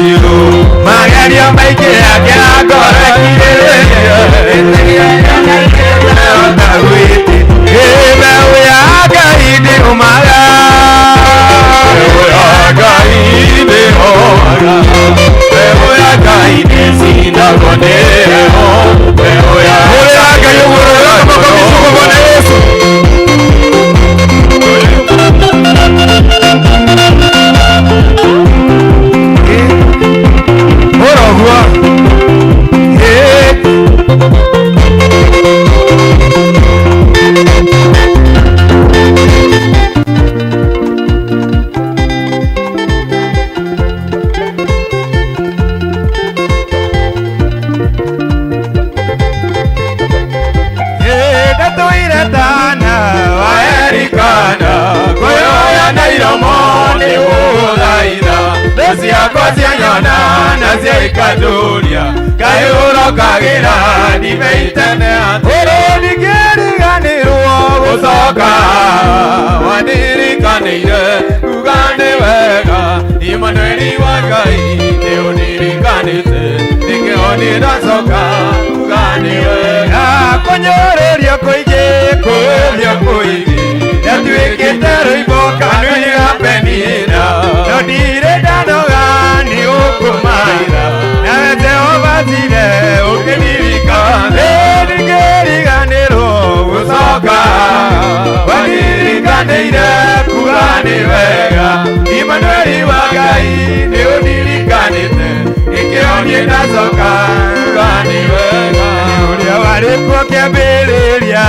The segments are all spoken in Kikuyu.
rũciũ magerio maingĩ akĩra ngoro mbeũ ya Ngai ndĩũmaga. Mbeũ ya Ngai ndĩũmaga. Mbeũ ya Ngai ndĩcinagwo nĩ heho. Mbeũ ya Hũrĩra Ngai ũguo, weka makofi kwa Bwana Yesu. Hũra ũguo. Ĩ. Ndatũire tana wa Erikana kwĩoya na iromo nĩ gũthaitha thũ ciakwa cianyona na ciaikatũria kaĩ ũrokagĩra ndimeitene atĩrĩ ndingĩriganĩrwo gũcoka wanirikanĩire kuga nĩ wega Imanueli wa Ngai nĩ ũndirikanĩte nĩkĩo niĩ ndacoka kuga nĩ wega Kũnyũrũrio kũingĩ kũũmio kũingĩ yatuĩkĩte rwĩmbo kanua-inĩ ga Penina no ndirĩ ndanoga nĩ gũkũmaitha nawe Jehova Jire ũkĩndirikana ndingĩriganĩrwo gũcoka wanirikanĩire kuga nĩ wega Imanueli wa Ngai nĩ ũndirikanĩte nĩkĩo niĩ ndacoka kuga nĩ wega ũrĩa warĩ kuo kĩambĩrĩria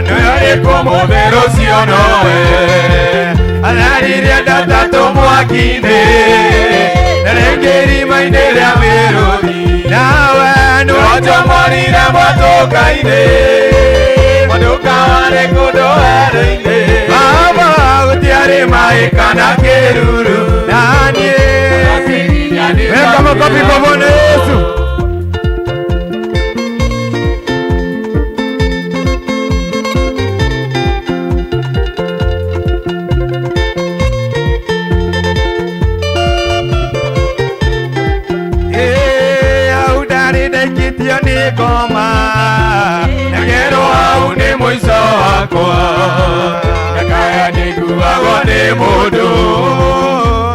nĩwe arĩ kuo mũthĩ rũciũ nowe araririe ndatatũ mwaki-inĩ na rĩngĩ irima-inĩ rĩa mĩrũthi nawe nĩwe nĩwanjomorire mwatũka-inĩ mwatũka warĩ kũndũ werũ-inĩ Baba gũtiarĩ maĩ kana kĩruru naniĩ. Weka makofi kwa Bwana Yesu. Ĩ, hau ndarĩ ndaikĩtio nĩ ngoma Ngekerwo hau nĩ mũico wakwa ndakaya nĩnguagwo nĩ mũndũ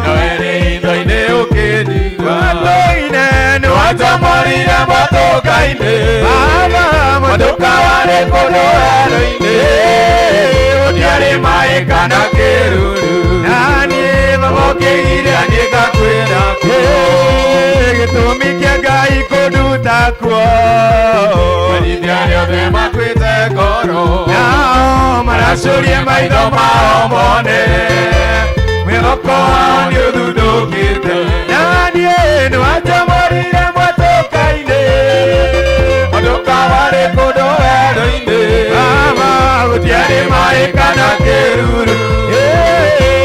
nawe nĩ hitho-inĩ ũkĩnjigua Matũ-inĩ nĩwanjomorire mwatũka-inĩ Baba mwatũka warĩ kũndũ werũ-inĩ gũtiarĩ maĩ kana kĩruru naniĩ baba ũkĩgiria niĩ ngakwĩra kuo Ĩ, gĩtũmi kĩa Ngai kũnduta kuo Menyithia arĩa othe makuĩte ngoro nao maracũrie maitho mao mone mwĩhoko wao nĩ ũthundũkĩte naniĩ nĩwanjomorire mwatũka-inĩ mwatũka warĩ kũndũ werũ-inĩ Baba gũtiarĩ maĩ kana kĩruru Ĩ,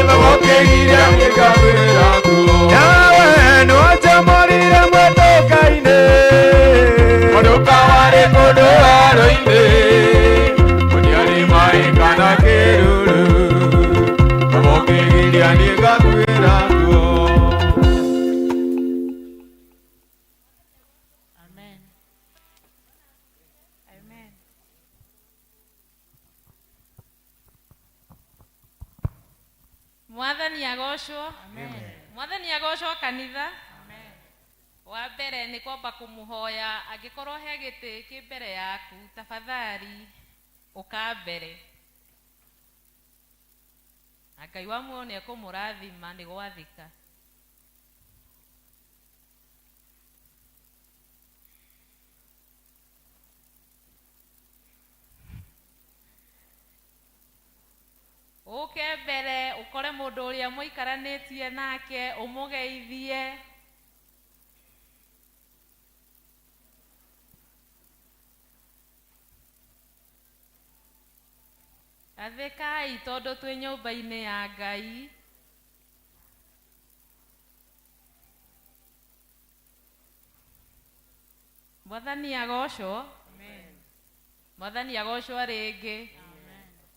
baba ũkĩgiria niĩ ngakwĩra kuo nawe nĩwanjomorire mwatũka-inĩ mwatũka warĩ kũndũ werũ-inĩ gũtiarĩ maĩ kana kĩruru baba ũkĩgiria niĩ ngakwĩra kuo. Amen. Amen. Mwathani agocwo. Mwathani agocwo kanitha. Wa mbere nĩ kwamba kũmũhoya angĩkorwo he gĩtĩ kĩ mbere yaku tafadhali ũka mbere na Ngai wa muoyo nĩ ekũmũrathima nĩ gwathĩka. Ũke mbere ũkore mũndũ ũrĩa mũikaranĩtie nake ũmũgeithie. Athĩkai tondũ twĩ nyũmba-inĩ ya Ngai. Mwathani agocwo. Mwathani agocwo rĩngĩ.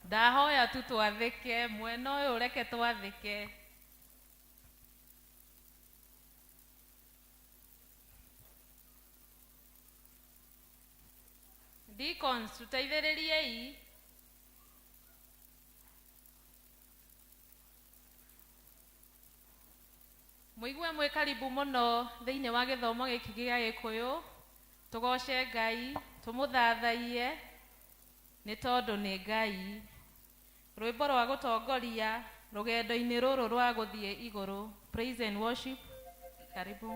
Ndahoya tu twathĩke mwena ũyũ reke twathĩke. Deacons, tũteithĩrĩriei. Mũigue mwĩ karibu mũno thĩinĩ wa gĩthomo gĩkĩ gĩa Gĩkũyũ. Tũgoce Ngai, tũmũthathaiye nĩ tondũ nĩ Ngai. Rwĩmbo rwa gũtongoria rũgendo-inĩ rũrũ rwa gũthiĩ igũrũ. Praise and worship. Karibu.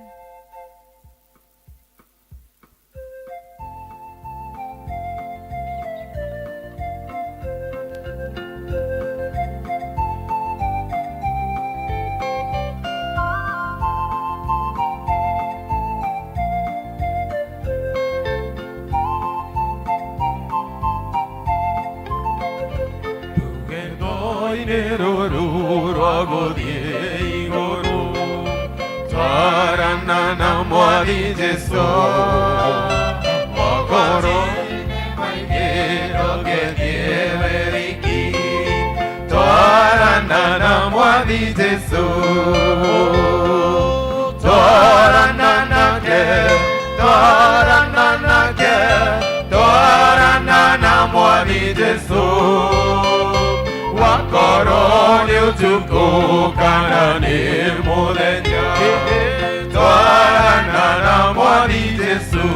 Rũgendo-inĩ rũrũ rwa gũthiĩ igũrũ, twarana na Mwathi Jesũ. Mogoro maingĩ ndũngĩthiĩ wĩ wiki, twarana na Mwathi Jesũ. Twarana nake, twarana nake, twarana na Mwathi Jesũ. Wakorwo nĩ ũtukũ kana nĩ mũthenya, twarana na Mwathi Jesũ.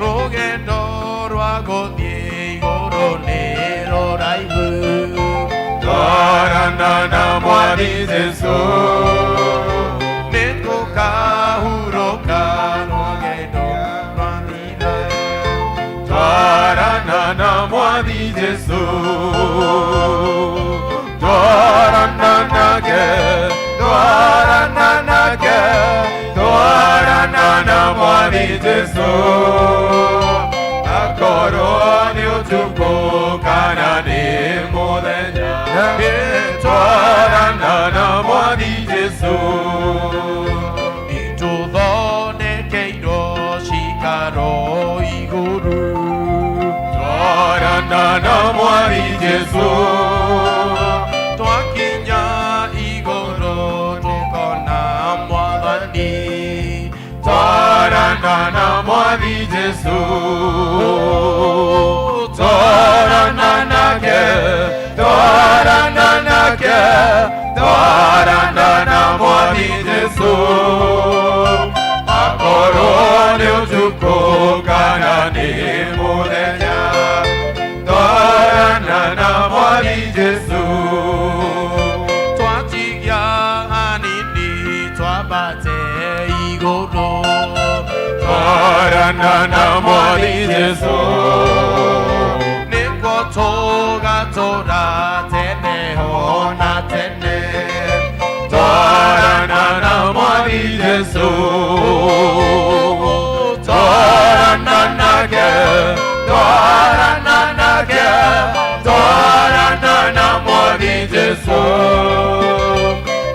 Rũgendo rwa gũthiĩ igũrũ nĩ rũraihu. Twarana na Mwathi Jesũ. Nĩ tũkahurũka rũgendo rwathira. Twarana na Mwathi Jesũ. Twarana nake, twarana nake, twarana na Mwathi Jesũ. Akorwo nĩ ũtukũ kana nĩ mũthenya, twarana na Mwathi Jesũ. Nĩtũthondekeirwo cikaro igũrũ. Twarana na Mwathi Jesũ. Twakinya igũrũ tũkona Mwathani. Twarana na Mwathi Jesũ. Twarana nake, twarana nake, twarana na Mwathi Jesũ. Akorwo nĩ ũtukũ kana nĩ mũthenya, twarana na Mwathi Jesũ. Twatigia hanini twambate igũrũ. Twarana na Mwathi Jesũ. Nĩkuo tũgatũra tene ona tene. Twarana na Mwathi Jesũ. Twarana nake, twarana nake, twarana na Mwathi Jesũ.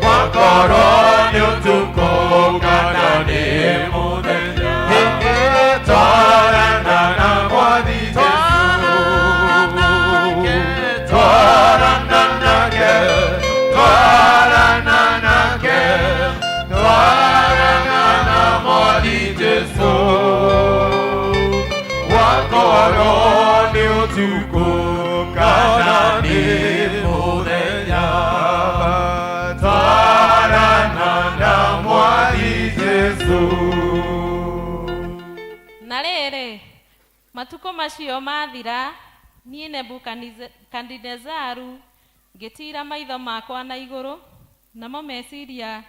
Wakorwo nĩ ũtukũ kana nĩ mũthenya, twarana na Mwathi Jesũ. Twarana nake, twarana nake, twarana na Mwathi Jesũ. Wakorwo nĩ ũtukũ kana nĩ mũthenya, twarana na Mwathi Jesũ. Na rĩrĩ, matukũ macio mathira, niĩ Nebukadinezaru ngĩtiira maitho makwa na igũrũ, namo meciria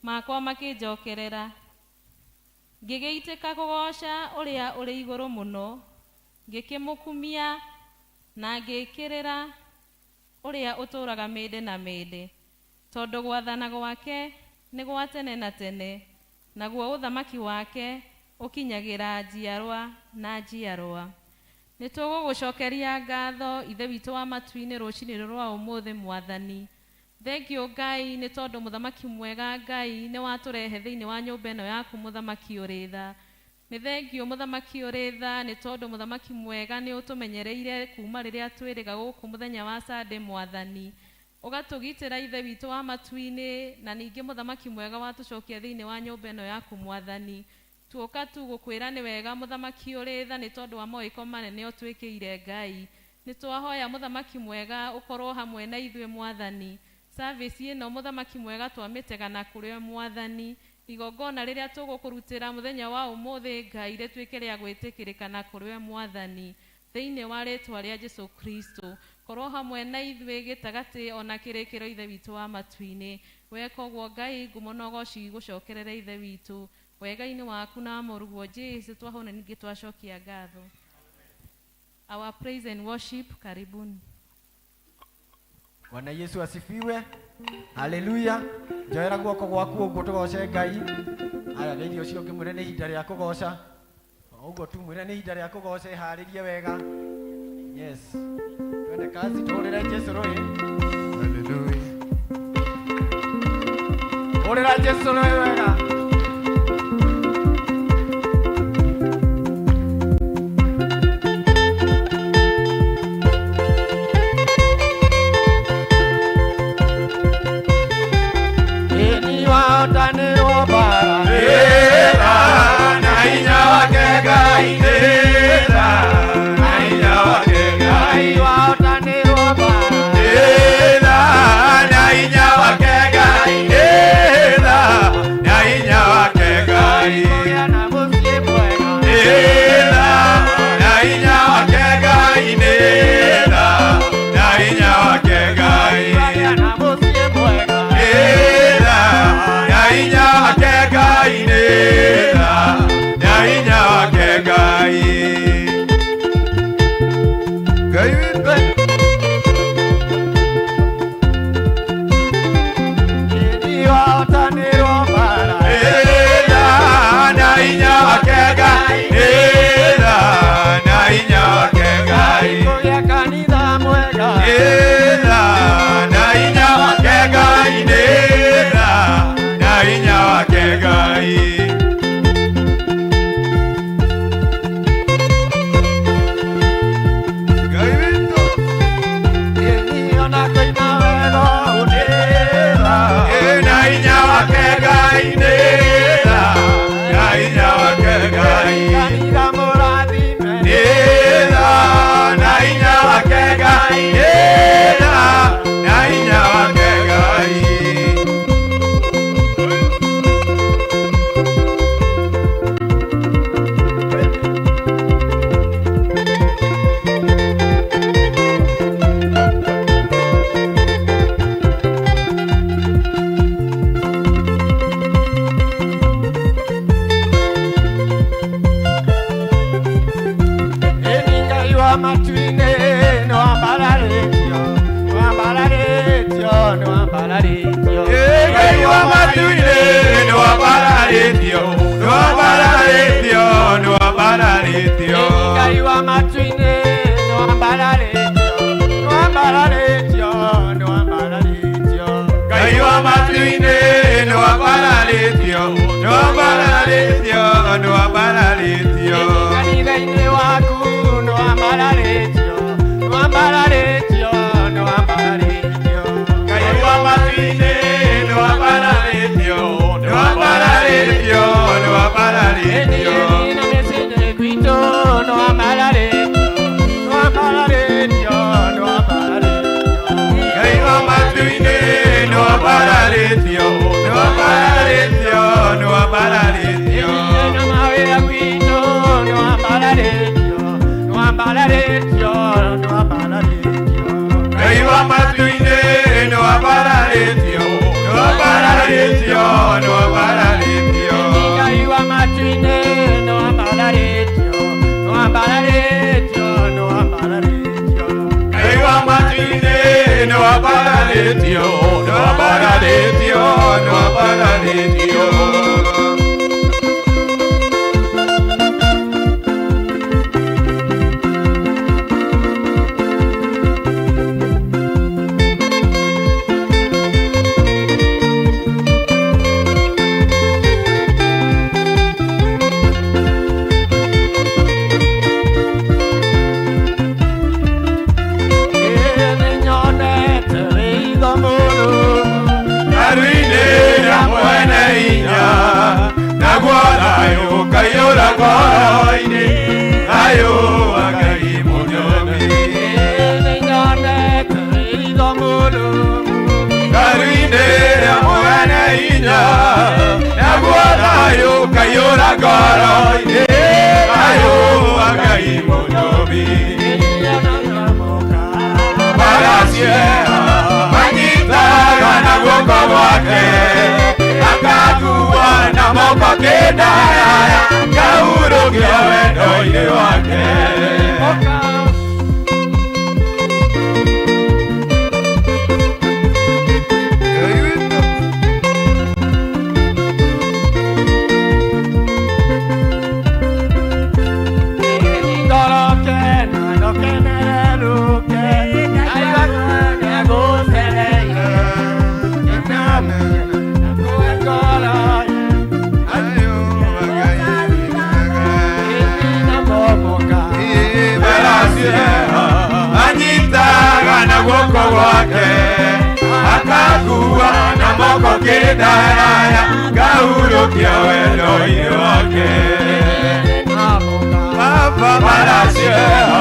makwa makĩnjokerera. Ngĩgĩitĩka kũgooca ũrĩa ũrĩ igũrũ mũno, ngĩkĩmũkumia na ngĩkĩrĩra ũrĩa ũtũũraga mĩndĩ na mĩndĩ, tondũ gwathana gwake nĩ gwa tene na tene, naguo ũthamaki wake ũkinyagĩra njiarwa na njiarwa. Nĩ tũgũgũcokeria ngatho Ithe witũ wa matu-inĩ rũcinĩ rũrũ rwa ũmũthĩ Mwathani. Thank you Ngai nĩ tondũ mũthamaki mwega Ngai nĩ watũrehe thĩinĩ wa nyũmba ĩno yaku mũthamaki ũrĩ tha. Nĩ thank you mũthamaki ũrĩ tha nĩ tondũ mũthamaki mwega nĩ ũtũmenyereire kuma rĩrĩa twĩrĩga gũkũ mũthenya wa Sunday Mwathani. Ũgatũgitĩra Ithe witũ wa matu-inĩ na ningĩ mũthamaki mwega watũcokia thĩinĩ wa nyũmba ĩno yaku Mwathani. Tuoka tu gukwira ni wega muthamaki uri tha ni tondu wa moiko manene utwikire Ngai. Ni twahoya muthamaki mwega ukorwo hamwe na ithuĩ mwathani. Service ĩno muthamaki mwega twamitega na kuri mwathani. Igongona rĩrĩa tũgũkũrutĩra mũthenya wa ũmũthĩ Ngai rĩtuĩke rĩa gwĩtĩkĩrĩka na kũrĩ mwathani. Thĩinĩ wa rĩtwa rĩa Jesu Kristo korwo hamwe na ithuĩ gĩtagatĩ ona kĩrĩkĩro ithe witũ wa matu-inĩ. Weka ũguo Ngai ngumo na ũgoci gũcokerere ithe witũ wega-inĩ waku na mũruguo Jesu twahona ningĩ twacokia ngatho. Our praise and worship, karibuni. Bwana Yesu asifiwe. Haleluya. Njoera guoko gwaku uguo tugoce Ngai. Aya geithio ucio ngimwire ni ihinda ria kugoca. Uguo tu mwire ni ihinda ria kugoca iharirie wega. Yes. Twende kazi tuhurire Jesu rui. Haleluya. Hurira Jesu rui wega. Mwene inya. kaiyũra ngoro-inĩ thayũ wa Ngai mũnyũmbi Karuinĩ rĩa mwene hinya naguo thayũ kaiyũra ngoro-inĩ thayũ wa Ngai mũnyũmbi Baraciera manyitaga na guoko gwake akakua na moko kĩndaya kahurũkia wendo-inĩ wake. Anyitaga na guoko gwake akakua na moko kĩndaya kahurũkia wendo-inĩ wake. Baraciera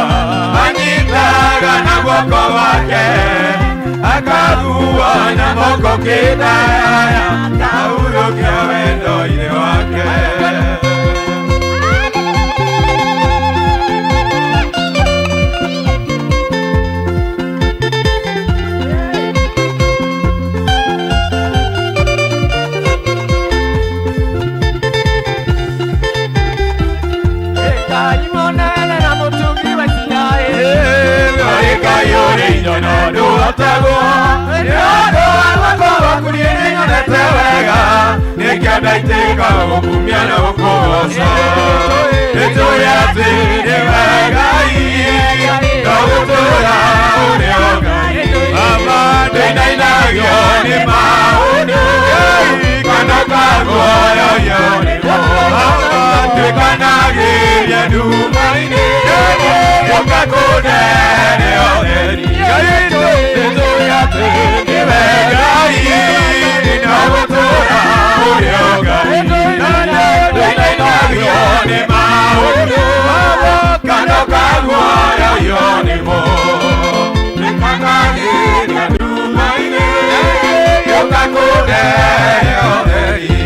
anyitaga na guoko gwake akakua na moko kĩndaya kahurũkia wendo-inĩ wake. Nĩkĩo gũkumia na gũkũgoca nĩtũĩ atĩ nĩwe Ngai no gũtũũra ũrĩ o Ngai Baba ndĩnainagio nĩ maũndũ kana kaguoyohio nĩmo Baba tuĩkanagĩria nduma-inĩ gũka kũnene ũtheri nĩtũĩ atĩ nĩwe Ngai no gũtũũra ũrĩ o Ngai ndĩnainagio nĩ maũndũ kana kaguoyohio nĩmo tuĩkanagĩria nduma-inĩ gũka kũnene ũtheri.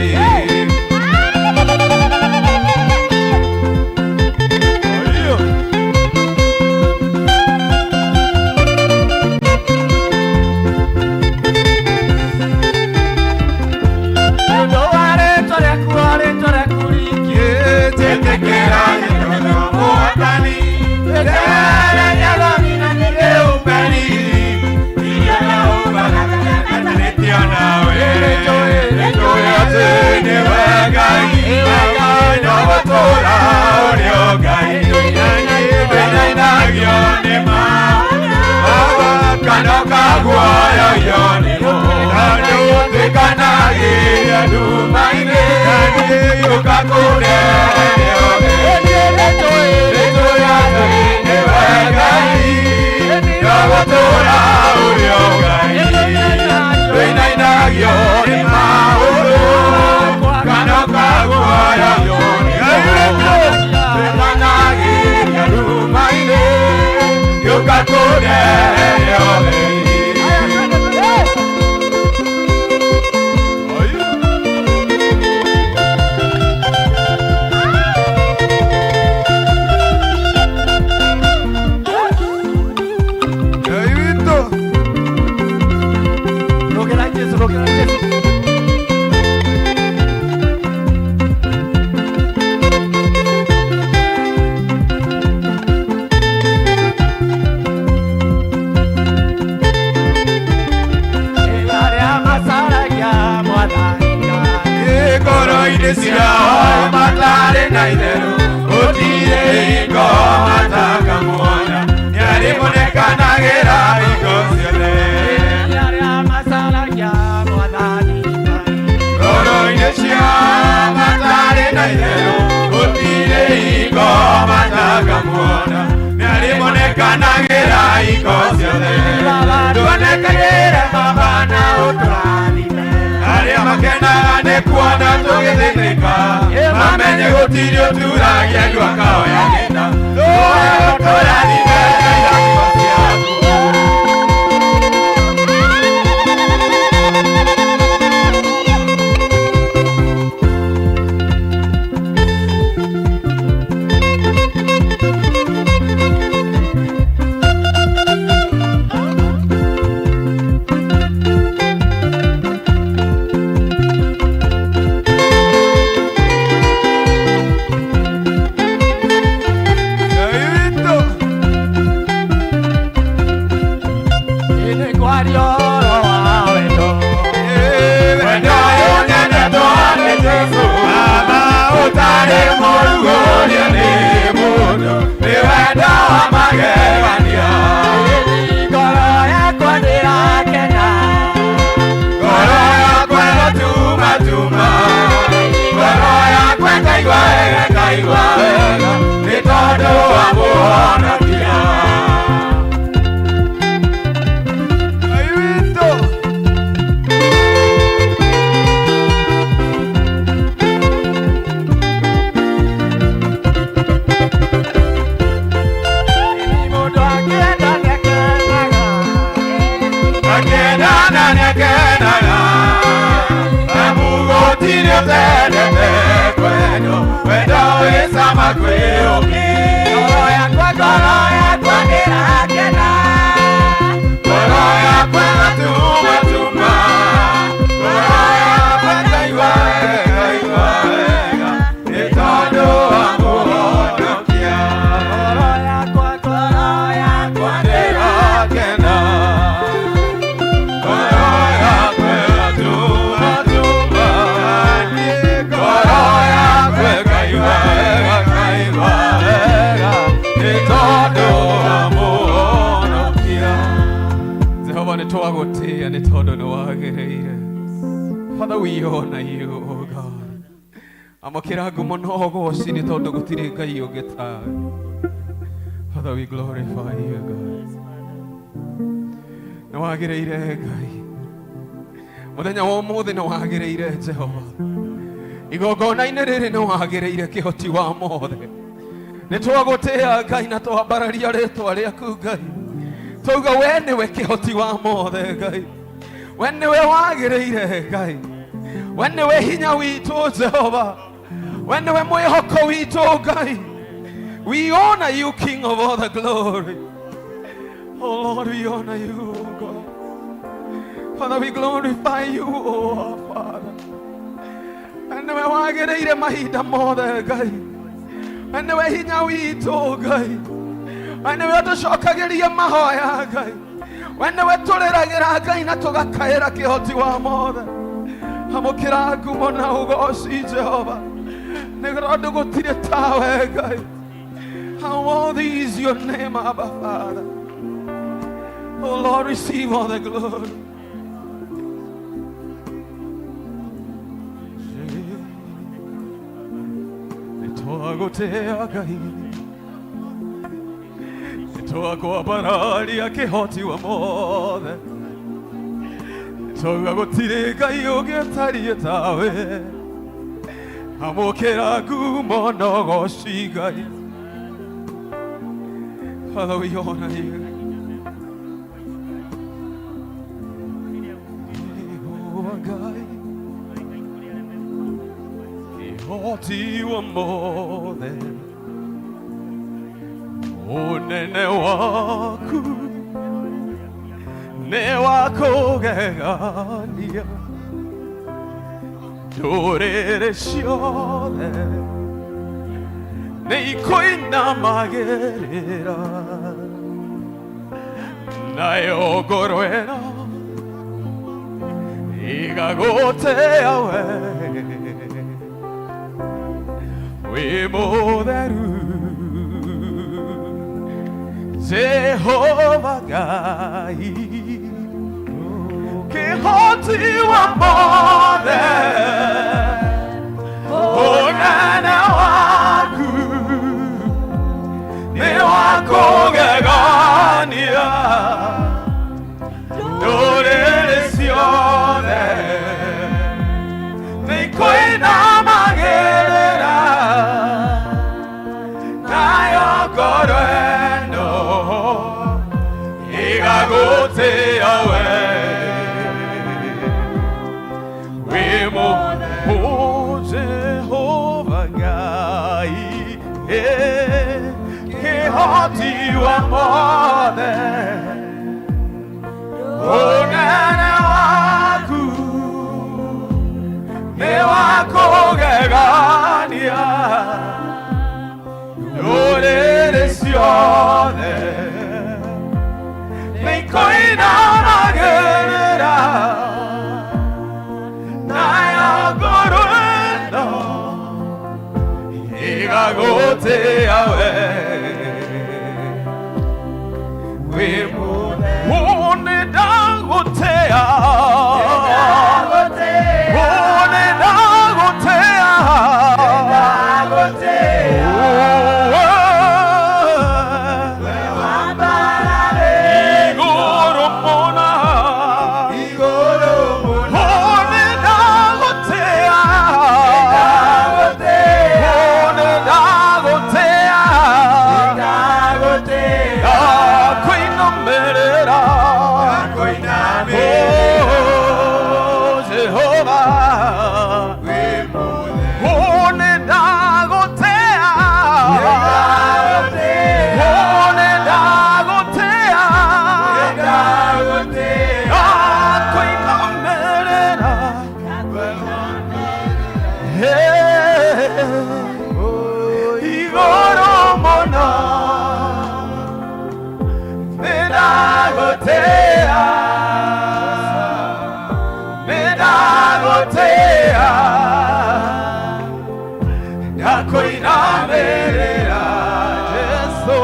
Mamenye gũtirĩ ũturagia andũ akaoya gĩta. Tũrathime na irathimo ciaku. Ngai witũ. Nĩ kwaria ũhoro wa wendo. Wendo ũyũ nyendetwo nĩ Jesũ, Baba ũtarĩ mũrugũrie nĩ mũndũ, nĩ wendo wa magegania. Ngoro yakwa ndĩrakena. Ngoro yakwa ĩgatumatuma, ngoro yakwa ĩkaigua wega, ĩkaigua wega, nĩ tondũ wa Mũhonokia. Ngai witũ. Mũndũ akĩenda nĩakenaga. Akenana nĩakenaga, amu gũtirĩ ũtendete kwendwo, wendo wĩ cama kwĩ ũkĩ. Ngoro yakwa, ngoro yakwa ndĩrakena. Ngoro yakwa ĩgatumatuma, ngoro yakwa ĩkaigua wega, ĩkaigua wega, nĩ tondũ wa Mũhonokia. Ngoro yakwa, ngoro yakwa Ndĩrakena, ngoro yakwa ĩgatumatuma, ngoro yakwa ĩkaigua wega, ĩkaigua wega, nĩ tondũ wa Mũhonokia. Jehova nĩ twagũtĩĩa nĩ tondũ nĩ wagĩrĩire. Father, we honor you, oh God. Amũkĩra ngumo na ũgooci nĩ tondũ gũtirĩ Ngai ũngĩ tawe. Father, we glorify you, God. Nĩ wagĩrĩire Ngai. Mũthenya wa ũmũthĩ nĩ wagĩrĩire Jehova. Igongona-inĩ rĩrĩ nĩ wagĩrĩire kĩhoti wa mothe. Nĩ twagũtĩĩa Ngai na twambararia rĩtwa rĩaku Ngai. Twauga we nĩwe kĩhoti wa mothe Ngai. We nĩwe wagĩrĩire Ngai. We nĩwe hinya witũ Jehova. We nĩwe mwĩhoko witũ Ngai. We honor you, King of all the glory. Oh Lord, we honor you, oh God. Father, we glorify you, oh our Father. We nĩwe wagĩrĩire mahinda mothe Ngai. We nĩwe hinya witũ Ngai. We nĩwe ũtũcokagĩria mahoya Ngai. We nĩwe tũrĩragĩra Ngai na tũgakaĩra kĩhoti wa mothe. Amũkĩra ngumo na ũgooci Jehova. Nĩ tondũ gũtirĩ tawe Ngai. How worthy is your name, Abba Father. Oh Lord, receive all the glory. Nĩ twagũtĩĩa Ngai. Nĩ twakwambararia kĩhoti wa mothe. Twauga gũtirĩ Ngai ũngĩ ũtariĩ tawe. Amũkĩra ngumo na ũgooci Ngai. Father, we honor you. Jehova Ngai, kĩhoti wa mothe, ũnene waku nĩ wa kũgegania, ndũrĩrĩ ciothe nĩ ikũinamagĩrĩra, nayo ngoro ĩno igagũtĩĩa we wĩ mũtheru Jehova Ngai kĩhoti wa mothe ũnene waku nĩ wa kũgegania ndũrĩrĩ ciothe nĩ ikũinamagĩrĩra. Kĩhoti wa mothe, ũnene waku nĩ wa kũgegania, ndũrĩrĩ ciothe nĩikũinamagĩrĩra, nayo ngoro ĩno ĩgagũtĩa we wĩ mũtheru. Nĩndagũtĩa, nĩndagũtĩa, igũrũ mũno. Nĩndagũtĩa, nĩndagũtĩa, ndakũinamĩrĩra, oh Jehova, nĩndagũtĩa, nĩndagũtĩa, ndakũinamĩrĩra. Hey, igũrũ mũno, nĩndagũtĩa, nĩndagũtĩa, ndakũinamĩrĩra, Jesũ.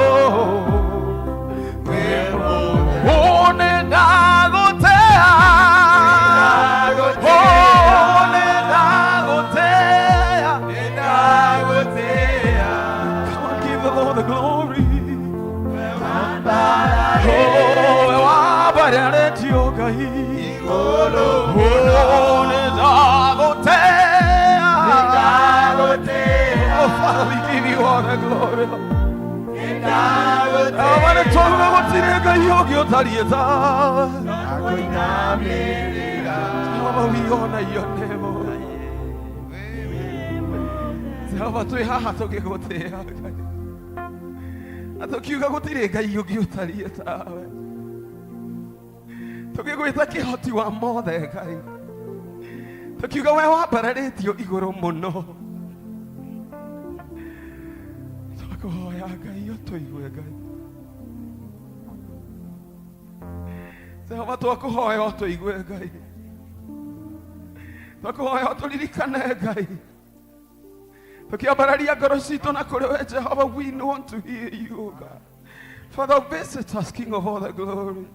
Nĩndagũtĩa, nĩndagũtĩa. Come on, give the Lord the glory. Oh, wambararĩtio Ngai. Oh, nĩndagũtĩa. Oh, Father, we give you all the glory. Oh, nĩ gũtirĩ Ngai ũngĩ ũtariĩ tawe. Jehovah, we honor your name, oh. Jehova, twĩ haha tũgĩgũtĩa Ngai, na tũkiuga gũtirĩ Ngai ũngĩ ũtariĩ tawe, tũgĩgwĩta Kĩhoti wa mothe Ngai, tũkiuga we wambararĩtio igũrũ mũno. Twakũhoya Ngai ũtũigue. Ngai Jehova, twakũhoya ũtũigue. Ngai, twakũhoya ũtũririkane. Ngai, tukiambararia ngoro citũ na kũrĩ we Jehova, we want to hear you, O God. Father, visit us, King of all the glory.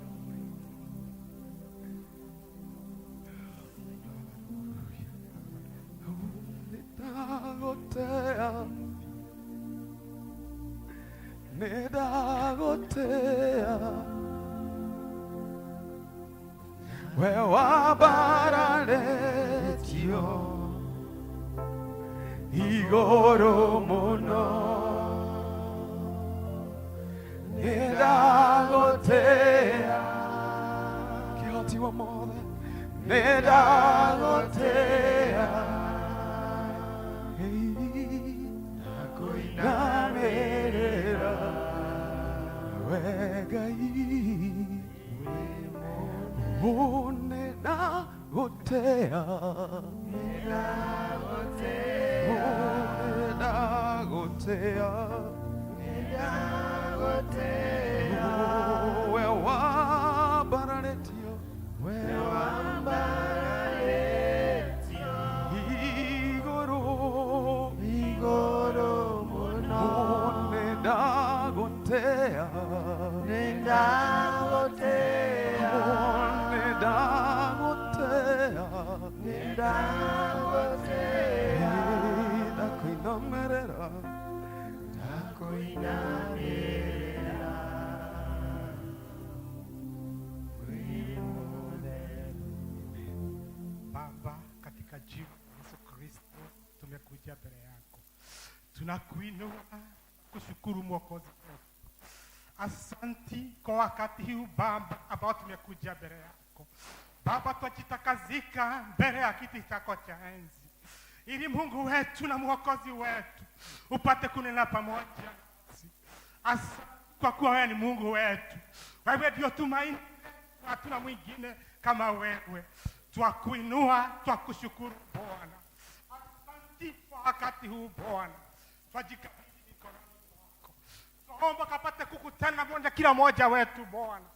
Nĩndagũtĩa, nĩndagũtĩa, we wambararĩtio igũrũ mũno, nĩndagũtĩa, Kĩhoti wa mothe, nĩndagũtĩa, ndakũinamĩrĩra we Ngai. Nĩndagũtĩa, nĩndagũtĩa, we wambararĩtio igũrũ, nĩndagũtĩa, nĩndagũtĩa, ndakũinamĩrĩra. Ndakuinamĩrĩra. Wĩ mũtheru. Baba, katika jina la Yesu Kristo tumekuja mbele yako, tunakuinua kushukuru Mwokozi wetu. Asanti kwa wakati huu Baba ambao tumekuja mbele yako. Baba, twajitakazika mbele ya kiti chako cha enzi, ili Mungu wetu na Mwokozi wetu upate kunena pamoja nasi. Asante. kwa kuwa wewe ni Mungu wetu. Wewe ndio tumaini, hatuna mwingine kama wewe. Twakuinua, twakushukuru Bwana. Asante kwa wakati huu Bwana, twajikabidhi mikononi mwako. Twaomba kapate kukutana moja kila mmoja wetu Bwana,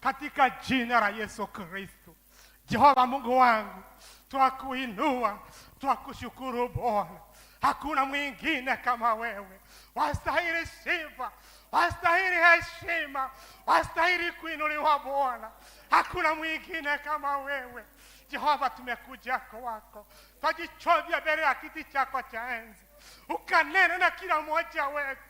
katika jina la Yesu Kristo. Jehova Mungu wangu, twakuinua, twakushukuru Bwana. Hakuna mwingine kama wewe. Wastahili sifa, wastahili heshima, wastahili kuinuliwa Bwana. Hakuna mwingine kama wewe. Jehova, tumekuja kwako, twajichovya mbele ya kiti chako cha enzi, ukanene na kila mmoja wetu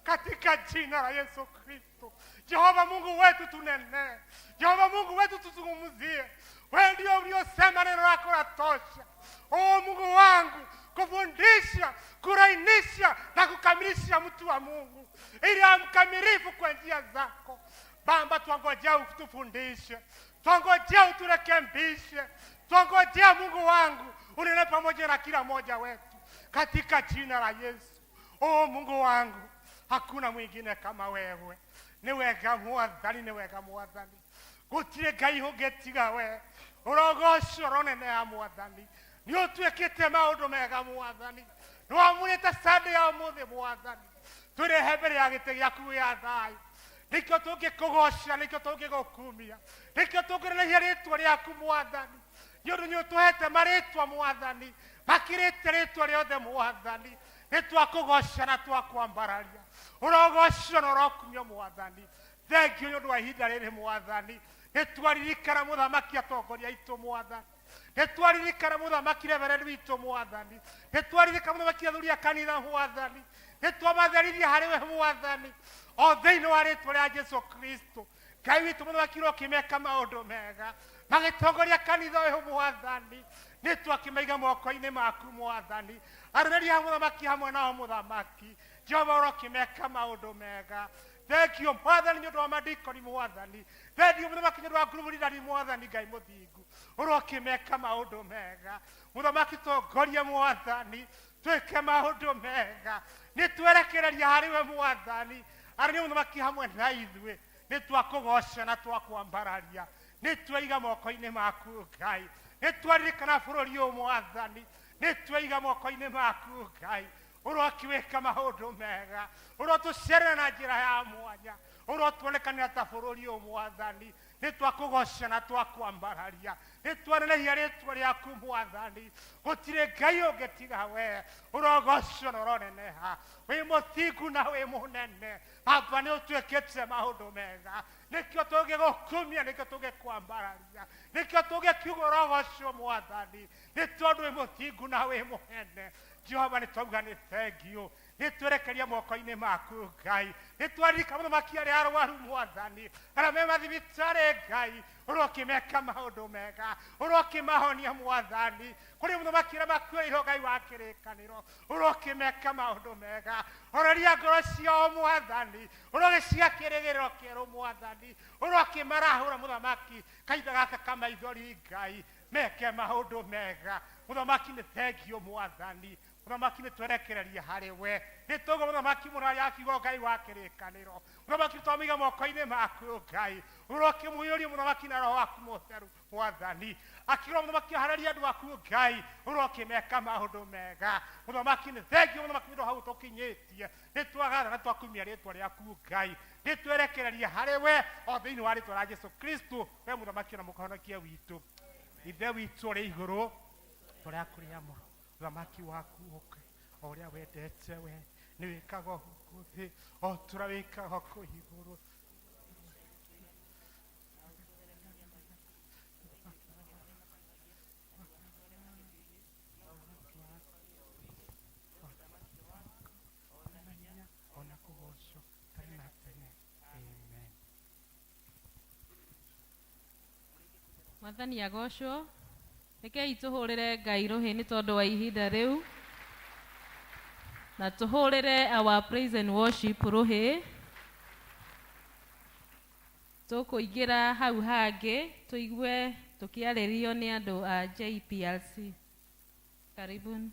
katika jina la Yesu Kristo. Jehova Mungu wetu, tunenee. Jehova Mungu wetu, tuzungumzie. Wewe ndio uliosema neno lako la tosha. O Mungu wangu, kufundisha, kurainisha na kukamilisha mtu wa Mungu ili amkamilifu kwa njia zako. Baba, twangojea utufundishe, twangojea uturekebishe, twangojea Mungu wangu unene pamoja na kila mmoja wetu katika jina la Yesu. O Mungu wangu, hakuna mwingine kama wewe. Nĩ wega Mwathani, nĩ wega Mwathani, gũtirĩ Ngai ũngĩtiga we. Ũrogocwo, ũroneneha Mwathani, nĩ ũtuĩkĩte maũndũ mega Mwathani, nĩ wamũrĩte Sunday ya ũmũthĩ Mwathani, twĩrehe mbere ya gĩtĩ gĩaku gĩa thayũ. Nĩkĩo tũngĩkũgoca, nĩkĩo tũngĩgũkumia, nĩkĩo tũngĩrĩrĩhia rĩtwa rĩaku Mwathani, nĩ ũndũ nĩ ũtũhete marĩtwa Mwathani makĩrĩte rĩtwa rĩothe Mwathani. Nĩ twakũgoca na twakwambararia, ũrogocwo na ũrokumio Mwathani. Thengiũ nĩ ũndũ wa ihinda rĩrĩ Mwathani. Nĩ twaririkana mũthamaki atongoria aitũ Mwathani, nĩ twaririkana mũthamaki reverend witũ Mwathani, nĩ twaririkana mũthamaki athuri a kanitha Mwathani, nĩ twamatheririe harĩ we Mwathani, o thĩinĩ wa rĩtwa rĩa Jesu Kristo. Ngai witũ mũthamaki, ũrokĩmeka maũndũ mega magĩtongoria kanitha ũyũ Mwathani, nĩ twakĩmaiga moko-inĩ maku Mwathani. Arũrĩria mũthamaki hamwe nao mũthamaki Jehova, ũrokĩmeka maũndũ mega. Thengio Mwathani nĩ ũndũ wa mandikoni Mwathani, thengio mũthamaki nĩ ũndũ wa nguruburirani Mwathani. Ngai mũthingu, ũrokĩmeka maũndũ mega mũthamaki. Tongoria Mwathani, twĩke maũndũ mega, nĩ twerekereria harĩ we Mwathani. Arĩ nĩ mũthamaki hamwe na ithuĩ, nĩ twakũgoca na twakwambararia, nĩ twaiga moko-inĩ maku Ngai. Nĩ twaririkana bũrũri ũyũ Mwathani, nĩ twaiga moko-inĩ maku Ngai. Ũrokĩwĩka maũndũ mega, ũrotũcerera na njĩra ya mwanya, ũrotuonekanĩra ta bũrũri ũyũ Mwathani. Nĩ twakũgoca na twakwambararia, nĩ twanenehia rĩtwa rĩaku Mwathani. Gũtirĩ Ngai ũngĩtiga we. Ũrogocwo na ũroneneha, wĩ mũthingu na wĩ mũnene. Baba, nĩ ũtuĩkĩte maũndũ mega, nĩkĩo tũngĩgũkumia, nĩkĩo tũngĩkwambararia, nĩkĩo tũngĩkiuga ũrogocwo Mwathani, nĩ tondũ wĩ mũthingu na wĩ mũnene. Jehova, nĩ twauga nĩ thengio, nĩ twerekeria moko-inĩ maku Ngai. Nĩ twaririka mũthamaki arĩa arwaru Mwathani, arĩa me mathibitarĩ Ngai, ũrokĩmeka maũndũ mega, ũrokĩmahonia Mwathani. Kũrĩ mũthamaki arĩa makuĩrĩirwo, Ngai wa kĩrĩkanĩro, ũrokĩmeka maũndũ mega. Horeria ngoro ciao Mwathani, ũrogĩciga kĩrĩgĩrĩro kĩerũ Mwathani, ũrokĩmarahũra mũthamaki kahinda gaka kamaithori Ngai, meke maũndũ mega mũthamaki. Nĩ thengio Mwathani. Mũthamaki, nĩ twerekereria harĩ we, nĩ tũguo mũthamaki mũno arĩa akiuga Ngai wa kĩrĩkanĩro. Mũthamaki, twamũiga moko-inĩ maku Ngai, ũrokĩmũiyũria mũthamaki na roho waku mũtheru Mwathani, akĩrwo mũthamaki ahareria andũ aku Ngai, ũrokĩmeka maũndũ mega mũthamaki. Nĩ thengio mũthamaki nĩ hau tũkinyĩtie, nĩ twagatha na twakumia rĩtwa rĩaku Ngai, nĩ twerekereria harĩ we o thĩinĩ wa rĩtwa rĩa Jesu Kristo, we mũthamaki na mũhonokia witũ. Ithe witũ ũrĩ igũrũ, tũrakũrĩa ũthamaki waku ũke, o ũrĩa wendete we nĩ wĩkaga gũkũ thĩ o tũrĩa wĩkaga kũu igũrũ. Ona kũgocwo tene na tene, amen. Mwathani agocwo. Rekei tũhũrĩre Ngai rũhĩ nĩ tondũ wa ihinda rĩu, na tũhũrĩre our praise and worship rũhĩ. Tũkũingĩra hau hangĩ tũigue tũkĩarĩrio nĩ andũ a JPLC. Karibuni.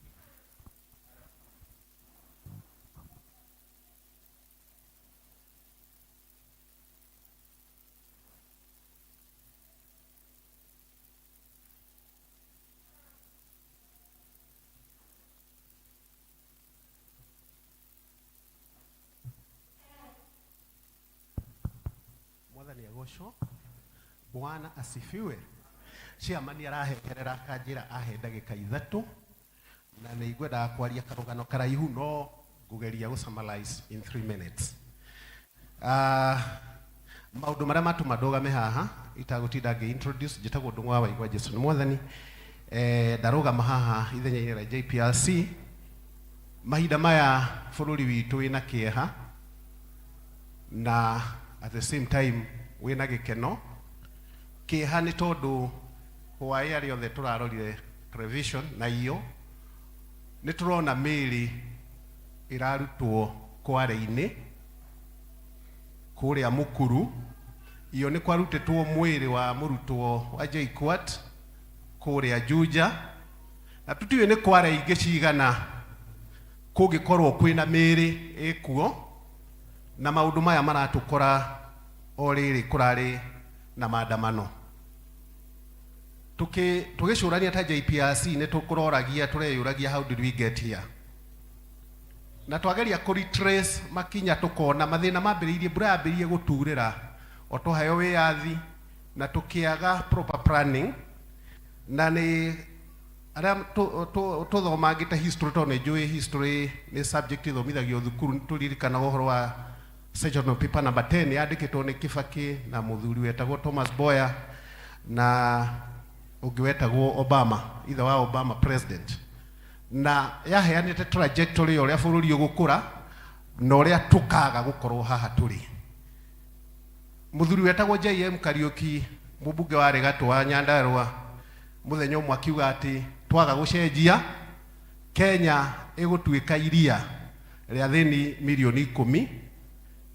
Agocwo. Bwana asifiwe. Chairman araheherera akanjĩra ahe ndagĩka 3 na nĩ ngwendaga kwaria karũgano karaihu no ngũgeria gũ summarize in 3 minutes. Maũndũ marĩa matũma ndũgame haha itagũtinda ngĩ introduce, njĩtagwo Ndung'u wa Waigwa, Jesu nĩ Mwathani. Ndarũgama haha ithenya-inĩ rĩa JPRC. Mahinda maya bũrũri witũ wĩna kĩeha na at the same time wĩna gĩkeno. Kĩeha nĩ tondũ hwaĩ arĩa othe tũrarorire television na iyo nĩ tũrona mĩĩrĩ ĩrarutwo kware-inĩ kũrĩa Mukuru. Iyo nĩ kwarutĩtwo mwĩrĩ wa mũrutwo wa JKUAT kũrĩa Juja, na tũtiũĩ nĩ kware ingĩ cigana kũngĩkorwo kwĩna mĩĩrĩ ĩkuo, na maũndũ maya maratũkora o rĩrĩ kũrarĩ na maandamano. Tũgĩcũrania ta JPRC nĩ tũkũroragia, tũreyũragia, how did we get here? Na twageria kũ retrace makinya tũkona mathĩna mambĩrĩirie mbura yambĩrĩirie gũturĩra o tũheo wĩyathi na tũkĩaga proper planning. Na nĩ arĩa tũthomangĩte history, tondũ nĩ njũĩ history nĩ subject ĩthomithagio thukuru, nĩ tũririkanaga ũhoro wa session of paper number 10 yandĩkĩtwo nĩ Kibaki na mũthuri wetagwo Thomas Boyer na ũngĩ wetagwo Obama, ithe wa Obama president, na yaheanĩte trajectory ya ũrĩa bũrũri ũgũkũra na ũrĩa tũkaga gũkorwo haha tũrĩ. Mũthuri wetagwo JM Kariuki, mũmbunge wa Gatũ wa Nyandarua, mũthenya ũmwe akiuga atĩ twaga gũcenjia Kenya ĩgũtuĩka iria rĩa thĩni mirioni 10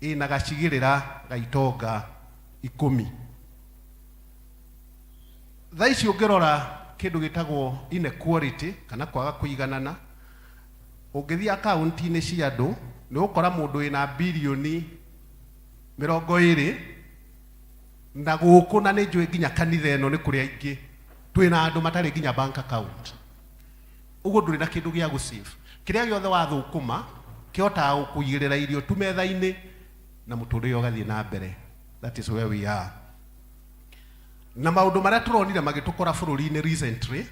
ĩna gacigĩrĩra ga itonga 10. Thaa ici ũngĩrora kĩndũ gĩtagwo inequality kana kwaga kũiganana, ũngĩthiĩ akaunti-inĩ cia andũ nĩ ũgũkora mũndũ wĩna birioni 20 na gũkũ, na nĩ njũĩ nginya kanitha ĩno nĩ kũrĩ aingĩ twĩna andũ matarĩ nginya bank account. Ũguo ndũrĩ na kĩndũ gĩa gũsave, kĩrĩa gĩothe wathũkũma kĩhotaga gũkũigĩrĩra irio tu metha-inĩ na mũtũrĩre ũgathiĩ na mbere. That is where we are. Na maũndũ marĩa tũronire magĩtũkora bũrũri-inĩ recently,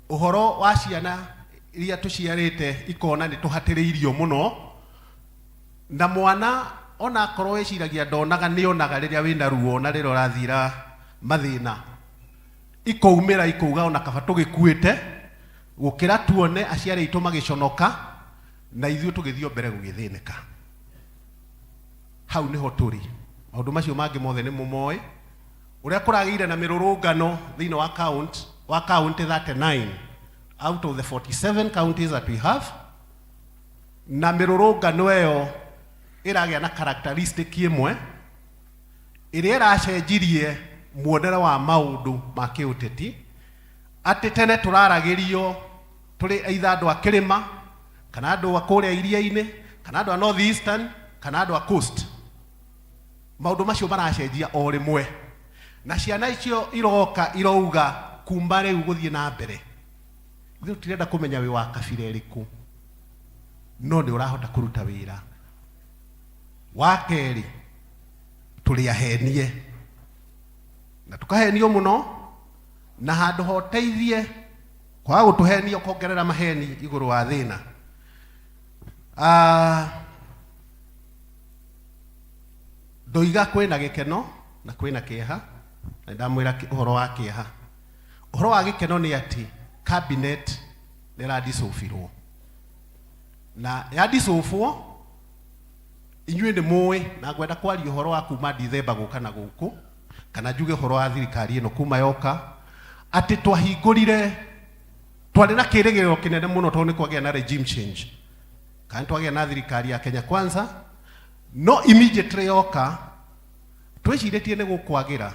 ũhoro wa ciana iria tũciarĩte ikona nĩ tũhatĩrĩirio mũno, na mwana ona akorwo wĩciragia ndonaga, nĩonaga rĩrĩa wĩna ruo na rĩrĩa ũrathira mathĩna, ikoumĩra ikauga ona kaba tũgĩkuĩte gũkĩra tuone aciari aitũ magĩconoka na ithuĩ tũgĩthiĩ mbere gũgĩthĩnĩka. Hau nĩho tũrĩ. Maũndũ macio mangĩ mothe nĩ mũmoĩ, ũrĩa kũragĩire na mĩrũrũngano thĩinĩ wa count wa county 39 out of the 47 counties that we have, na mĩrũrũngano ĩyo ĩragĩa na characteristic ĩmwe ĩrĩa ĩracenjirie muonere wa maũndũ ma kĩũteti, atĩ tene tũraragĩrio tũrĩ either andũ a kĩrĩma kana andũ a kũrĩa iria-inĩ kana andũ a North Eastern kana andũ a coast. Maũndũ macio maracenjia o rĩmwe, na ciana icio iroka irauga kuma rĩu gũthiĩ na mbere ithuĩ tũtirenda kũmenya wĩ wa kabira ĩrĩkũ, no nĩ ũrahota kũruta wĩra. Wa kerĩ, tũrĩ ahenie na tũkahenio mũno, na handũ ha ũteithie kwaga gũtũhenia ũkongerera maheni igũrũ wa thĩna. Ndoiga kwĩna gĩkeno na kwĩna kĩeha, na ndamwĩra ũhoro wa kĩeha. Ũhoro wa gĩkeno nĩ atĩ cabinet nĩ ĩradissolvirwo, na yadissolvwo inyuĩ nĩ mũĩ, na ngwenda kwaria ũhoro wa kuma Dithemba gũka na gũkũ, kana njuge ũhoro wa thirikari ĩno kuma yoka, atĩ twahingũrire twarĩ na kĩrĩgĩrĩro kĩnene mũno tondũ nĩ kwagĩa na regime change, kana twagĩa na thirikari ya Kenya Kwanza. No immediately yoka twĩcirĩtie nĩ gũkwagĩra,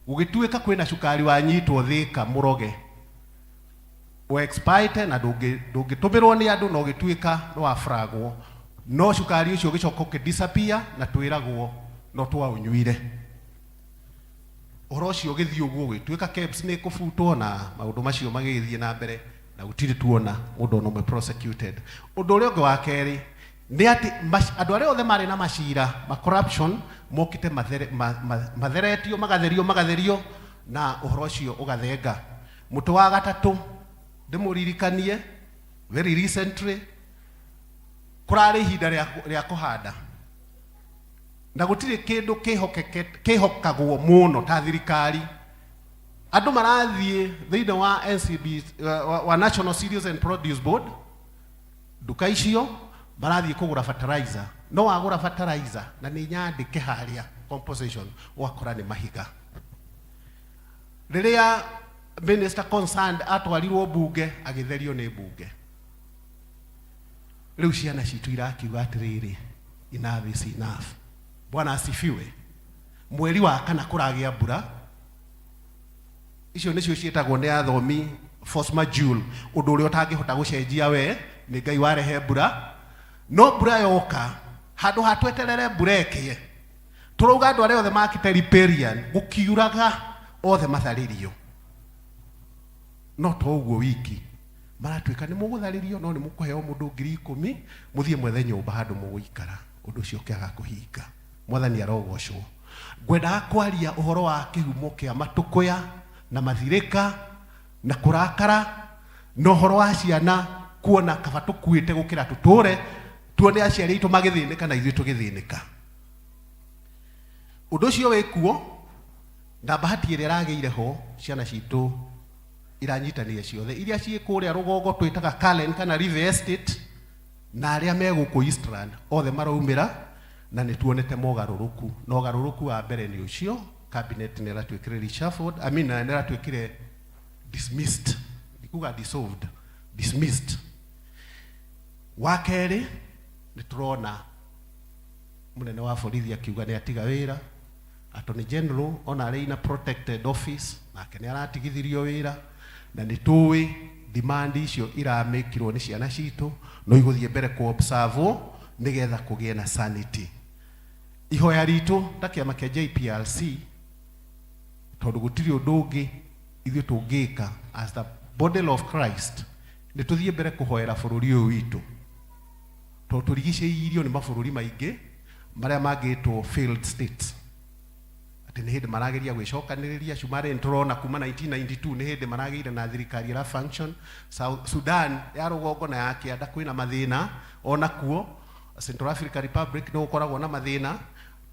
gũgĩtuĩka kwĩna cukari wanyitwo Thĩka mũroge we expired na ndũngĩtũmĩrwo nĩ andũ, na ũgĩtuĩka nĩ wafragwo, no cukari ũcio ũgĩcoka ũkĩ disappear na twĩragwo no twaũnyuire. Ũhoro ũcio ũgĩthiĩ ũguo, ũgĩtuĩka KEBS nĩ ĩkũbutwo na maũndũ macio magĩgĩthiĩ na mbere, na gũtirĩ tuona mũndũ ona ũmwe prosecuted. Ũndũ ũrĩa ũngĩ wa kerĩ Nĩ atĩ andũ arĩa othe marĩ na macira ma corruption mokĩte matheretio, magatherio, magatherio, na ũhoro ũcio ũgathenga. Mũtĩ wa gatatũ ndĩmũririkanie, very recently kũrarĩ ihinda rĩa kũhanda, na gũtirĩ kĩndũ kĩhokagwo mũno ta thirikari. Andũ marathiĩ thĩinĩ wa NCB, wa National Cereals and Produce Board, nduka icio marathiĩ kũgũra fertilizer. No wagũra fertilizer na nĩ nyandĩke harĩa composition, ũgakora nĩ mahiga. Rĩrĩa minister concerned atwarirwo bunge, agĩtherio nĩ bunge. Rĩu ciana citũ irakiuga atĩrĩrĩ, enough is enough. Bwana asifiwe. Mweri wa kana kũragĩa mbura, icio nĩcio ciĩtagwo nĩ athomi force majeure, ũndũ ũrĩa ũtangĩhota gũcenjia we nĩ Ngai warehe mbura. No mbura yoka, handũ ha tweterere mbura ĩkĩe, tũrauga andũ arĩa othe makĩte riparian gũkiuraga othe matharĩrio. No to ũguo wiki, maratuĩka nĩ mũgũtharĩrio, no nĩ mũkũheo mũndũ 10,000 mũthiĩ mwethe nyũmba handũ mũgũikara. Ũndũ ũcio ũkĩaga kũhinga. Mwathani arogocwo. Ngwendaga kwaria ũhoro wa kĩhumo kĩa matũkũya na mathirĩka na kũrakara, na ũhoro wa ciana kuona kaba tũkuĩte gũkĩra tũtũre, tuone aciari aitũ magĩthĩnĩka na ithuĩ tũgĩthĩnĩka. Ũndũ ũcio wĩ kuo, na bahati ĩrĩa ĩragĩire ho, ciana citũ iranyitanĩire ciothe iria ciĩ kũrĩa rũgongo twĩtaga Karen kana River Estate, na arĩa me gũkũ Eastland, othe maraumĩra, na nĩ tuonete mogarũrũku. Na ũgarũrũku wa mbere nĩ ũcio, cabinet nĩ ĩratuĩkire reshuffled, I mean, nĩ ĩratuĩkire dismissed, ndikuga dissolved, dismissed. Wa kerĩ nĩ tũrona mũnene wa borithi akiuga nĩ atiga wĩra, Attorney General ona arĩ in a protected office nake nĩ aratigithirio wĩra, na nĩ tũĩ demand icio iramĩkirwo nĩ ciana citũ no igũthiĩ mbere kũ observe nĩgetha kũgĩe na sanity. Ihoya ritũ ta kĩama kĩa JPRC, tondũ gũtirĩ ũndũ ũngĩ ithuĩ tũngĩka as the body of Christ, nĩ tũthiĩ mbere kũhoera bũrũri ũyũ witũ, tondũ tũrigicĩirio nĩ mabũrũri maingĩ marĩa mangĩtwo failed states, atĩ nĩ hĩndĩ marageria gwĩcokanĩrĩria. Cumarĩ nĩ tũrona kuma 1992 nĩ hĩndĩ maragĩire na thirikari ĩra function. South Sudan ya rũgongo na ya kĩanda kwĩna mathĩna ona kuo. Central Africa Republic nĩ gũkoragwo na mathĩna.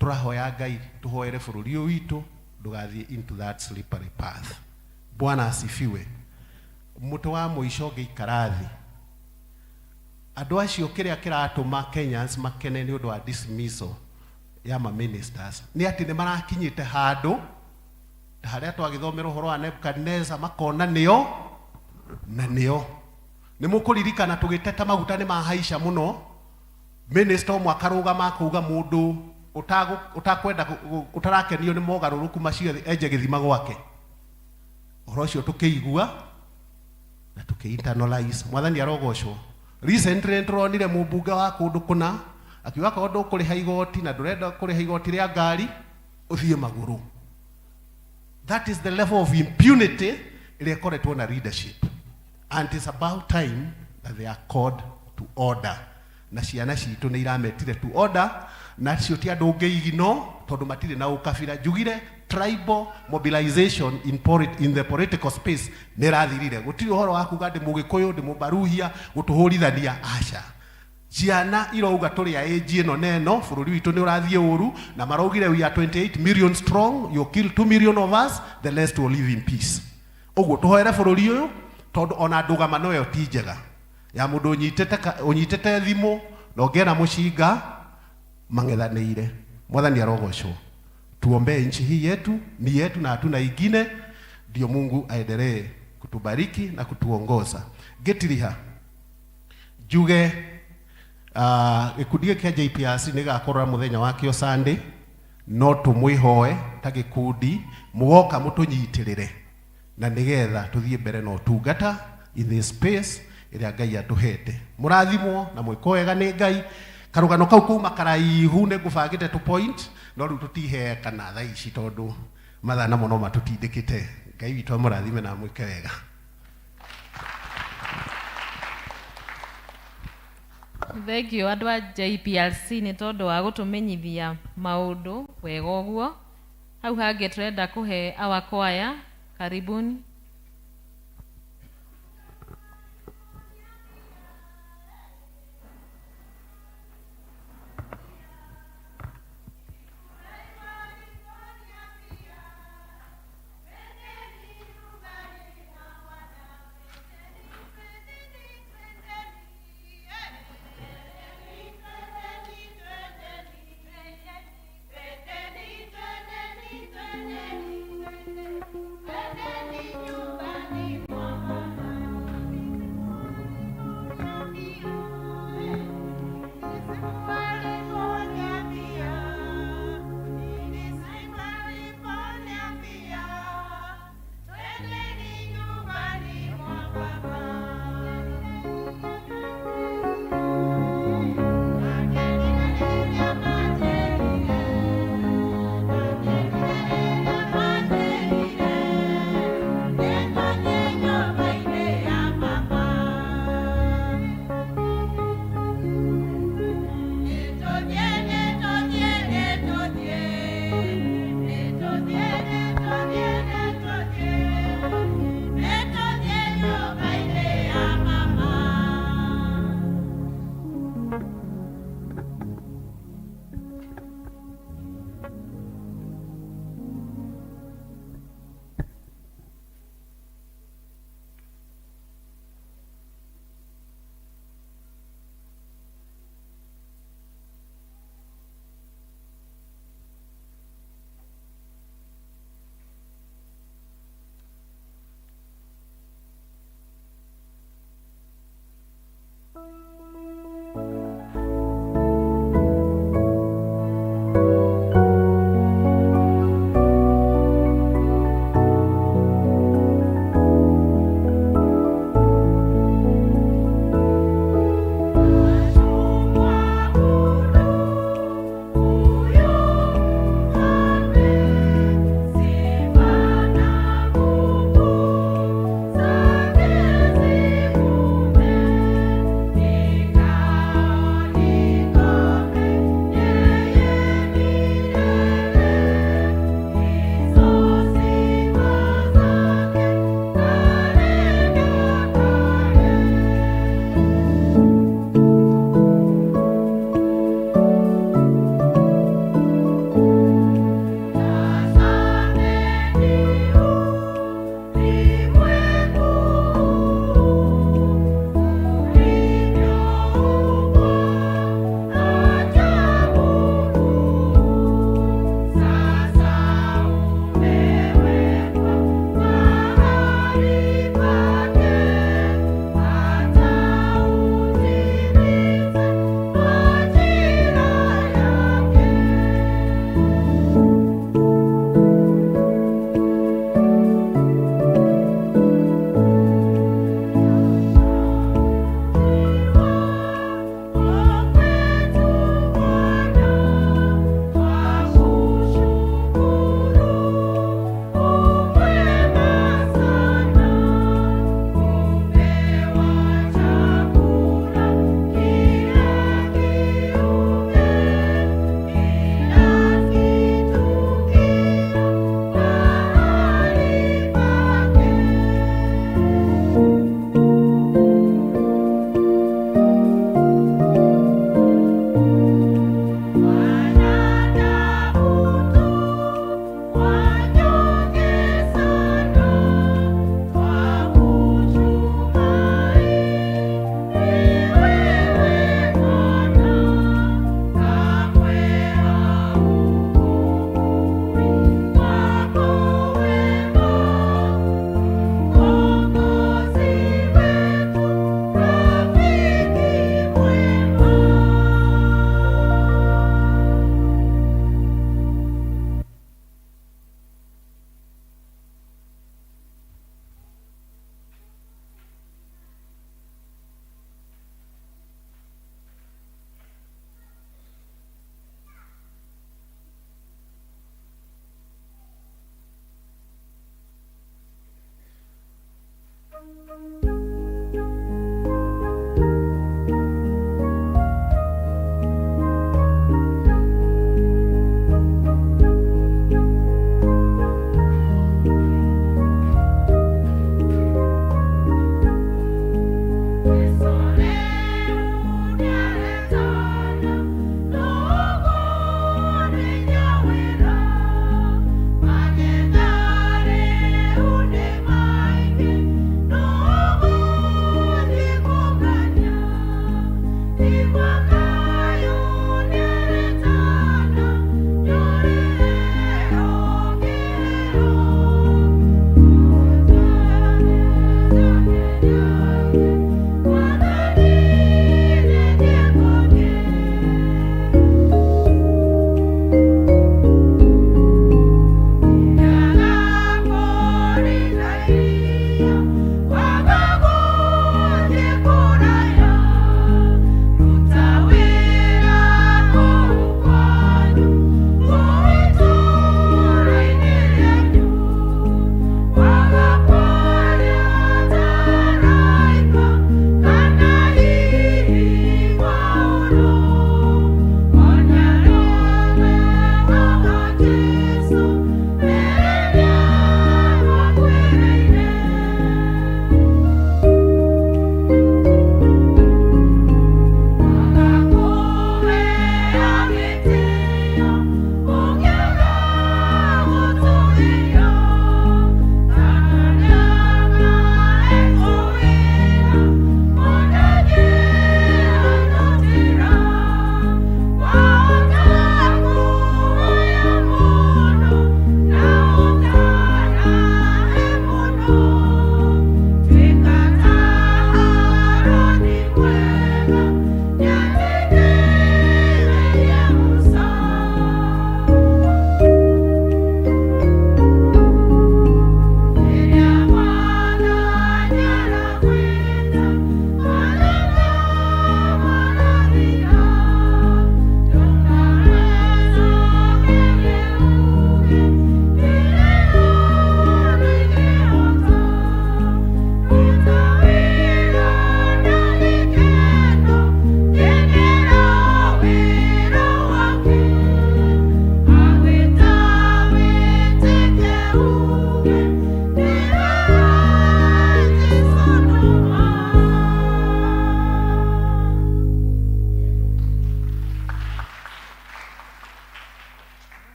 Tũrahoya Ngai tũhoere bũrũri ũyũ witũ ndũgathiĩ into that slippery path. Bwana asifiwe. Mũtĩ wa mũico ngĩikara thĩ, andũ acio kĩrĩa kĩratũma Kenyans makene nĩ ũndũ wa dismissal ya ma ministers nĩ atĩ nĩ marakinyĩte handũ ta harĩa twagĩthomera ũhoro wa Nebuchadnezzar, makona nĩo na nĩo. Nĩ mũkũririkana tũgĩteta maguta nĩ mahaica mũno, minister ũmwe akarũgama akauga mũndũ ũtakwenda ũtarakenio nĩ mogarũrũku macio enje gĩthima gwake. Ũhoro ũcio tũkĩigua na tũkĩ internalize. Mwathani arogocwo. Recently nĩtũronire mũmbunge wa kũndũ kũna akiuga akorwo ndũkũrĩha igoti na ndũrenda kũrĩha igoti rĩa ngari, ũthiĩ magũrũ. That is the level of impunity ĩrĩa ĩkoretwo na leadership, and it's about time that they are called to order. Na ciana citũ nĩ irametire to order, na cio ti andũ ũngĩigino tondũ matirĩ na ũkabira. Njugire tribal mobilization in the political space nĩ ĩrathirire. Gũtirĩ ũhoro wa kuga ndĩ mũgĩkũyũ, ndĩ mũbaruhia, gũtũhũrithania, aca. Ciana irauga tũrĩ a age ĩno na ĩno, bũrũri witũ nĩ ũrathiĩ ũru, na maraugire we are 28 million strong, you kill 2 million of us, the rest will live in peace. Ũguo tũhoere bũrũri ũyũ, tondũ ona ndũgamano ĩyo ti njega ya mũndũ ũnyitĩte thimũ na ũngĩ ena mũcinga mang'ethanĩire. Mwathani arogocwo. Tuombee nchi hii yetu, ni yetu na hatuna ingine, ndio Mungu aendelee kutubariki na kutuongoza. Ngĩtiriha njuge gĩkundi gĩkĩ kĩa JPRC nĩ gĩgakorwo mũthenya wakĩo Sunday, no tũmwĩhoe ta gĩkundi mũgoka mũtũnyitĩrĩre na nĩgetha tũthiĩ mbere na ũtungata in this space ĩrĩa Ngai atũhete. Mũrathimwo na mwĩkwo wega nĩ Ngai. Karũgano kau kuma karaihu nĩ ngũbangĩte tũ point, no rĩu tũtihe kana thaa ici tondũ mathaa namo no matũtindĩkĩte. Ngai witũ amũrathime na amwĩke wega. Thank you andũ a JPRC nĩ tondũ wa gũtũmenyithia maũndũ wega ũguo. Hau hangĩ tũrenda kũhe our choir, karibuni.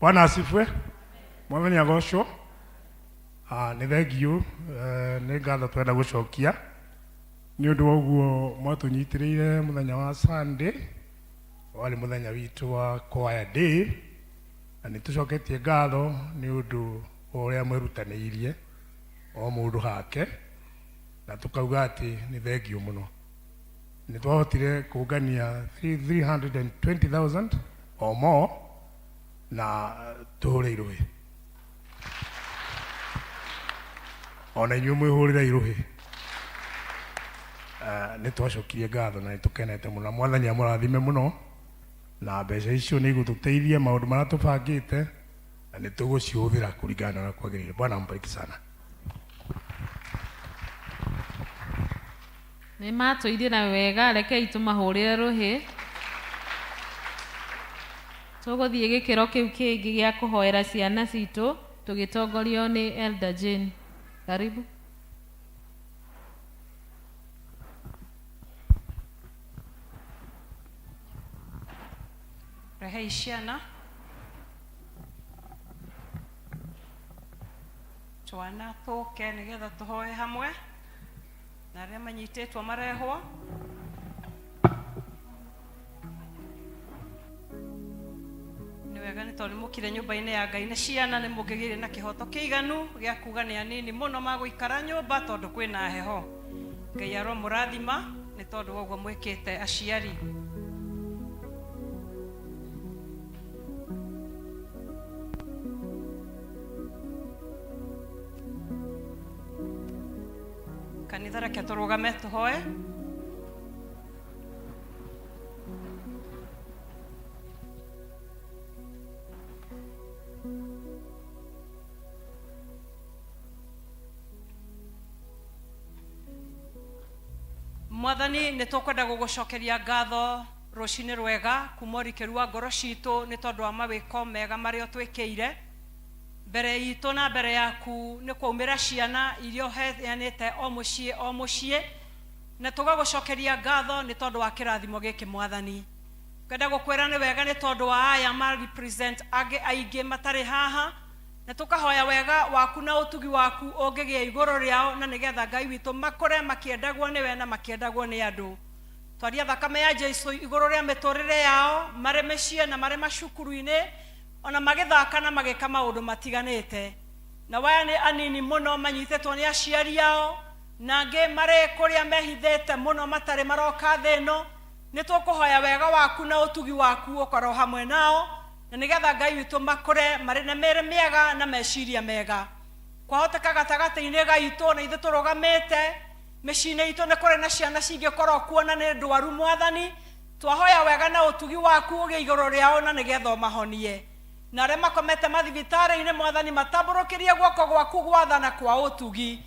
Bwana asifiwe. Mwathani agocwo. Nĩ thengiũ, nĩ ngatho twenda gũcokia nĩ ũndũ wa ũguo mwatũnyitĩrĩire mũthenya wa Sunday, warĩ mũthenya witũ wa choir day, na nĩ tũcoketie ngatho nĩ ũndũ wa ũrĩa mwerutanĩirie o mũndũ hake, na tũkauga atĩ nĩ thengiũ mũno. Nĩ twahotire kũngania 320,000 or more, na tũhũre irũhĩ. Ona inyuĩ mwĩhũrĩre irũhĩ. Nĩ twacokirie ngatho na nĩ tũkenete mũno, na Mwathani amũrathime mũno, na mbeca icio nĩ igũtũteithia maũndũ marĩa tũbangĩte, na nĩ tũgũcihũthĩra kũringana na ũrĩa kwagĩrĩire. Bwana ambariki sana. Nĩ matũirĩra wega, rekei tũmahũrĩre rũhĩ. Tũgũthiĩ gĩkĩro kĩu kĩngĩ gĩa kũhoera ciana citũ tũgĩtongorio nĩ Elder Jane. Karibu. Rehei ciana, twana tũke nĩgetha tũhoe hamwe, na arĩa manyitĩtwo marehwo. Nĩ wega nĩ tondũ nĩmũkire nyũmba-inĩ ya Ngai na ciana, nĩ mũngĩgĩire na kĩhoto kĩiganu gĩa kuga nĩ anini mũno magũikara nyũmba tondũ kwĩna heho. Ngai aromũrathima nĩ tondũ wa ũguo mwĩkĩte aciari. Kanitha, reke tũrũgame tũhoe. Mwathani, nĩ tũkwenda gũgũcokeria ngatho rũcinĩ rwega kuma ũrikĩru wa ngoro citũ nĩ tondũ wa mawĩko mega marĩa ũtwĩkĩire. Mbere itũ na mbere yaku nĩ kwaumĩra ciana iria ũheanĩte o mũciĩ o mũciĩ, na tũgagũcokeria ngatho nĩ tondũ wa kĩrathimo gĩkĩ Mwathani. Ngenda gũkwĩra nĩ wega nĩ tondũ wa aya ma represent angĩ aingĩ matarĩ haha, na tũkahoya wega waku na ũtugi waku ũngĩgĩa igũrũ rĩao, na nĩgetha Ngai witũ makũre makĩendagwo nĩwe na makĩendagwo nĩ andũ. Twaria thakame ya Jesu igũrũ rĩa mĩtũrĩre yao marĩ mĩciĩ na marĩ macukuru-inĩ, ona magĩthaka na magĩka maũndũ matiganĩte. Na waya nĩ anini mũno manyitĩtwo nĩ aciari ao, na angĩ marĩ kũrĩa mehithĩte mũno matarĩ maroka thĩ ĩno. Nĩ tũkũhoya wega waku na ũtugi waku ũkorwo hamwe nao, na nĩgetha Ngai witũ makũre marĩ na mĩĩrĩ mĩega na meciria mega. Kwahoteka gatagatĩ-inĩ gaitũ na ithuĩ tũrũgamĩte mĩciĩ-inĩ itũ nĩ kũrĩ na ciana cingĩkorwo kuo na nĩ ndwaru Mwathani, twahoya wega na ũtugi waku ũgĩe igũrũ rĩao na nĩgetha ũmahonie. Na arĩa makomete mathibitarĩ-inĩ Mwathani, matambũrũkĩrie guoko gwaku gwathana kwa ũtugi,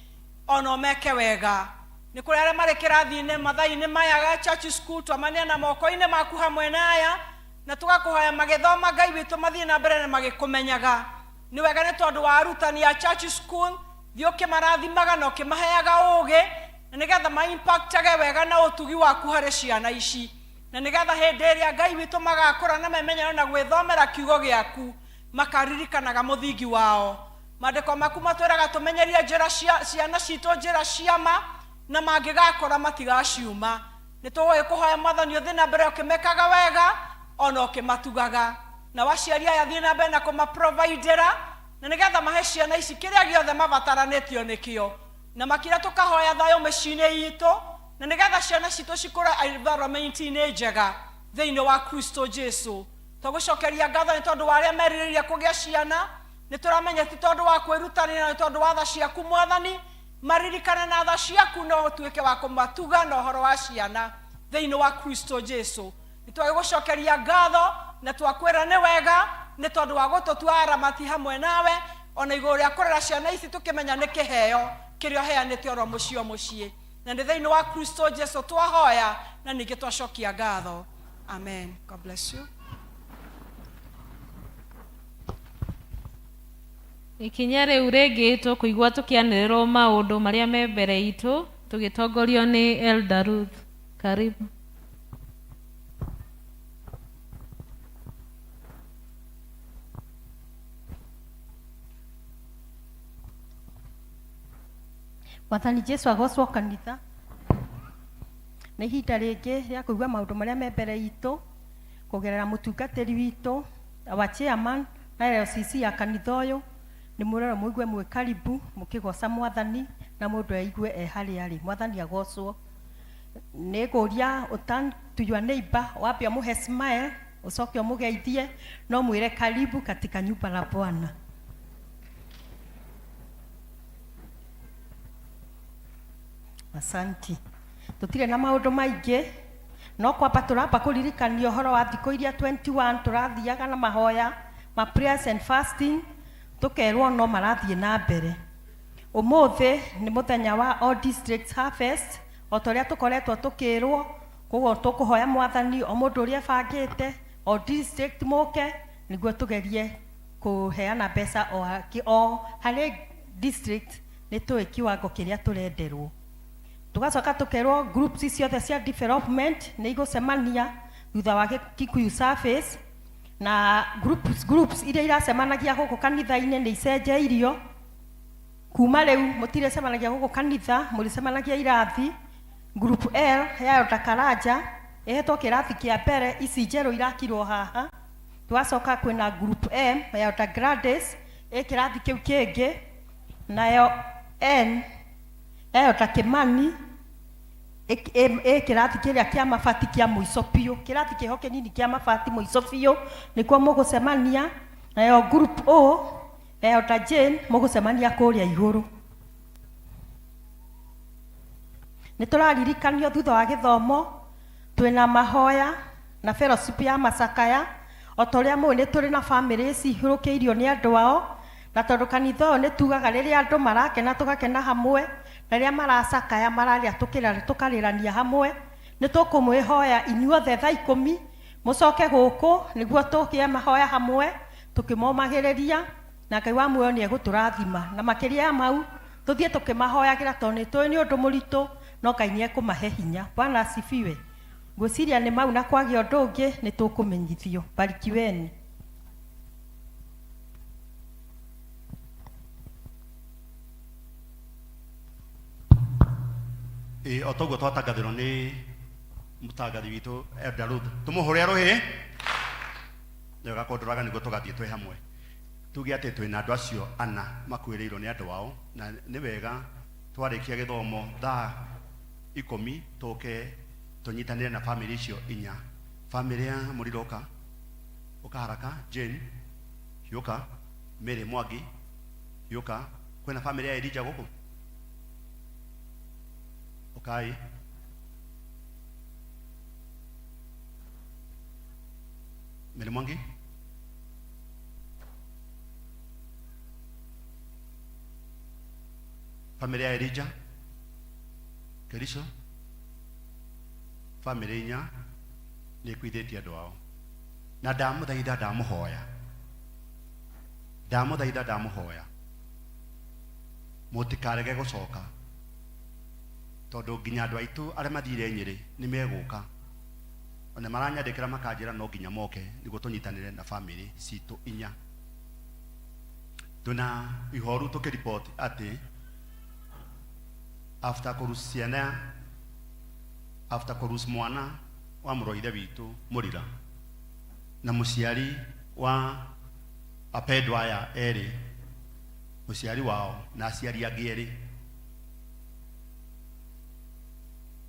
ona ũmeke wega. Nĩ kũrĩ arĩa marĩ kĩrathi-inĩ mathaa-inĩ maya ga church school, twamaneana moko-inĩ maku hamwe na aya, na tũgakũhoya magĩthoma Ngai witũ mathiĩ na mbere na magĩkũmenyaga. Nĩ wega nĩ tondũ wa arutani a church school, thiĩ ũkĩmarathimaga na ũkĩmaheaga ũũgĩ, na nĩgetha ma-impactage wega na ũtugi waku harĩ ciana ici, na nĩgetha hĩndĩ ĩrĩa Ngai witũ magakũra na memenyere na gwĩthomera kiugo gĩaku, makaririkanaga mũthingi wao. Maandĩko maku matwĩraga tũmenyerie njĩra cia ciana citũ njĩra ciama, na mangĩgakũra matigaciuma. Nĩ tũgũgĩkũhoya Mwathani ũthiĩ na mbere ũkĩmekaga wega ona ũkĩmatugaga. Na aciari aya thiĩ na mbere na kũmaprovidera, na nĩgetha mahe ciana ici kĩrĩa gĩothe mabataranĩtio nĩkĩo. Na makĩria tũkahoya thayũ mĩciĩ-inĩ itũ, na nĩgetha ciana citũ cikũre environment-inĩ njega thĩinĩ wa Kristo Jesu. Tũgũcokeria ngatho nĩ tondũ wa arĩa merirĩirie kũgĩa ciana. Nĩ tũramenya ti tondũ wa kwĩrutanĩria, nĩ tondũ wa tha ciaku Mwathani. Maririkane na tha ciaku na ũtuĩke wa kũmatuga na ũhoro wa ciana thĩinĩ wa Kristo Jesu. Nĩ twagĩgũcokeria ngatho na twakwĩra nĩ wega nĩ tondũ wa gũtũtua aramati hamwe nawe, ona igũrũ rĩa kũrera ciana ici tũkĩmenya nĩ kĩheo kĩrĩa ũheanĩte oro mũciĩ o mũciĩ. Na nĩ thĩinĩ wa Kristo Jesu twahoya na ningĩ twacokia ngatho. Amen. God bless you. Ikinya rĩu rĩngĩ tũkũigua tũkĩanĩrĩrwo maũndũ marĩa me mbere itũ tũgĩtongorio nĩ Elder Ruth. Karibu. Mwathani Jesu agocwo kanitha. Nĩ ihinda rĩngĩ rĩa kũigua maũndũ marĩa me mbere itũ kũgerera mũtungatĩri witũ, our chairman na LCC ya kanitha ũyũ. Nĩ mũrero mũigue mwĩ karibu mũkĩgoca Mwathani na mũndũ eigue e harĩa arĩ. Mwathani agocwo. Nĩ ngũria ũ turn to your neighbor, wambe ũmũhe smile, ũcoke ũmũgeithie na ũmwĩre karibu katika nyumba la Bwana. Asanti. Tũtirĩ na maũndũ maingĩ no kwamba tũramba kũririkania ũhoro wa thikũ iria 21 tũrathiaga na mahoya ma prayers and fasting, tũkerwo no marathiĩ na mbere. Ũmũthĩ nĩ mũthenya wa All Districts Harvest o ta ũrĩa tũkoretwo tũkĩrwo, koguo tũkũhoya Mwathani o mũndũ ũrĩa ebangĩte o district mũke nĩguo tũgerie kũheana mbeca o harĩ district nĩ tũĩ kiwango kĩrĩa tũrenderwo. Tũgacoka tũkerwo groups ciothe cia development nĩ igũcemania thutha wa Kikuyu service, na groups iria iracemanagia gũkũ kanitha-inĩ nĩ icenjeirio. Kuma rĩu mũtirĩcemanagia gũkũ kanitha, mũrĩcemanagia irathi. Group L ya Elder Karanja ĩhetwo kĩrathi kĩa mbere, ici njerũ irakirwo haha. Tũgacoka kwĩna Group M ya Elder Gladys ĩ kĩrathi kĩu kĩngĩ, nayo N ya Elder Kimani ĩ kĩrathi kĩrĩa kĩa mabati kĩa mũico biũ, kĩrathi kĩho kĩnini kĩa mabati mũico biũ nĩkuo mũgũcemania. Nayo Group O ya Elder Jane mũgũcemania kũrĩa igũrũ. Nĩ tũraririkanio thutha wa gĩthomo twĩna mahoya na fellowship ya macakaya. O ta ũrĩa mũĩ nĩ tũrĩ na famĩlĩ cihurũkĩirio nĩ andũ ao, na tondũ kanitha ũyũ nĩ tugaga rĩrĩa andũ marakena tũgakena hamwe, na rĩrĩa maracakaya mararĩra tũkarĩrania hamwe. Nĩ tũkũmwĩhoya inyuothe thaa 10 mũcoke gũkũ nĩguo tũgĩe mahoya hamwe tũkĩmomagĩrĩria, na Ngai wa muoyo nĩ egũtũrathima. Na makĩria ya mau tũthiĩ tũkĩmahoyagĩra tondũ nĩ tũĩ nĩ ũndũ mũritũ, no Ngai nĩ ekũmahe hinya. Bwana asifiwe. Ngwĩciria nĩ mau, na kwagĩa ũndũ ũngĩ nĩ tũkũmenyithio. Barikiweni. Ĩ o toguo twatangathĩrwo nĩ mũtangathi witũ Elder Ruth, tũmũhũre rũhĩ nĩwe gakũndũraga nĩguo tũgathiĩ twĩ hamwe. Tuge atĩ twĩna andũ acio ana makuĩrĩirwo nĩ andũ ao, na nĩ wega twarĩkia gĩthomo thaa 10 tũke tũnyitanĩre na famĩlĩ icio inya. Famĩlĩ ya Mũriro ũka, ũka haraka, Jane hiũka, Mary Mwangi hiũka. Kwĩna famĩlĩ ya Elijah gũkũ? Ũkai. Mary Mwangi. Famĩlĩ ya Elijah Kericho, famĩlĩ inya nĩ ikuithĩtie andũ ao, na ndamũthaitha ndamũhoya, ndamũthaitha ndamũhoya mũtikarege gũcoka, tondũ nginya andũ aitũ arĩa mathire Nyĩrĩ nĩ megũka, ona maranyandĩkĩra makanjĩra no nginya moke nĩguo tũnyitanĩre na famĩlĩ citũ inya. Twĩna ihoru tũkĩripoti atĩ after kũrus ciana, after kũrus mwana wa mũrũ wa ithe witũ Mũrira na mũciari wa apendwa aya erĩ, mũciari wao na aciari angĩ erĩ,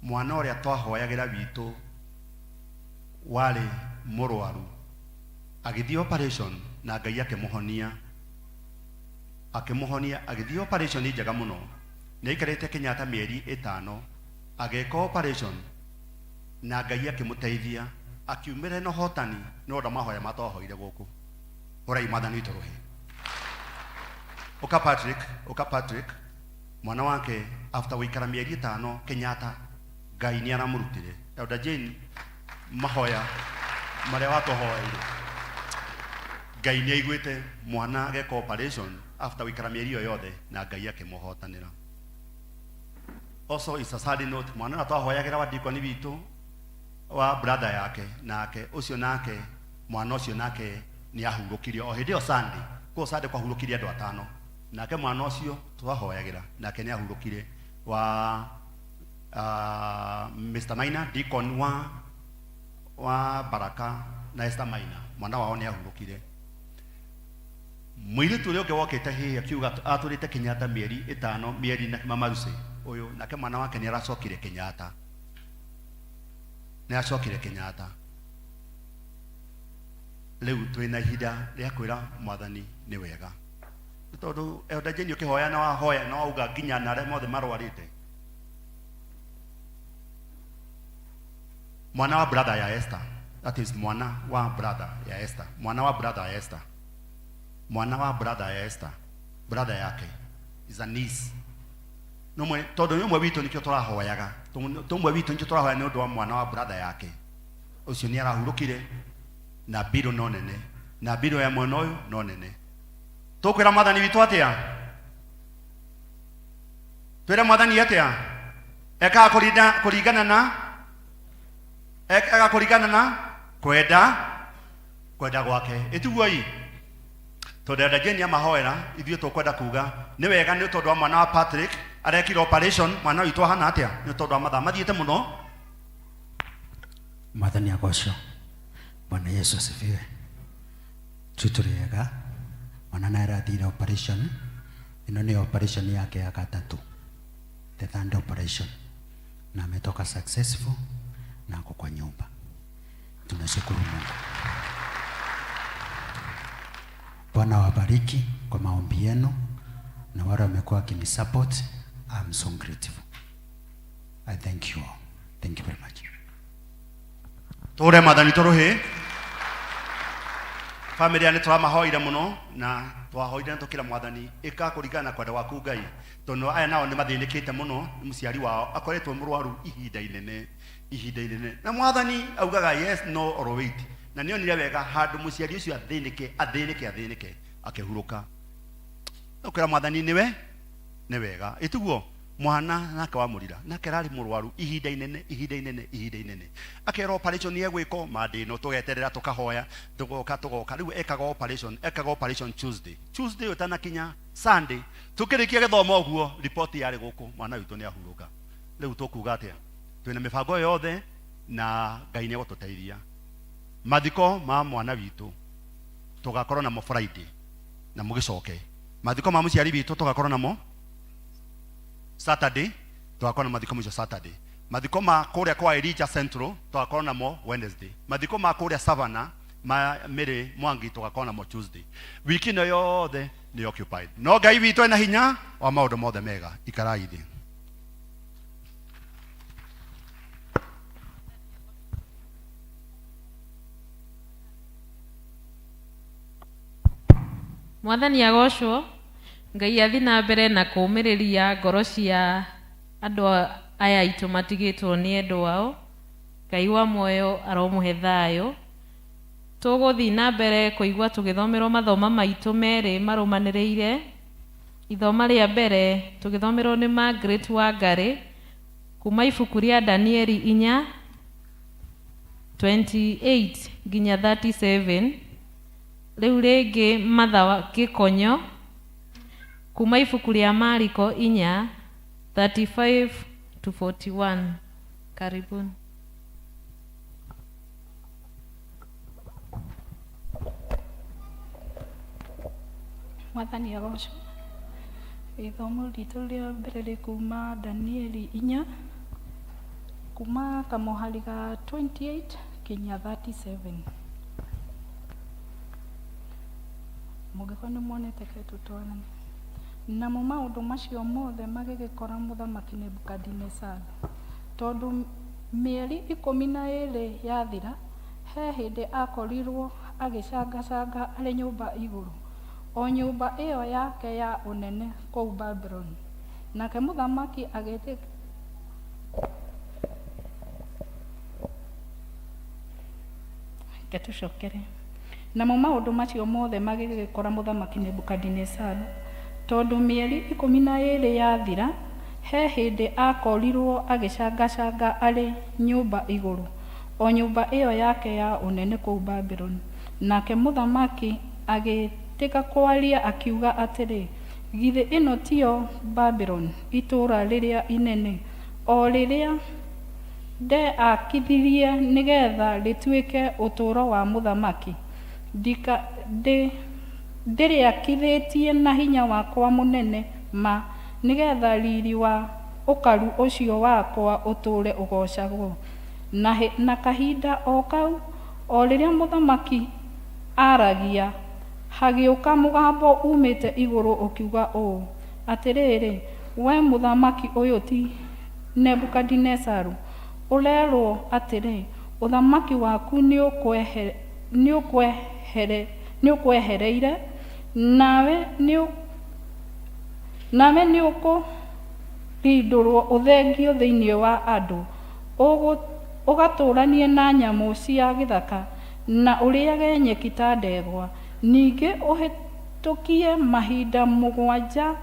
mwana ũrĩa twahoyagĩra witũ warĩ mũrwaru agĩthiĩ operation na Ngai akĩmũhonia, akĩmũhonia agĩthiĩ operation njega mũno. Nĩ aikarĩte Kenyatta mĩeri 5 agĩka operation na Ngai akĩmũteithia akiumĩra na ũhotani nĩ ũndũ wa mahoya matwahoire gũkũ. Hũrai Mwathani witũ rũhĩ. Ũka Patrick, ũka Patrick, mwana wake after gũikara mĩeri 5 Kenyatta, Ngai nĩ aramũrutire. Elder Jane, mahoya marĩa watũhoeire, Ngai nĩ aiguĩte mwana ageka operation after gũikara mĩeri ĩyo yothe na Ngai akĩmũhotanĩra. Also is a sad note, mwana ũrĩa twahoyagĩra wa dikoni witũ wa brother yake, nake ũcio nake mwana ũcio nake nĩ ahurũkirio o hĩndĩ ĩyo Sunday. Kũu Sunday kwahurũkirie andũ atano, nake mwana ũcio twahoyagĩra nake nĩ ahurũkire. wa Mr. Maina deacon wa wa Baraka na Esther Maina mwana wao nĩ ahurũkire mũirĩtu ũrĩa ũngĩ wokĩte hihi akiuga atũrĩte Kenyatta mĩeri ĩtano mĩeri na mama Lucy ũyũ nake mwana wake nĩ aracokire Kenyatta nĩ acokire Kenyatta rĩu twĩna ihinda rĩa kwĩra mwathani nĩ wega nĩ tondũ Elder Jane ũkĩhoya na wahoya na wauga nginya na arĩa mothe marwarĩte mwana wa brother ya Esther that is mwana wa brother ya Esther mwana wa brother ya Esther mwana wa brother ya Esther brother yake is a niece no mwe tondu ni umwe witũ nikio tũrahoyaga tumwe witũ nikio tũrahoya nĩ ũndũ wa mwana wa brother yake ũcio nĩ arahurũkire na mbirũ no nene na mbirũ ya mwena ũyũ no nene tũkwĩra mwathani witũ atĩa twĩre mwathani atĩa ekaga kũringana na ekaga kũringana na kwenda kwenda gwake ĩtiguo ii tondũ Elder Jane amahoera ithuĩ tũkwenda kuga nĩ wega nĩ tondũ wa mwana wa Patrick arekire operation mwana witũ ahana atĩa nĩ tondũ wa mathaa mathiĩte mũno Mwathani agocwo. Bwana Yesu asifiwe. Tuturiega mwana naye arathire operation ĩno nĩ operation yake ya gatatũ, the third operation, na ametoka successful na ako kwa nyumba. Tunashukuru Mungu. Bwana wabariki kwa maombi yenu na wale wamekuwa wakinisupport. I'm so grateful. I thank you all. Thank you very much. Tũre mwathani tũrũhĩ family aya nĩ tũramahoire mũno na twahoire na tũkĩra mwathani ĩka kũringana na kwenda gwaku Ngai tondũ aya nao nĩ mathĩnĩkĩte mũno nĩ mũciari wao akoretwo mũrwaru ihinda inene ihinda inene na mwathani augaga yes no or wait na nĩ onire wega handũ mũciari ũcio athĩnĩke athĩnĩke athĩnĩke akĩhurũka ũkĩra mwathani nĩwe nĩ wega ĩtiguo mwana nake wa mũrira nake ararĩ mũrwaru ihinda inene ihinda inene ihinda inene akerwo operation egwĩkwo Monday ĩno tũgeterera tũkahoya tũgoka tũgoka rĩu ekaga operation ekaga operation Tuesday Tuesday ũtanakinya Sunday tũkĩrĩkia gĩthomo ũguo riboti yarĩ gũkũ mwana witũ nĩ ahurũka rĩu tũkuga atĩa twĩna mĩbango yothe na Ngai nĩ egũtũteithia mathiko ma mwana witũ tũgakorwo namo Friday na mũgĩcoke mathiko ma mũciari witũ tũgakorwo namo Saturday tũgakorwo na mathiko macio Saturday mathiko ma kũrĩa kwa Elijah Central tũgakorwo namo Wednesday mathiko ma kũrĩa Savannah ma Mary Mwangi tũgakorwo namo Tuesday wiki ĩno yothe nĩ occupied no Ngai witũ ena hinya wa maũndũ mothe mega ikarai thĩ. Mwathani agocwo Ngai athi na mbere na kũũmĩrĩria ngoro cia andũ aya aitũ matigĩtwo nĩ endwa ao Ngai wa muoyo aromũhe thayũ tũgũthiĩ na mbere kũigua tũgĩthomerwo mathoma maitũ merĩ marũmanĩrĩire ithoma rĩa mbere tũgĩthomerwo nĩ Margaret Wangari kuma ibuku rĩa Danieli 4:28 nginya 37 rĩu rĩngĩ Martha wa Gĩkonyo kuma ibuku rĩa Mariko 4:35 to 41 karibuni. Mwathani agocwo gĩthomo ritũ rĩa mbere rĩ kuma Danieli 4 kuma kamũhari ga 28 kinya 37 mũngĩkorwo nĩ muonete ke tũtwarane namo maũndũ macio mothe magĩgĩkora mũthamaki Nebukadinezaru tondũ mĩeri 12 yathira he hĩndĩ akorirwo agĩcangacanga arĩ nyũmba igũrũ o nyũmba ĩyo yake ya ũnene kũu Babuloni nake mũthamaki agĩtĩ Reke tũcokere namo maũndũ macio mothe magĩgĩkora mũthamaki Nebukadinezaru tondũ mĩeri 12 yathira he hĩndĩ akorirwo agĩcangacanga arĩ nyũmba igũrũ o nyũmba ĩyo yake ya ũnene kũu Babuloni nake mũthamaki agĩtĩka kwaria akiuga atĩrĩ Githĩ ĩno tiyo Babuloni, itũũra rĩrĩa inene, o rĩrĩa ndeakithirie nĩgeetha rĩtuĩke ũtũũro wa mũthamaki? Ndĩrĩakithĩtie na hinya wakwa mũnene ma, nĩgeetha riiri wa ũkaru ũcio wakwa ũtũũre ũgoocagwo. Na kahinda o kau, o rĩrĩa mũthamaki aaragia, hagĩũka mũgambo uumĩte igũrũ ũkiuga ũũ, Atĩrĩrĩ, wee mũthamaki ũyũ ti Nebukadinezaru, ũrerwo atĩrĩ, 'Ũthamaki waku nĩũkwehereire, nawe nĩũkũrindũrwo ũthengio thĩinĩ wa andũ, ũgatũũranie na nyamũ cia gĩthaka, na ũrĩĩage nyeki ta ndegwa. Ningĩ ũhĩtũkie mahinda mũgwanja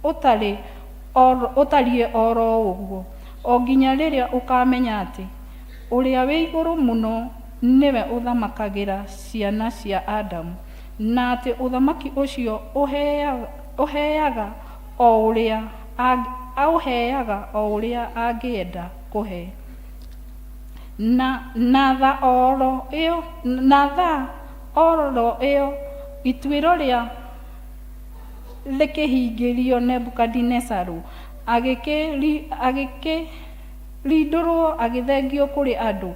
ũtariĩ o ro ũguo, o nginya rĩrĩa ũkaamenya atĩ Ũrĩa-wĩ-Igũrũ-Mũno nĩwe ũthamakagĩra ciana cia Adamu, na atĩ ũthamaki ũcio ũheaga o ũrĩa angĩenda kũhe. Na thaa o ro ĩyo ituĩro rĩa rĩkĩhingĩrio Nebukadinezaru, agĩkĩrindũrwo agĩthengio kũrĩ andũ,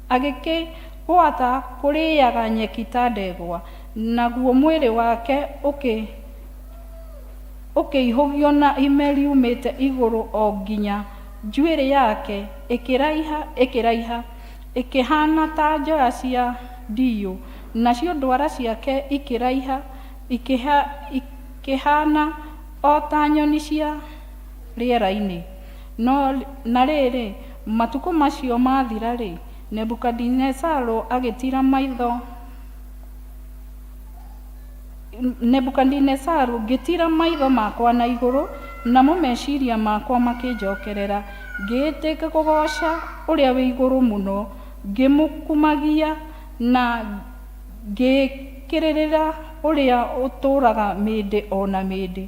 agĩkĩgwata kũrĩĩaga nyeki ta ndegwa, naguo mwĩrĩ wake ũkĩihũgio na ime riumĩte igũrũ o nginya njuĩrĩ yake ĩkĩraiha ĩkĩhaana ta njoya cia ndiyũ, nacio ndwara ciake ikĩraiha ikĩhaana o ta nyoni cia rĩera-inĩ. Na rĩrĩ, matukũ macio maathira-rĩ, Nebukadinezaru agĩtiira maitho Nebukadinezaru ngĩtiira maitho makwa na igũrũ, namo meciiria makwa makĩnjookerera. Ngĩĩtĩka kũgooca Ũrĩa-wĩ-Igũrũ-Mũno, ngĩmũkumagia na ngĩĩkĩrĩra ũrĩa ũtũũraga mĩndĩ o na mĩndĩ,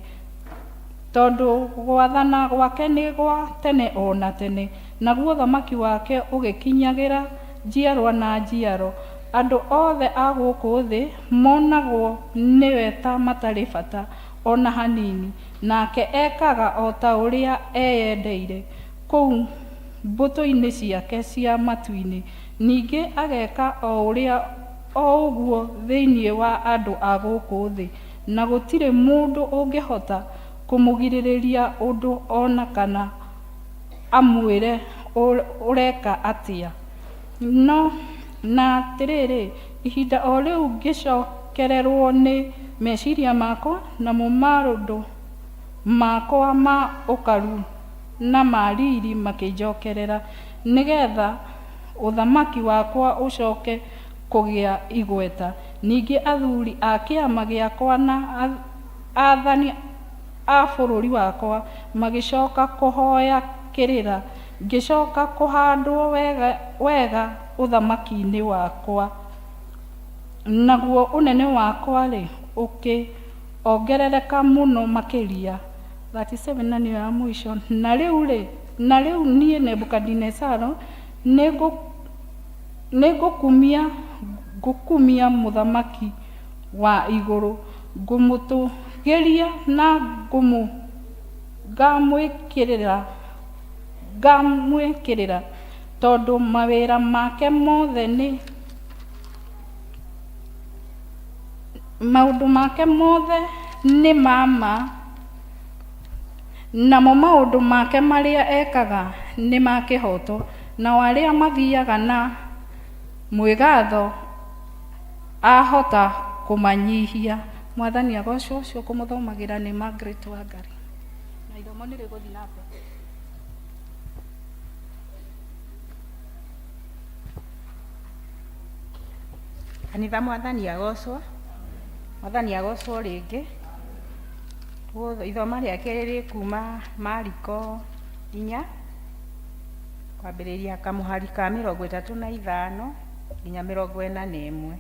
tondũ gwathana gwake nĩ gwa tene o na tene, naguo ũthamaki wake ũgĩkinyagĩra njiarwa na njiaro. Andũ othe a gũkũ thĩ monagwo nĩwe ta matarĩ bata o na hanini, nake ekaga o ta ũrĩa eyendeire kũu mbũtũ-inĩ ciake cia matu-inĩ, ningĩ ageka o ũguo thĩinĩ wa andũ a gũkũ thĩ, na gũtirĩ mũndũ ũngĩhota kũmũgirĩrĩria ũndũ o na kana amwĩre ũreka atĩa. Na atĩrĩrĩ, ihinda o rĩu ngĩcokererwo nĩ meciiria makwa, namo maũndũ makwa ma ũkaru na ma riiri makĩnjookerera, nĩgeetha ũthamaki wakwa ũcooke kũgĩa igweta. Ningĩ athuuri a kĩama gĩakwa na aathani a bũrũri wakwa magĩcooka kũhooya kĩrĩra, ngĩcooka kũhaandwo wega ũthamaki-inĩ wakwa, naguo ũnene wakwa-rĩ, ũkĩongerereka mũno makĩria. 37 na nĩyo ya mũico. Na rĩu niĩ Nebukadinezaru nĩngũkumia ngũkumia Mũthamaki wa igũrũ, ngũmũtũgĩria na ngamwĩkĩrĩra, tondũ mawĩra make mothe nĩ maũndũ make mothe nĩ ma ma, namo maũndũ make marĩa ekaga nĩ ma kĩhooto, nao arĩa mathiiaga na mwĩgaatho ahota kũmanyiihia. Mwathani agocwo. Ũcio kũmũthomagĩra nĩ Margaret Wangari, na ithomo nĩ rĩgũthiĩ na mbere. Kanitha, Mwathani agocwo. Mwathani agocwo rĩngĩ. Ithoma rĩa kerĩ rĩ kuma Mariko 4, kwambĩrĩria kamũhari ka 35 nginya 41.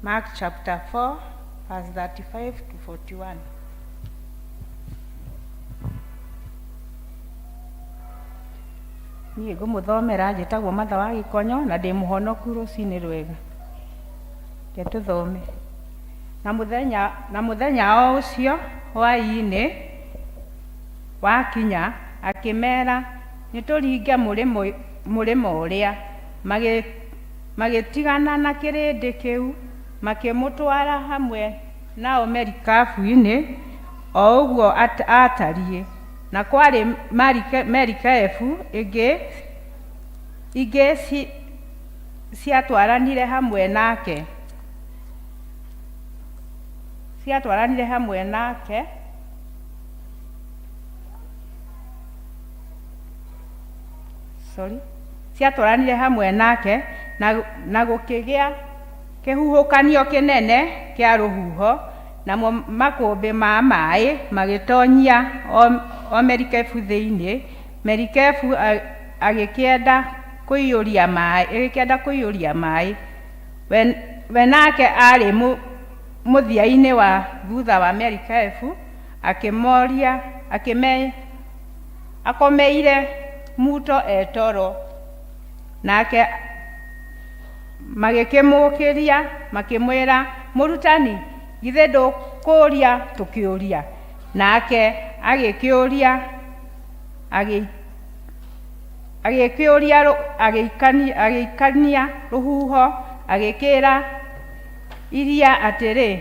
Mark chapter 4 verse 35 to 41. Niĩ ngũmũthomera njĩtagwo Martha wa Gĩkonyo na ndĩ mũhonoku rũcinĩ rwega. Reke tũthome. Na mũthenya, na mũthenya o ũcio hwaĩ-inĩ wakinya, akĩmera, nĩtũringe mũrĩmo, mũrĩmo ũrĩa. Magĩtigana na kĩrĩndĩ kĩu, makĩmũtwara hamwe nao merikabu-inĩ, o ũguo aatariĩ. Na kwarĩ merikebu ĩngĩ ingĩ ciatwaranire hamwe nake, ciatwaranire hamwe nake. Sorry, ciatwaranire hamwe nake, na, na gũkĩgĩa kĩhuhũkanio kĩnene kĩa rũhuho, namo makũmbĩ ma maĩ magĩtonyia o, o merikebu thĩinĩ. Merikebu agĩkĩenda kũiyũria maĩ, ĩgĩkĩenda kũiyũria maĩ. We, we nake aarĩ mũthia-inĩ wa thutha wa merikebu, akĩmoria, akĩme, akomeire muto e toro. Nake magĩkĩmũũkĩria makĩmwĩra, Mũrutani, githĩ ndũkũũria tũkĩũria? Nake agĩkĩũria, agĩkĩũria, agĩikania rũhuho, agĩkĩra iria atĩrĩ,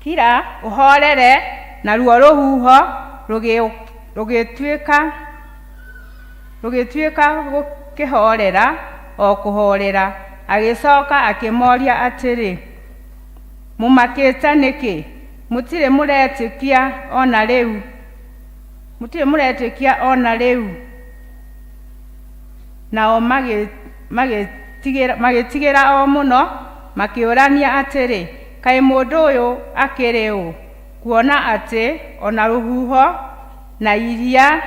Kira, ũhorere. Naruo rũhuho rũgĩtuĩka rũgĩtuĩka gũkĩhorera o kũhorera. Agĩcoka akĩmoria atĩrĩ, Mũmakĩte nĩkĩ? Mũtirĩ mũretĩkia o na rĩu? Mũtirĩ mũretĩkia o na rĩu? Nao magĩtigĩra o mũno, makĩũrania atĩrĩ, Kaĩ mũndũ ũyũ akĩrĩ ũ, kuona atĩ o na rũhuho na iria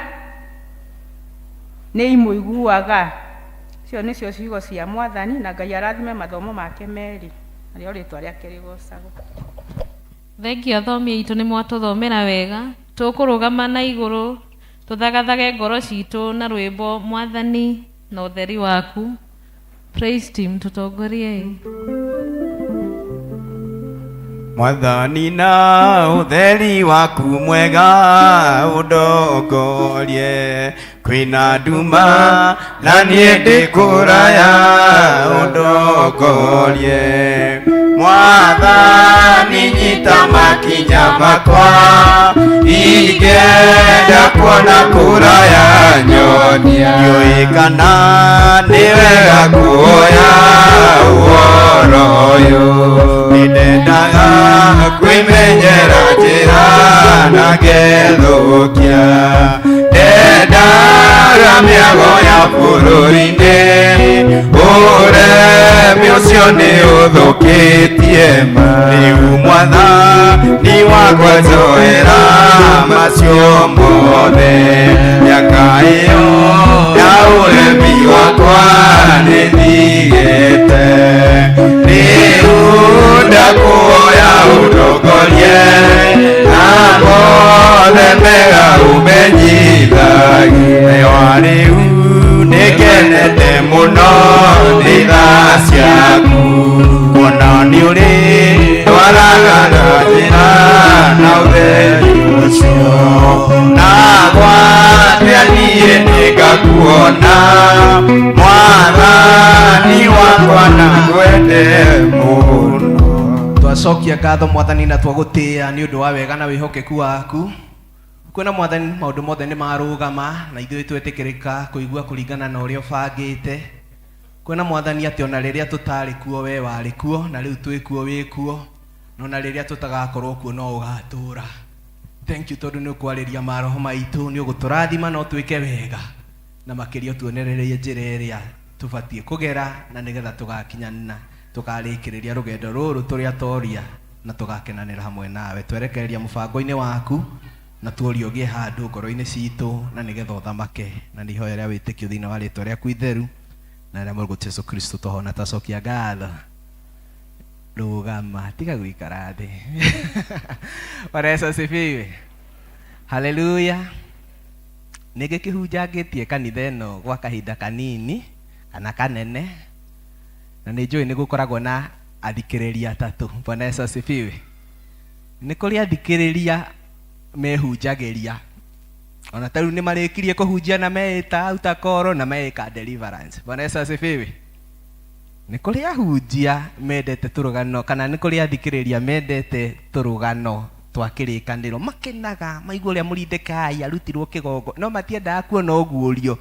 nĩ imũiguaga? Icio nĩcio ciugo cia Mwathani, na Ngai arathime mathomo make merĩ, narĩo rĩtwa rĩake rĩgocagwo. Thengiũ athomi aitũ nĩ mwatũthomera wega. Tũkũrũgama na igũrũ tũthagathage ngoro citũ na rwĩmbo Mwathani na ũtheri waku. Praise team tũtongorie. Mwathani na ũtheri waku mwega ũndongorie, kwĩna nduma na niĩ ndĩ kũraya ũndongorie. Mwathani nyita makinya makwa, ingĩenda kuona kũraya nyonia. Ndiũĩ kana nĩ wega kuoya ũhoro ũyũ, nĩndendaga kwĩmenyera njĩra na ngethũkia. Ndendaga mĩago ya bũrũri-inĩ, ũremi ũcio nĩ ũthũkĩtie ma. Rĩu Mwathani wakwa njoera macio mothe, mĩaka ĩyo ya ũremi wakwa nĩthigĩte. Rĩu ndakuoya ũndongorie, na mothe mega ũmenyithagie. Rĩu nĩngenete mũno nĩ tha ciaku, kuona nĩ ũrĩ twaraga na njĩra na ũtheri ũcio, na gwatia niĩ nĩngakuona Mwathani wakwa na ngwende mũno. Twacokia ngatho Mwathani na twagũtĩĩa nĩ ũndũ wa wega na wĩhokeku waku. Kuona Mwathani maũndũ mothe nĩ marũgama na ithuĩ twetĩkĩrĩka kũigua kũringana na ũrĩa ũbangĩte. Kuona Mwathani atĩ ona rĩrĩa tũtarĩ kuo we warĩ kuo, na rĩu twĩ kuo wĩ kuo, na ona rĩrĩa tũtagakorwo kuo no ũgatũra. Thank you tondũ nĩ ũkwarĩria maroho maitũ, nĩ ũgũtũrathima na ũtwĩke wega, na makĩria ũtuonererie njĩra ĩrĩa tũbatiĩ kũgera na nĩgetha tũgakinyana tũkarĩkĩrĩria rũgendo rũrũ tũrĩ atoria na tũgakenanĩra hamwe nawe. Twerekereria mũbango-inĩ waku na tuoria ũgĩe handũ ngoro-inĩ citũ na nĩgetha ũthamake, na nĩ ihoya rĩa wĩtĩkio thĩinĩ wa rĩtwa rĩaku itheru na rĩa Mũrũguo Jesu Kristo twahona. Twacokia ngatho. Rũgama, tiga gũikara thĩ. Bwana Yesu asifiwe. Haleluya. Nĩ ngĩkĩhunjangĩtie kanitha ĩno gwa kahinda kanini kana kanene, na nĩ njũĩ nĩ gũkoragwo na athikĩrĩria atatũ. Bwana Yesu asifiwe. Nĩ kũrĩ athikĩrĩria mehunjagĩria, ona ta rĩu nĩ marĩkirie kũhunjia na meĩta autakoro na meĩka deliverance. Bwana Yesu asifiwe. Nĩ kũrĩ ahunjia mendete tũrũgano, kana nĩ kũrĩ athikĩrĩria mendete tũrũgano twa kĩrĩkanĩro, makenaga maigua ũrĩa Moridekai arutirwo kĩgongo, no matiendaga kuona ũguũrio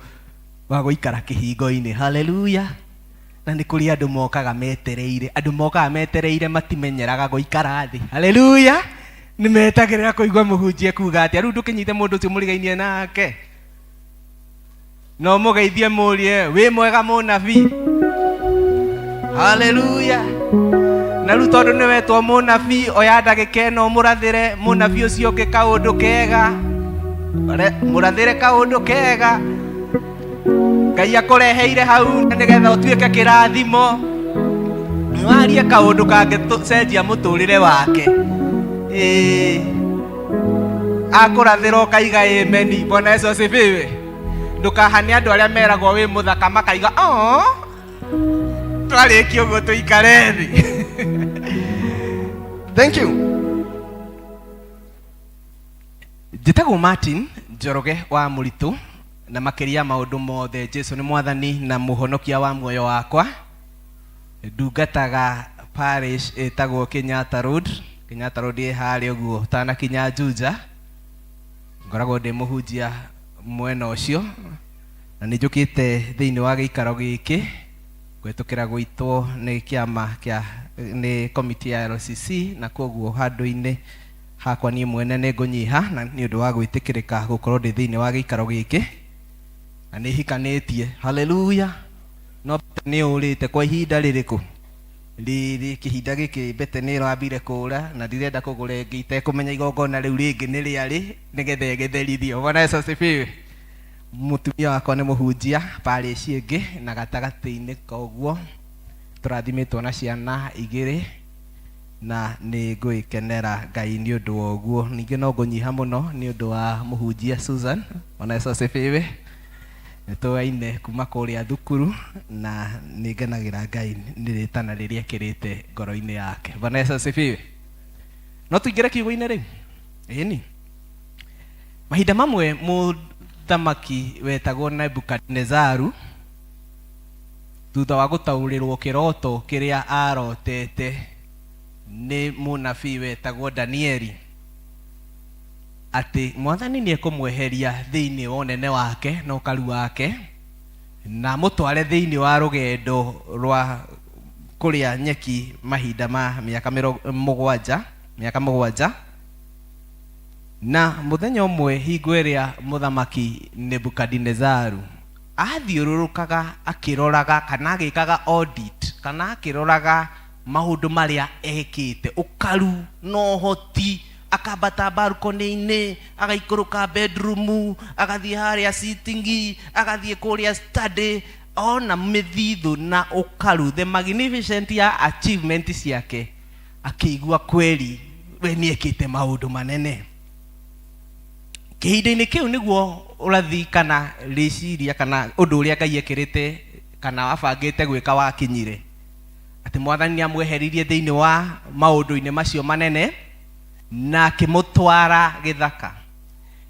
wa gũikara kĩhingo-inĩ. Haleluya. Na nĩ kũrĩ andũ mokaga metereire, andũ mokaga metereire matimenyeraga gũikara thĩ. Haleluya. Nĩ metagĩrĩra kũigua mũhunjia kuga atĩa. Rĩu ndũkĩnyite mũndũ ũcio mũrigainie nake, no mũgeithie mũrie wĩ mwega mũnabii. Haleluya. Na rĩu tondũ nĩ wetwo mũnabii, oya ndagĩka ĩno mũrathĩre mũnabii ũcio ũngĩ kaũndũ kega. Mũrathĩre kaũndũ kega Ngai akũreheire hau na nĩgetha ũtuĩke kĩrathimo. Warie kaũndũ kangĩcenjia mũtũrĩre wake. Ĩĩ, akũrathĩra ũkaiga ĩmeni. Bwana Yesu asifiwe. Ndũkahane andũ arĩa meragwo wĩ mũthaka makaiga oo, twarĩkia ũguo tũikare thĩ. Thank you. Njĩtagwo Martin Njoroge wa Mũritũ, na makĩria maũndũ mothe Jesu nĩ mwathani na mũhonokia wa muoyo wakwa. Ndungataga parish ĩtagwo Kenyatta Road. Kenyatta Road ĩ harĩa ũguo ũtanakinya Juja. Ngoragwo ndĩ mũhunjia mwena ũcio, na nĩ njũkĩte thĩinĩ wa gĩikaro gĩkĩ kũhĩtũkĩra gwĩtwo nĩ kĩama kĩa nĩ komiti ya LCC, na koguo handũ-inĩ hakwa niĩ mwene nĩ ngũnyiha na nĩ ũndũ wa gwĩtĩkĩrĩka gũkorwo ndĩ thĩinĩ wa gĩikaro gĩkĩ, na nĩ hikanĩtie. Haleluya. No mbete nĩ ũrĩte kwa ihinda rĩrĩkũ rĩrĩ? Kĩhinda gĩkĩ mbete nĩ ĩrambire kũra, na ndirenda kũgũra ĩngĩ itekũmenya igongona rĩu rĩngĩ nĩ rĩarĩ, nĩgetha ĩgĩtherithio. Bwana Yesu asifiwe. Mũtumia wakwa nĩ mũhunjia parish ĩngĩ na gatagatĩ-inĩ, koguo tũrathimĩtwo na ciana igĩrĩ, na nĩ ngwĩkenera Ngai nĩ ũndũ wa ũguo. Ningĩ no ngũnyiha mũno nĩ ũndũ wa mũhunjia Susan. Bwana Yesu asifiwe. Nĩ tũaine kuma kũrĩa thukuru, na nĩ ngenagĩra Ngai nĩ rĩtana rĩrĩa ekĩrĩte ngoro-inĩ yake. Bwana Yesu asifiwe. No tũingĩre kiugo-inĩ rĩu. Ĩni. Mahinda mamwe mũthamaki wetagwo Nebukadinezaru, thutha wa gũtaũrĩrwo kĩroto kĩrĩa arotete nĩ mũnabii wetagwo Danieli, atĩ mwathani nĩ ekũmweheria thĩinĩ wa ũnene wake na ũkaru wake, na amũtware thĩinĩ wa rũgendo rwa kũrĩa nyeki mahinda ma mĩaka mũgwanja, mĩaka mũgwanja. Na mũthenya ũmwe hingo ĩrĩa mũthamaki Nebukadinezaru athiũrũrũkaga akĩroraga kana agĩkaga audit kana akĩroraga maũndũ marĩa ekĩte, ũkaru na ũhoti, akambata balcony-inĩ, agaikũrũka bedroom, agathiĩ harĩa sitting, agathiĩ kũrĩa study, ona mĩthithũ na ũkaru, the magnificent ya achievement ciake, akĩigua kweri we nĩ ekĩte maũndũ manene. Kĩhinda-inĩ kĩu nĩguo ũrathi kana rĩciria kana ũndũ ũrĩa Ngai ekĩrĩte kana abangĩte gwĩka wakinyire, atĩ mwathani nĩ amweheririe thĩinĩ wa maũndũ-inĩ macio manene na akĩmũtwara gĩthaka.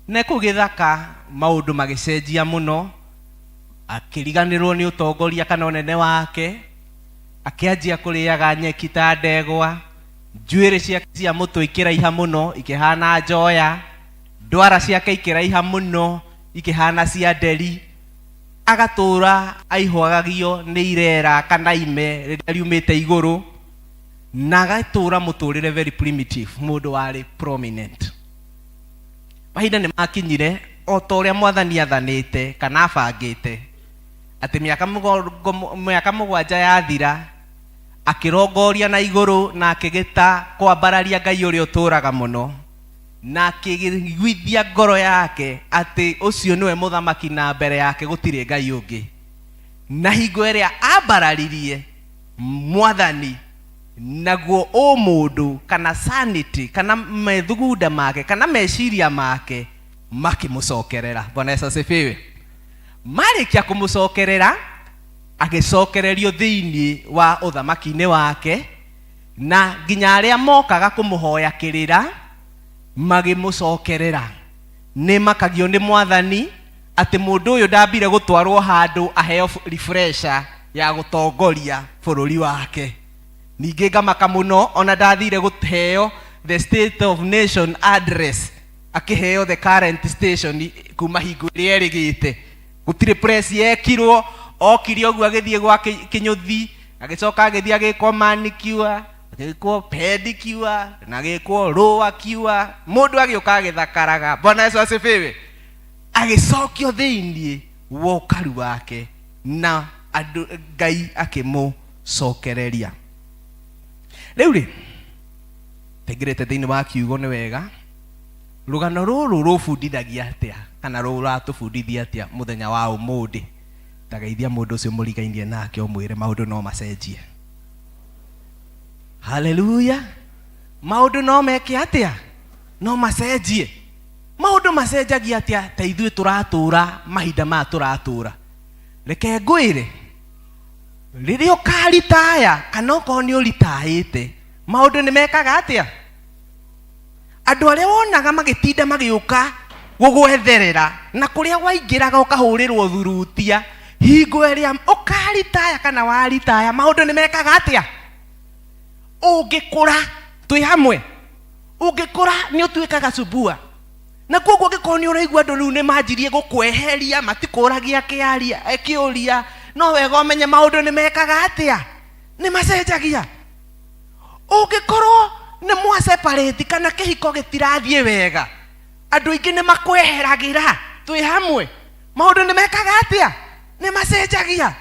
Na kũu gĩthaka maũndũ magĩcenjia mũno, akĩriganĩrwo nĩ ũtongoria kana ũnene wake, akĩanjia kũrĩaga nyeki ta ndegwa, njuĩrĩ ciake cia mũtwe ikĩraiha mũno ikĩhana njoya, ndwara ciake ikĩraiha mũno ikĩhana cia nderi, agatũra aihũagagio nĩ irera kana ime rĩrĩa riumĩte igũrũ, na agatũra mũtũrĩre very primitive, mũndũ warĩ prominent. Mahinda nĩ makinyire o ta ũrĩa mwathani athanĩte kana abangĩte, atĩ mĩaka mũgwanja yathira, akĩrongoria na igũrũ na akĩgĩta kwambararia Ngai ũrĩa ũtũraga mũno, na akĩiguithia ngoro yake atĩ ũcio nĩwe mũthamaki na mbere yake gũtirĩ Ngai ũngĩ. Na hingo ĩrĩa ambararirie mwathani, Naguo ũmũndũ kana sanity kana methugunda make kana meciria make makĩmũcokerera. Bwana Yesu asifiwe. Marĩkia kũmũcokerera, agĩcokererio thĩinĩ wa ũthamaki-inĩ wake, na nginya arĩa mokaga kũmũhoya kĩrĩra magĩmũcokerera. Nĩ makagio nĩ Mwathani atĩ mũndũ ũyũ ndambire gũtwarwo handũ aheo refresher ya gũtongoria bũrũri wake. Ningĩ ngamaka mũno ona ndathire gũheo the state of nation address, akĩheo the current station kuma hingo ĩrĩa ĩrĩgĩte. Gũtirĩ press yekirwo, okire ũguo agĩthiĩ gwa kĩnyũthi, agĩcoka agĩthiĩ agĩkwo manicure, agĩkwo pedicure, na agĩkwo lower cure. Mũndũ agĩũka agĩthakaraga. Bwana Yesu asifiwe. Agĩcokio thĩinĩ wa ũkaru wake na andũ Ngai akĩmũcokereria. Rĩu rĩ, tũingĩrĩte thĩinĩ wa kiugo nĩ wega. Rũgano rũrũ rũbundithagia atĩa kana rũratũbundithia atĩa mũthenya wa ũmũthĩ? Tageithia mũndũ ũcio mũrigainie nake ũmwĩre maũndũ no macenjie. Haleluya! Maũndũ no meke atĩa? No macenjie. Maũndũ macenjagia atĩa ta ithuĩ tũratũra mahinda maya tũratũra? Reke ngwĩre, rĩrĩa ũkaritaya kana okorwo nĩ ũritaĩte, maũndũ nĩ mekaga atĩa? Andũ arĩa wonaga magĩtinda magĩũka gũgwetherera na kũrĩa waingĩraga ũkahũrĩrwo thurutia, hingo ĩrĩa ũkaritaya kana waritaya, maũndũ nĩ mekaga atĩa? Ũngĩkũra, twĩ hamwe, ũngĩkũra nĩ ũtuĩkaga subua. Na koguo ũngĩkorwo nĩ ũraigua andũ rĩu nĩ manjirie gũkweheria, matikũragia kĩũria, no wega ũmenye maũndũ nĩ mekaga atĩa? Nĩ macenjagia. Ũngĩkorwo nĩ mwa separate kana kĩhiko gĩtirathiĩ wega, andũ aingĩ nĩ makweheragĩra, twĩ hamwe, maũndũ nĩ mekaga atĩa? Nĩ macenjagia.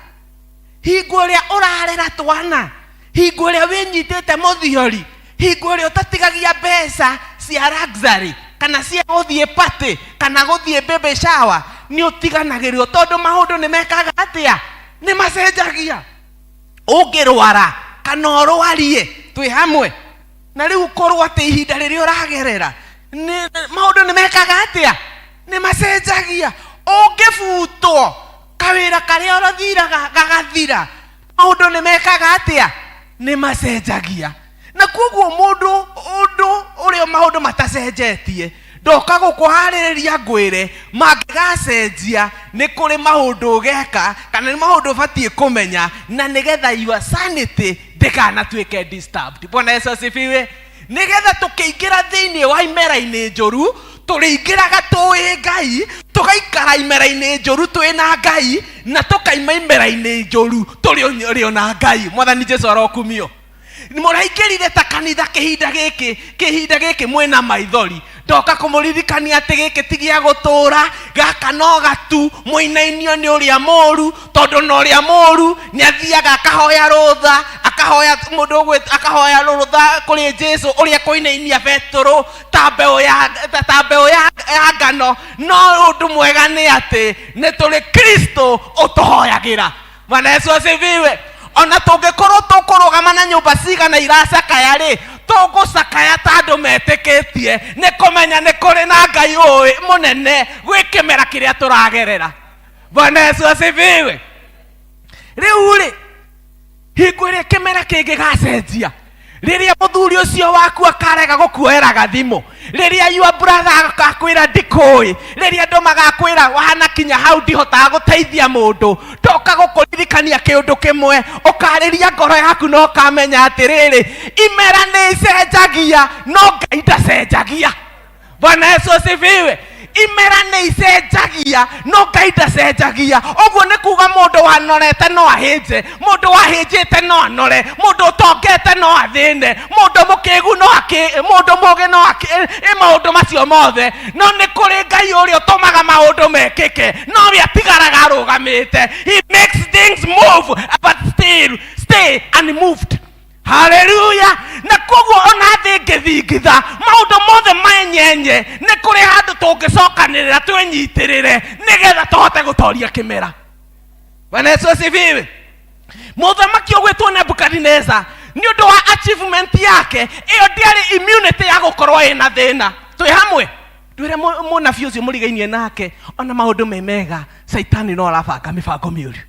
Hingo ĩrĩa ũrarera twana, hingo ĩrĩa wĩnyitĩte mũthiori, hingo ĩrĩa ũtatigagia mbeca cia luxury kana cia gũthiĩ party kana gũthiĩ baby shower, nĩ ũtiganagĩrwo tondũ maũndũ nĩ mekaga atĩa? Nĩ macenjagia. Ũngĩrwara kana ũrwarie, twĩ hamwe, na rĩu ũkorwo atĩ ihinda rĩrĩa ũragerera maũndũ nĩ mekaga atĩa? Nĩ macenjagia. Ũngĩbutwo kawĩra karĩa ũrathiraga gagathira, maũndũ nĩ mekaga atĩa? Nĩ macenjagia. Na koguo mũndũ ũndũ ũrĩa maũndũ matacenjetie, ndoka gũkũharĩrĩria ngwĩre mangĩgacenjia nĩ kũrĩ maũndũ ũgeka kana nĩ maũndũ ũbatiĩ kũmenya na nĩgetha your sanity ndĩkanatuĩke disturbed. Bwana Yesu asifiwe. Nĩgetha tũkĩingĩra thĩinĩ wa imera-inĩ njũru, tũrĩingĩraga tũĩ Ngai, tũgaikara imera-inĩ njũru twĩ na Ngai, na tũkaima imera-inĩ njũru tũrĩ o na Ngai. Mwathani Jesu arokumio. Mũraingĩrire ta kanitha kĩhinda gĩkĩ, kĩhinda gĩkĩ mwĩna maithori. Ndoka kũmũririkania atĩ gĩkĩ ti gĩa gũtũra, gaka no gatu, mũinainio nĩ ũrĩa mũru, tondũ na ũrĩa mũru nĩ athiaga akahoya rũtha, akahoya mũndũ ũgwĩ-, akahoya rũtha kũrĩ Jesu ũrĩa kũinainia Petero ta mbeũ ya, ta, ta mbeũ ya, ya ngano. No ũndũ mwega nĩ atĩ nĩ tũrĩ Kristo ũtũhoyagĩra. Bwana Yesu asifiwe. Ona tũngĩkorwo tũkũrũgama na nyũmba cigana iracakaya rĩ, tũgũcakaya ta andũ metĩkĩtie nĩ kũmenya nĩ kũrĩ na Ngai ũĩ mũnene gwĩ kĩmera kĩrĩa tũragerera. Bwana Yesu asifiwe. Rĩu rĩ, hingo ĩrĩa kĩmera kĩngĩgacenjia, rĩrĩa mũthuri ũcio waku akarega gũkuoera gathimũ, rĩrĩa your brother agakwĩra ndikũĩ, rĩrĩa andũ magakwĩra wahana kinya hau ndihotaga gũteithia mũndũ, ndoka gũkũririkania kĩũndũ kĩmwe, ũkarĩria ngoro yaku na ũkamenya atĩrĩrĩ, imera nĩ icenjagia no Ngai ndacenjagia. Bwana Yesu asifiwe. Imera nĩ icenjagia no Ngai ndacenjagia. Ũguo nĩ kuga mũndũ wanorete no ahĩnje, mũndũ wahĩnjĩte no anore, mũndũ ũtongete no athĩne, mũndũ mũkĩgu no akĩ, mũndũ mũgĩ no akĩ, ĩ maũndũ macio mothe. No nĩ kũrĩ Ngai ũrĩa ũtũmaga maũndũ mekĩke, no we atigaraga arũgamĩte. He makes things move but still stay unmoved. Haleluya. Na koguo ona thĩ ĩngĩthingitha, maũndũ mothe menyenye, nĩ kũrĩ handũ tũngĩcokanĩrĩra twĩnyitĩrĩre nĩgetha tũhote gũtoria kĩmera. Bwana Yesu asifiwe. Mũthamaki ũgwĩtwo Nebukadineza Nĩ ũndũ wa achievement yake ĩyo ndĩarĩ immunity ya gũkorwo ĩna thĩna. Twĩ hamwe? Ndwĩre mũnabii ũcio mũrigainie nake, ona maũndũ me mega, Caitani no arabanga mĩbango mĩũru.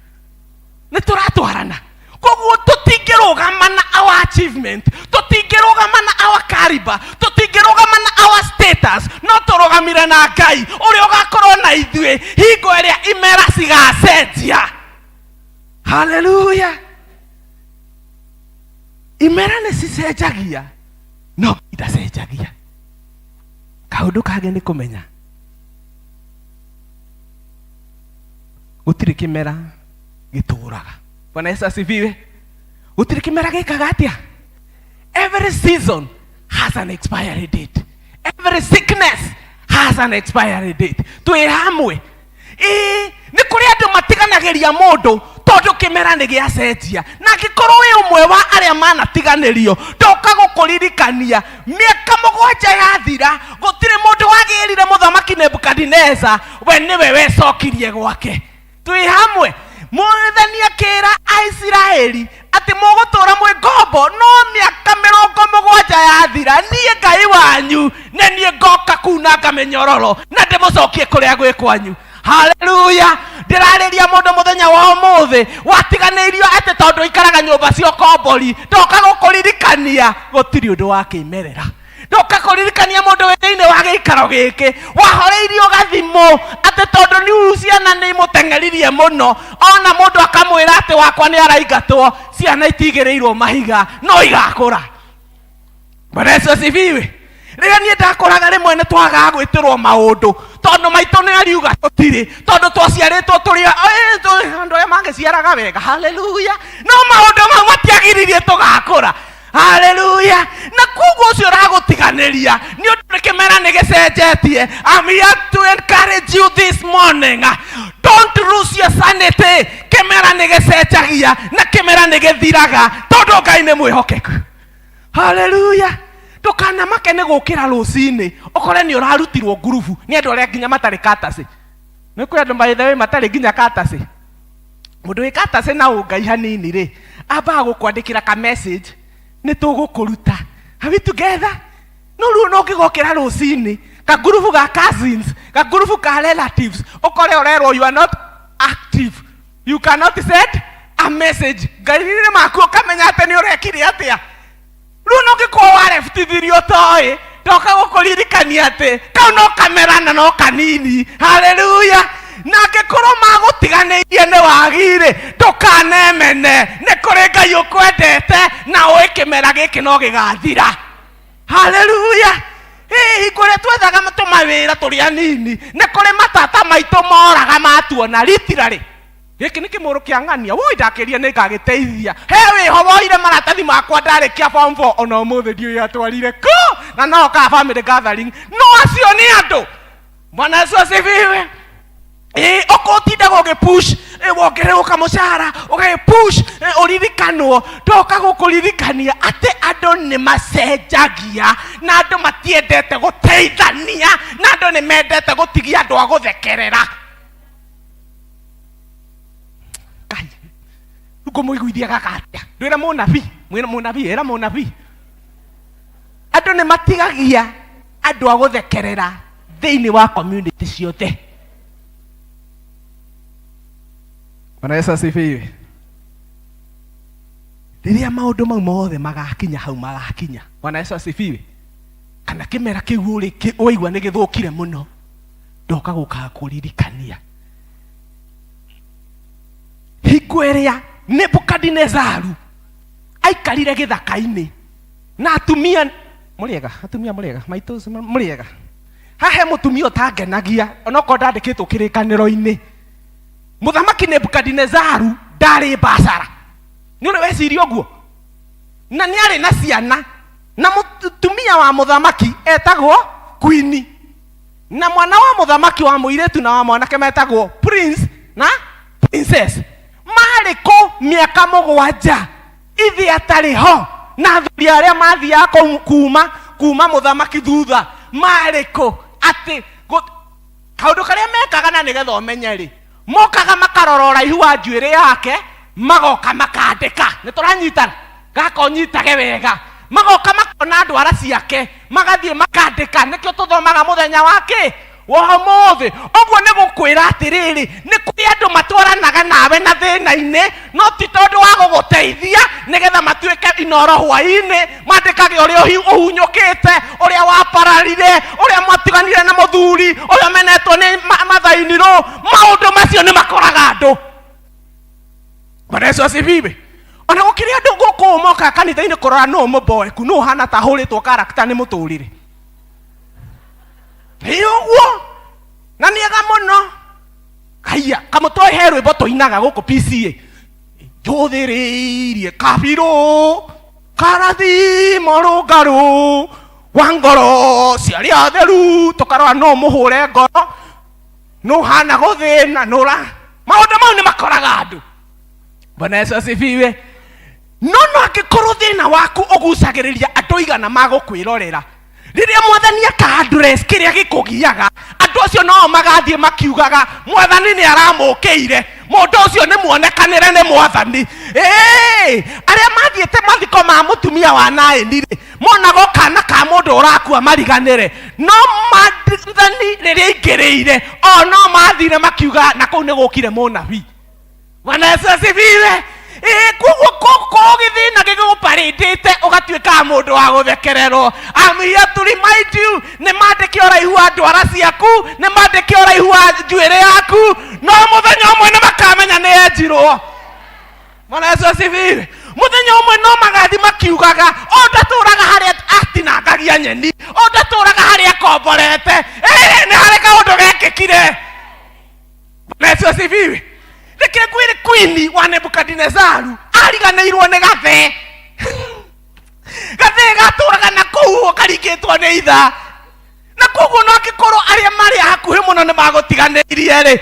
Nĩ tũratwarana. Koguo tũtingĩrũgama na our achievement, tũtingĩrũgama na our caliber, tũtingĩrũgama na our status, no tũrũgamire na Ngai ũrĩa ũgakorwo na ithuĩ hingo ĩrĩa imera cigacenjia. Haleluya! Imera nĩ cicenjagia, no Ngai ndacenjagia. Kaũndũ kangĩ nĩ kũmenya gũtirĩ kĩmera gĩtũraga. Bwana Yesu asifiwe. Gũtirĩ kĩmera gĩkaga atĩa? Every season has an expiry date. Every sickness has an expiry date. Twĩ hamwe. Ĩĩ, nĩ kũrĩ andũ matiganagĩria mũndũ tondũ kĩmera nĩ gĩacenjia. Na angĩkorwo wĩ ũmwe wa arĩa manatiganĩrio, ndoka gũkũririkania mĩaka mũgwanja yathira, gũtirĩ mũndũ wagĩrire mũthamaki Nebukadineza, we nĩwe wecokirie gwake. Twĩ hamwe. Mwathani akĩra Aisiraeli atĩ mũgũtũra mwĩ ngombo, no mĩaka mĩrongo mũgwanja yathira, niĩ Ngai wanyu nĩ niĩ ngoka kunanga mĩnyororo na ndĩmũcokie kũrĩa gwĩ kwanyu. Haleluya! Ndĩrarĩria mũndũ mũthenya wa ũmũthĩ watiganĩirio atĩ tondũ aikaraga nyũmba cia ũkombori, ndoka gũkũririkania gũtirĩ ũndũ wa kĩmerera. Ndoka kũririkania mũndũ wĩ thĩinĩ wa gĩikaro gĩkĩ wahoreirio gathimũ atĩ tondũ nĩ ciana nĩ imũteng'eririe mũno, ona mũndũ akamwĩra atĩ wakwa nĩ araingatwo, ciana itigĩrĩirwo mahiga no igakũra. Bwana Yesu asifiwe. Rĩrĩa niĩ ndakũraga rĩmwe nĩ twagaga gwĩtĩrwo maũndũ tondũ maitũ nĩ ariuga tũtirĩ, tondũ twaciarĩtwo tũrĩ andũ arĩa mangĩciaraga wega. Haleluya! No maũndũ mau matiagiririe tũgakũra. Haleluya! Na koguo ũcio ũragũtiganĩria nĩ ũndũ nĩ kĩmera nĩ gĩcenjetie. I'm here to encourage you this morning. Don't lose your sanity. Kĩmera nĩ gĩcenjagia na kĩmera nĩ gĩthiraga tondũ Ngai nĩ mwĩhokeku. Haleluya! Ndũkanamake nĩ gũkĩra rũcinĩ ũkore nĩ ũrarutirwo ngurubu nĩ andũ arĩa nginya matarĩ katacĩ. Nĩ kwĩ andũ by the way matarĩ nginya katacĩ. Mũndũ wĩ katacĩ na ũngai hanini rĩ, ambaga gũkwandĩkĩra ka message, nĩ tũgũkũruta. Are we together? No rĩu no ũngĩgokĩra rũcinĩ kangurubu ga cousins, kangurubu ka relatives, ũkore ũrerwo you are not active, you cannot send a message. Ngai-inĩ maku ũkamenya atĩ nĩ ũrekire atĩa. Rĩu no ũngĩkorwo warebutithirio ũtoĩ, ndoka gũkũririkania atĩ kau no kamera na no kanini. Haleluya! Na angĩkorwo magũtiganĩirie nĩ wagi-rĩ, ndũkanemene, nĩ kũrĩ Ngai ũkwendete na ũĩ kĩmera gĩkĩ no gĩgathira. Haleluya! Ĩ, hingo ĩrĩa twethaga tũmawĩra tũrĩ anini, nĩ kũrĩ matata maitũ moraga matuona literally. Gĩkĩ nĩ kĩmũrũ kĩa ng'ania, woi ndakĩria nĩ ngagĩteithia. He wĩho woire maratathi makwa ndarĩkia form 4, ona ũmũthĩ ndiũĩ atwarire kũ, na no okaga family gathering. No acio nĩ andũ. Bwana Yesu asifiwe. Ĩ, ũkũtindaga ũgĩpush, ĩ, wongererwo kamũcara, ũgagĩpush, ĩ, ũririkanwo. Ndoka gũkũririkania atĩ andũ nĩ macenjagia, na andũ matiendete gũteithania, na andũ nĩ mendete gũtigia andũ a gũthekerera. Ngai, ngũmũiguithia gaka atĩa? Ndwĩre mũnabii, mwĩre mũnabii, ĩra mũnabii. Andũ nĩ matigagia andũ a gũthekerera thĩinĩ wa community ciothe. Bwana Yesu asifiwe. Rĩrĩa maũndũ mau mothe magakinya hau magakinya, Bwana Yesu asifiwe. Kana kĩmera kĩu ũrĩ waigua nĩ gĩthũkire mũno, ndoka gũkaga kũririkania hingo ĩrĩa Nebukadinezaru aikarire gĩthaka-inĩ na atumia mũrĩega, atumia mũrĩega, maitũ mũrĩega. Haha he mũtumia ũtangenagia onokorwo ndandĩkĩtwo kĩrĩkanĩro-inĩ. Mũthamaki Nebukadinezaru ndarĩ mbacara, nĩ ũrĩ weciria ũguo? Na nĩ arĩ na ciana, na mũtumia wa mũthamaki etagwo queen, na mwana wa mũthamaki wa mũirĩtu na wa mwanake metagwo prince na princess. Marĩ kũ mĩaka mũgwanja ithe atarĩ ho, na athuri arĩa mathiaga kũu kuma mũthamaki thutha marĩ kũ? Atĩ kaũndũ karĩa mekaga na nĩgetha ũmenye rĩ, mokaga makarora ũraihu wa njuĩrĩ yake, magoka makandĩka. Nĩ tũranyitana? Gaka ũnyitage wega. Magoka makona ndwara ciake, magathiĩ makandĩka. Nĩkĩo tũthomaga mũthenya wa kĩ? Wa ũmũthĩ. Ũguo nĩ gũkwĩra atĩrĩrĩ, nĩ kũrĩ andũ matwaranaga nawe na thĩna-inĩ, no ti tondũ wa gũgũteithia nĩgetha matuĩke inoro hwaĩ-inĩ, mandĩkage ũrĩa ũhunyũkĩte, ũrĩa wapararire, ũrĩa mwatiganire na mũthuri, ũrĩa ũmenetwo nĩ mathainirũ. Maũndũ macio nĩ makoraga andũ. Bwana Yesu asifiwe. Ona gũkĩrĩ andũ gũkũ mokaga kanitha-inĩ kũrora nũ mũboeku, nũ ũhana ta ahũrĩtwo karakta nĩ mũtũrĩre. Ĩ ũguo na nĩ ega mũno. Haiya, kamũtoĩ he rwĩmbo tũinaga gũkũ PCA. Njũthĩrĩirie kabirũ karathimo rũngarũ wa ngoro cia arĩa atheru, tũkarora nũ mũhũre ngoro, nũ hana gũthĩna, nũ ra maũndũ mau nĩ makoraga andũ. Bwana Yesu asifiwe. No no angĩkorwo thĩna waku ũgucagĩrĩria andũ igana magũkwĩrorera, rĩrĩa mwathani aka address kĩrĩa gĩkũgiaga, andũ acio nao magathiĩ makiugaga mwathani nĩ aramũkĩire, mũndũ ũcio nĩ muonekanĩre nĩ mwathani. Ĩĩ, arĩa mathiĩte mathiko ma mũtumia wa Naĩni rĩ, monaga o kana ka mũndũ ũrakua mariganĩre, no mwathani rĩrĩa aingĩrĩire o no mathire makiuga na kũu nĩ gũkire mũnabii. Bwana Yesu asifiwe. Ĩĩ, koguo gĩthĩna gĩgũparĩndĩte ũgatuĩka mũndũ wa gũthekererwo. I'm here to remind you, nĩ mandĩke ũraihu wa ndwara ciaku, nĩ mandĩke ũraihu wa njuĩrĩ yaku, no mũthenya ũmwe nĩ makamenya nĩ enjirwo. Bwana Yesu asifiwe. Mũthenya ũmwe no magathi makiugaga, o ndatũraga harĩa atinangagia nyeni, o ndatũraga harĩa akomborete. Ĩĩ, nĩ harĩ kaũndũ gekĩkire. Bwana Yesu asifiwe. Reke ngwĩre queen wa Nebukadinezaru ariganĩirwo nĩ gathee. Gathee gatũraga na kũu karingĩtwo nĩ ithaa. Na koguo no angĩkorwo arĩa marĩ hakuhĩ mũno nĩ magũtiganĩirie rĩ,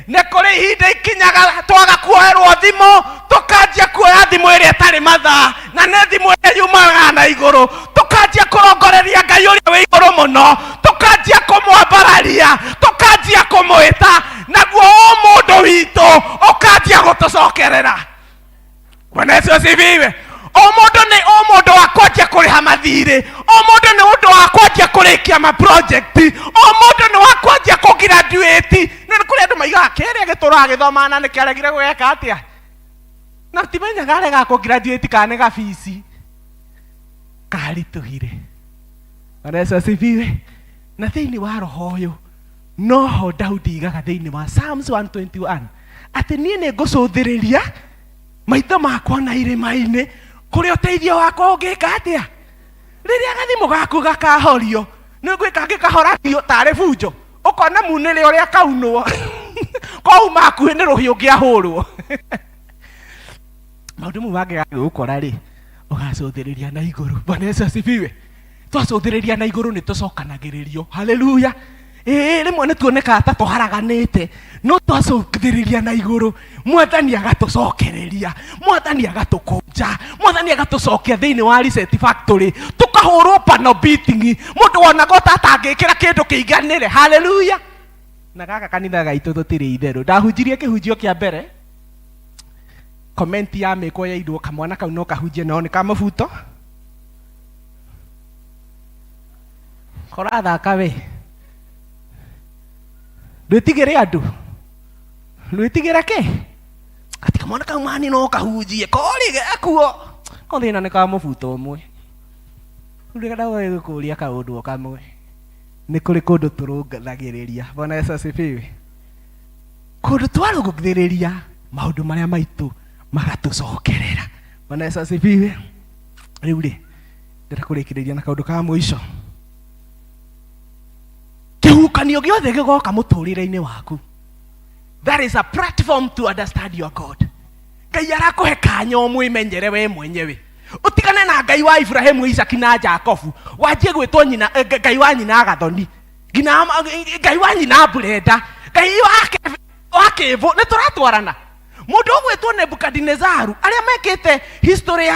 nĩ kũrĩ ihinda ikinyaga twaga kuoerwo thimũ, tũkanjia kuoya thimũ ĩrĩa ĩtarĩ mathaa, na nĩ thimũ ĩrĩa yumaga na igũrũ, tũkanjia kũrongoreria Ngai ũrĩa wĩ igũrũ mũno, tũkanjia kũmwambararia, tũkanjia kũmwĩta, naguo ũmũndũ witũ ũkanjia gũtũcokerera. Bwana Yesu asifiwe. O mũndũ nĩ o mũndũ wa kwanjia kũrĩha mathirĩ, o mũndũ nĩ ũndũ wa kwanjia kũrĩkia ma project, o mũndũ nĩ wa kwanjia kũ graduate. Na nĩ kũrĩ andũ maigaga kĩrĩa gĩtũraga gĩthomaga na nĩkĩaregire gwĩka atĩa, na timenyaga arega kũ graduate kana nĩ gabici karitũhire. Bwana Yesu asifiwe. Na thĩinĩ wa roho ũyũ noho Daudi igaga thĩinĩ wa Psalms 121 atĩ niĩ nĩ ngũcũthĩrĩria maitho makwa na irĩma-inĩ kũrĩa ũteithio wakwa ũngĩka atĩa. Rĩrĩa gathimũ gaku gakahorio, nĩ ngwĩka ngĩkahoragio tarĩ bunjo, ũkona munĩre ũrĩa kaunwo kouma hakuhĩ nĩ rũhiũ ũngĩahũrwo. Maũndũ mau mangĩgagũkora rĩ, ũgacũthĩrĩria na igũrũ. Bwana Yesu asifiwe. Twacũthĩrĩria na igũrũ nĩ tũcokanagĩrĩrio. Haleluya. Ĩĩ, rĩmwe nĩ tuonekaga ta tũharaganĩte, no twacũthĩrĩria na igũrũ, mwathani agatũcokereria, mwathani agatũkũnja, mwathani agatũcokia thĩinĩ wa reset factory, tũkahũrwo pano beating, mũndũ wonaga ta atangĩkĩra kĩndũ kĩiganĩre. Haleluya. Na gaka kanitha gaitũ tũtirĩ itherũ. Ndahunjirie kĩhunjio kĩa mbere, comment ya mĩkwa yairwo kamwana kau no kahunjie no nĩ kamũbuto. Korathaka we. Ndwĩtigĩre andũ. Ndwĩtigĩre kĩ? Ati kamwana kau mani no kahunjie. Kori gakuo. No thĩna nĩ ka mũbuto ũmwe. Rĩu ndĩrenda gũkũria kaũndũ o kamwe. Nĩ kũrĩ kũndũ tũrũngathagĩrĩria. Bwana Yesu asifiwe. Kũndũ twarũngĩrĩria maũndũ marĩa maitũ magatũcokerera. Bwana Yesu asifiwe. Rĩu rĩ, ndĩrenda kũrĩkĩrĩria na kaũndũ ka mũico. Kĩhukanio gĩothe gĩgoka mũtũrĩre-inĩ waku. That is a platform to understand your God. Ngai arakũhe kanya ũmwĩmenyere we mwenyewe. Ũtigane na Ngai wa Ibrahimu, Isaki na Jakobu, wanjie gwĩtwo nyina, Ngai wa nyina Gathoni, nginya Ngai wa nyina Brenda, Ngai wa Kĩbũ. Nĩ tũratwarana. Mũndũ ũgwĩtwo Nebukadinezaru, arĩa mekĩte history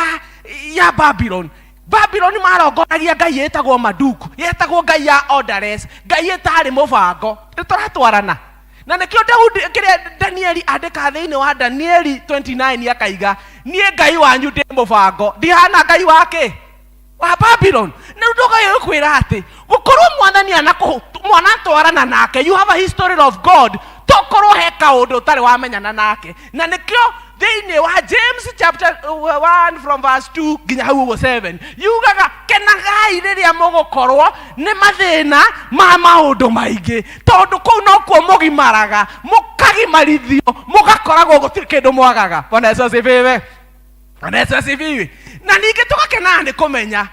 ya Babylon. Babylon marongoragia ngai ĩtagwo Marduk, yetagwo ngai ya orderless, ngai ĩtarĩ mũbango. Nĩ tũratwarana. Na nĩkĩo Daudi kĩrĩa Danieli andĩkaga thĩinĩ wa Danieli 29 akaiga, niĩ Ngai wanyu ndĩ mũbango, ndihana Ngai wa kĩ? Wa Babylon. Na rĩu ndoka gũkwĩra atĩ gũkorwo mwathani mwanatwarana nake, you have a history of God, tokorwo he kaũndũ ũtarĩ wamenyana nake. Na nĩkĩo thĩinĩ wa James chapter 1 from verse 2 nginya hau ũguo 7 yugaga kenagai rĩrĩa mũgũkorwo nĩ mathĩna ma maũndũ maingĩ, tondũ kũu nokuo mũgimaraga, mũkagimarithio, mũgakoragwo gũtirĩ kĩndũ mwagaga. Bwana Yesu asifiwe. Bwana Yesu asifiwe. Na ningĩ tũgakenaga nĩ kũmenya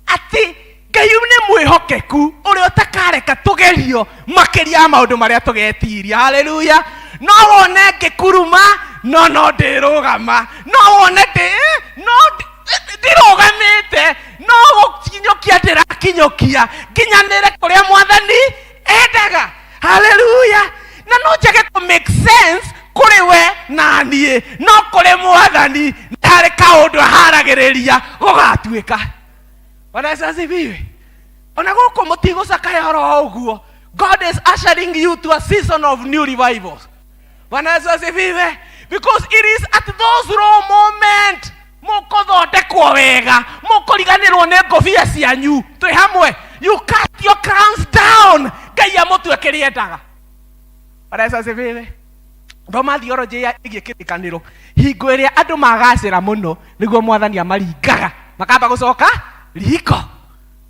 atĩ Ngai nĩ mwĩhokeku ũrĩa ũtakareka tũgerio makĩria ya maũndũ marĩa tũgetiria. Haleluya. No wone ngĩkuruma, no no ndĩrũgama. No wone ndĩ, no ndirũgamĩte, no gũkinyũkia ndĩrakinyũkia nginyanĩre kũrĩa mwathani endaga. Haleluya. Na no njage kũ make sense kũrĩ we na niĩ, no kũrĩ mwathani nĩ harĩ kaũndũ aharagĩrĩria gũgatuĩka. Bwana Yesu asifiwe. Ona gũkũ mũtigũcakaya oro ũguo. God is ushering you to a season of new revivals. Bwana Yesu asifiwe. Because it is at those raw moment mũkũthondekwo wega, mũkũriganĩrwo nĩ ngũbia cianyu. Twĩ hamwe. You cast your crowns down. Ngai amũtue kĩrĩa endaga. Bwana Yesu asifiwe. Thoma theology ya ĩgiĩ kĩrĩkanĩro. Hingo ĩrĩa andũ magacĩra mũno nĩguo mwathani amaringaga, makamba gũcoka riko.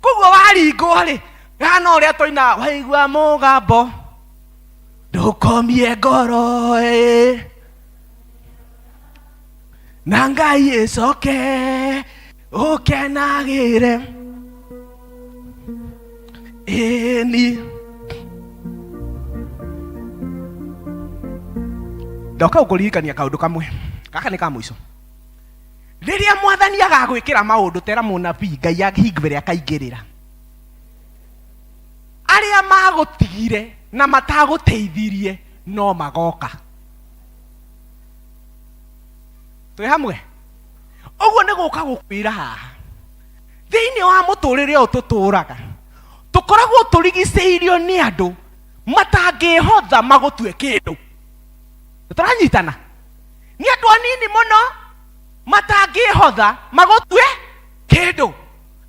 Koguo waringwo rĩ, hana ũrĩa twainaga, waigua mũgambo ndũkomie ngoro ĩ, na Ngai ĩcoke ũkenagĩre ĩni. Ndoka gũkũririkania kaũndũ kamwe, gaka nĩ ka mũico. Rĩrĩa mwathani agagwĩkĩra maũndũ, tera mũnabii Ngai ahingũre akaingĩrĩra. Arĩa magũtigire na matagũteithirie no magoka. Twĩ hamwe? Ũguo nĩ gũka gũkwĩra haha. Thĩinĩ wa mũtũrĩre ũyũ tũtũraga, tũkoragwo tũrigicĩirio nĩ andũ matangĩhotha magũtue kĩndũ. Tũranyitana? Nĩ andũ anini mũno matangĩhotha magũtue kĩndũ.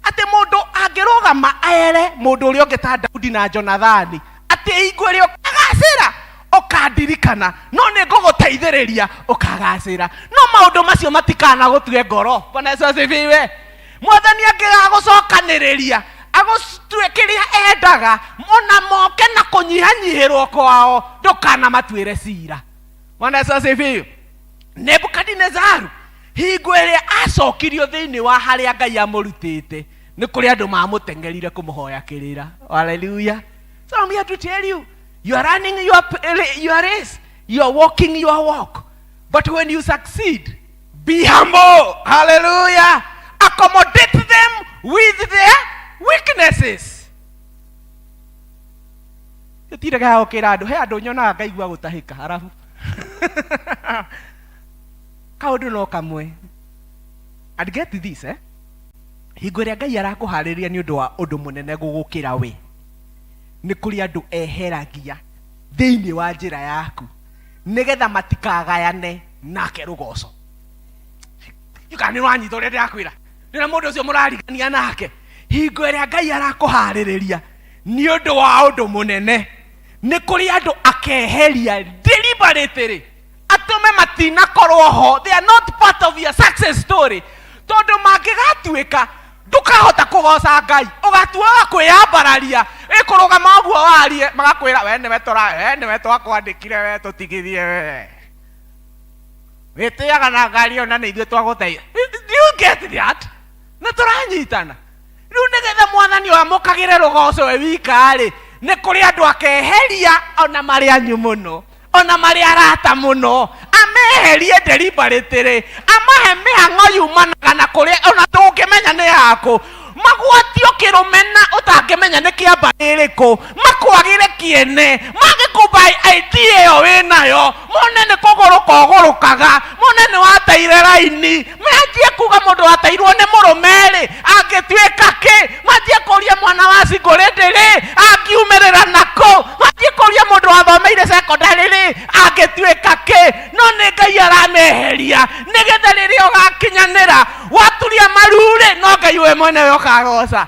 Atĩ mũndũ angĩrũgama ere mũndũ ũrĩa ũngĩ ta Daudi na Jonathani atĩ hingo ĩrĩa ũkagacĩra ũkandirikana, no nĩ ngũgũteithĩrĩria ũkagacĩra. No maũndũ macio matikanagũtue ngoro. Bwana Yesu asifiwe. Mwathani angĩgagũcokanĩrĩria agũtue kĩrĩa endaga, ona moke na kũnyihanyihĩrwo kwao, ndũkanamatuĩre cira. Bwana Yesu asifiwe. Nebukadinezaru hingo ĩrĩa acokirio thĩinĩ wa harĩa Ngai amũrutĩte, nĩ kũrĩ andũ mamũteng'erire kũmũhoya kĩrĩra. Hallelujah. So I'm here to tell you, you are running your race, you are walking your walk. But when you succeed, be humble. Hallelujah. Accommodate them with their weaknesses. Tũtirĩ gũkĩra andũ, he andũ nyonaga ngaigua gũtahĩka, arabu. Kaũndũ no kamwe. And get this, Hingo ĩrĩa Ngai arakũharĩrĩria nĩ ũndũ wa ũndũ mũnene gũgũkĩra we, nĩ kũrĩ andũ eheragia thĩinĩ wa njĩra yaku nĩgetha matikagayane nake rũgoco. Kana nĩ ũranyita ũrĩa ndĩrakwĩra? Rĩrĩa mũndũ ũcio mũrarigania nake, hingo ĩrĩa Ngai arakũharĩrĩria nĩ ũndũ wa ũndũ mũnene, nĩ kũrĩ andũ akeheria deliberately, atũme matinakorwo ho. They are not part of your success story. Tondũ mangĩgatuĩka ndũkahota kũgoca Ngai, ũgatuaga kwĩyambararia, ĩkũrũgama ũguo warie, magakwĩra we nĩwe tũra, we nĩwe twakwandĩkire, we tũtigithie we. Wĩtĩaga na ngari ĩyo na nĩ ithuĩ twagũteithia. Do you get that? Nĩ tũranyitana. Rĩu nĩgetha mwathani amũkagĩre rũgoco we wika-rĩ, nĩ kũrĩ andũ akeheria ona marĩ anyu mũno, ona marĩ arata mũno, ameherie deliberately, amahe mĩhang'o yumanaga na kũrĩa ona ndũngĩmenya nĩ yakũ, magwatio kĩrũmena ũtangĩmenya nĩ kĩa mbarĩ ĩrĩkũ, makwagĩre kĩene, mangĩkũmba idea ĩyo wĩnayo, mone nĩ kũgũrũka ũgũrũkaga, mone nĩ wateire raini, manjie kuga mũndũ wateirwo nĩ mũrũme-rĩ, angĩtuĩka kĩ, manjie kũria mwana wa cingũrĩndĩ-rĩ, angiumĩrĩra nakũ, manjie kũria mũndũ Mũndũ wathomeire secondary rĩ angĩtuĩka kĩ? No nĩ Ngai arameheria nĩgetha rĩrĩa ũgakinyanĩra waturia maru rĩ, no Ngai we mwenewe ũkagoca.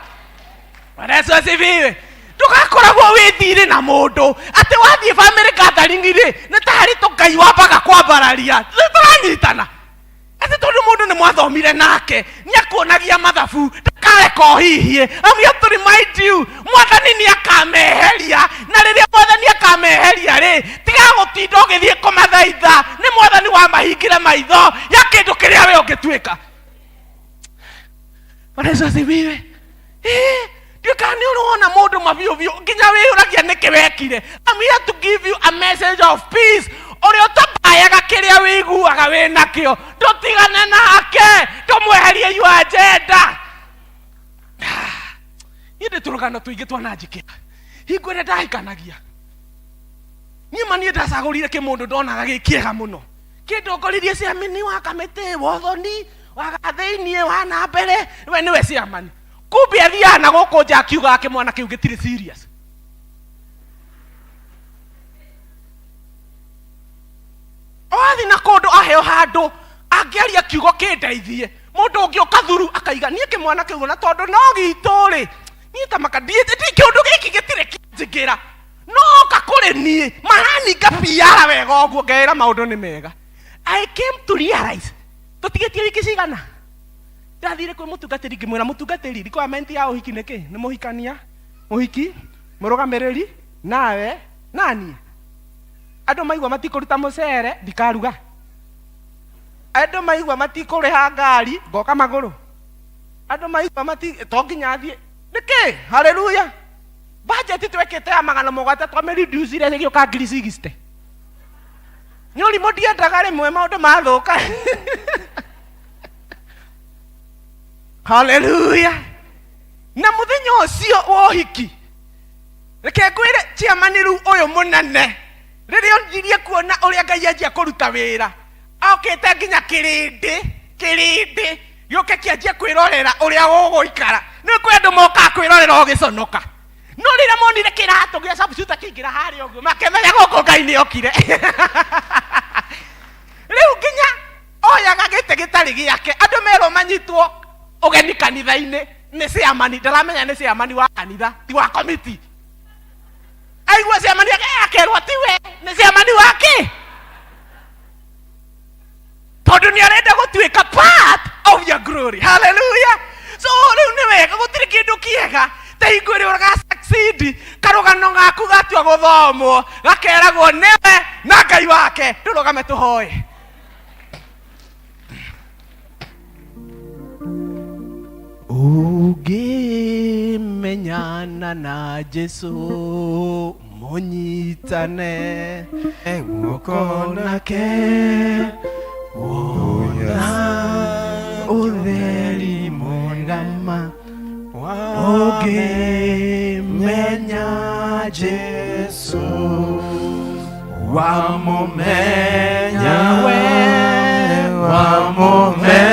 Bwana Yesu asifiwe. Ndũgakoragwo wĩ thirĩ na mũndũ atĩ wathiĩ family gathering rĩ, nĩ ta harĩ tũngai wambaga kwambararia. Nĩ tũranyitana atĩ tondũ mũndũ nĩ mwathomire nake nĩ akuonagia mathabu, ndakareka ũhihie. I'm here to remind you, Mwathani nĩ akameheria, na rĩrĩa Mwathani akameheria rĩ, tiga gũtinda ũgĩthiĩ kũmathaitha. Nĩ Mwathani wamahingire maitho ya kĩndũ kĩrĩa we ũngĩtuĩka. Bwana Yesu asifiwe. Ndiũĩ kana nĩ ũrĩ wona mũndũ mabiũ biũ nginya wĩyũragia nĩkĩ wekire. I'm here to give you a message of peace. Ũrĩa ũtabayaga kĩrĩa wĩiguaga wĩ nakĩo, tũtigane nake, tũmweherie your agenda. Niĩ ndĩ tũrũgano tũingĩ twananjĩkĩra hingo ĩrĩa ndahikanagia. Niĩ ma niĩ ndacagũrire kĩmũndũ ndonaga gĩ kĩega mũno, kĩndongoririe ciamini wa kamĩtĩ wothoni wa gathĩiniĩ wa na mbere, we nĩwe ciamani. Kumbe athiaga na gũkũ nja akiugaga kĩmwana kĩu gĩtirĩ serious. Wathi na kũndũ aheo handũ angĩaria kiugo kĩndeithie, mũndũ ũngĩ ũkathuru akaiga niĩ kĩmwana kĩu, na tondũ no gitũ rĩ, niĩ ta maka kĩũndũ gĩkĩ gĩtirĩ kĩnjĩngĩra, no oka kũrĩ niĩ maraninga piara wega ũguo, ngeĩra maũndũ nĩ mega. I came to realize tũtigĩtie wiki cigana ndathire kwĩ mũtungatĩri, ngĩmwĩra, mũtungatĩri, requirement ya ũhiki nĩ kĩ? Nĩ mũhikania, mũhiki, mũrũgamĩrĩri, nawe naniĩ. Andũ maigua matikũruta mũcere, ndikaruga. Andũ maigua matikũrĩha ngari, ngoka magũrũ. Andũ maigua mati to nginya thiĩ nĩkĩ. Haleluya. Budget twekĩte ya 700, twamĩreducire ĩgĩũka 60,000. Nĩ ũrimũ, ndiendaga rĩmwe maũndũ mathũka. Haleluya. Na mũthenya ũcio wa ũhiki, reke ngwĩre, chairman rĩu ũyũ mũnene, rĩrĩa onjirie kuona ũrĩa Ngai anjia kũruta wĩra, okĩte nginya kĩrĩndĩ kĩrĩndĩ gĩũke kĩanjie kwĩrorera ũrĩa gũgũikara. Nĩ kwĩ andũ mokaga kwĩrorera ũgĩconoka, no rĩrĩa monire kĩratũ gĩa sharpshooter kĩingĩra harĩa ũguo, makĩmenya gũkũ Ngai nĩ okire. Rĩu nginya oyaga gĩtĩ gĩtarĩ gĩake. Andũ merwo manyitwo ũgeni kanitha-inĩ nĩ chairman, ndaramenya nĩ chairman wa kanitha, ti wa komiti. Aigua chairman akerwo tiwe, nĩ chairman wa kĩ, tondũ nĩ arenda gũtuĩka part of your glory. Hallelujah. So rĩu nĩ wega, gũtirĩ kĩndũ kĩega ta hingo ĩrĩa ũga succeed, karũgano gaku gatua gũthomwo gakeragwo nĩwe na Ngai wake. Tũrũgame tũhoe. Ũngĩmenyana na Jesu, mũnyitane guoko nake, wona ũtheri mwega ma. Ũngĩmenya Jesu, wamũmenya we, wamũmenya,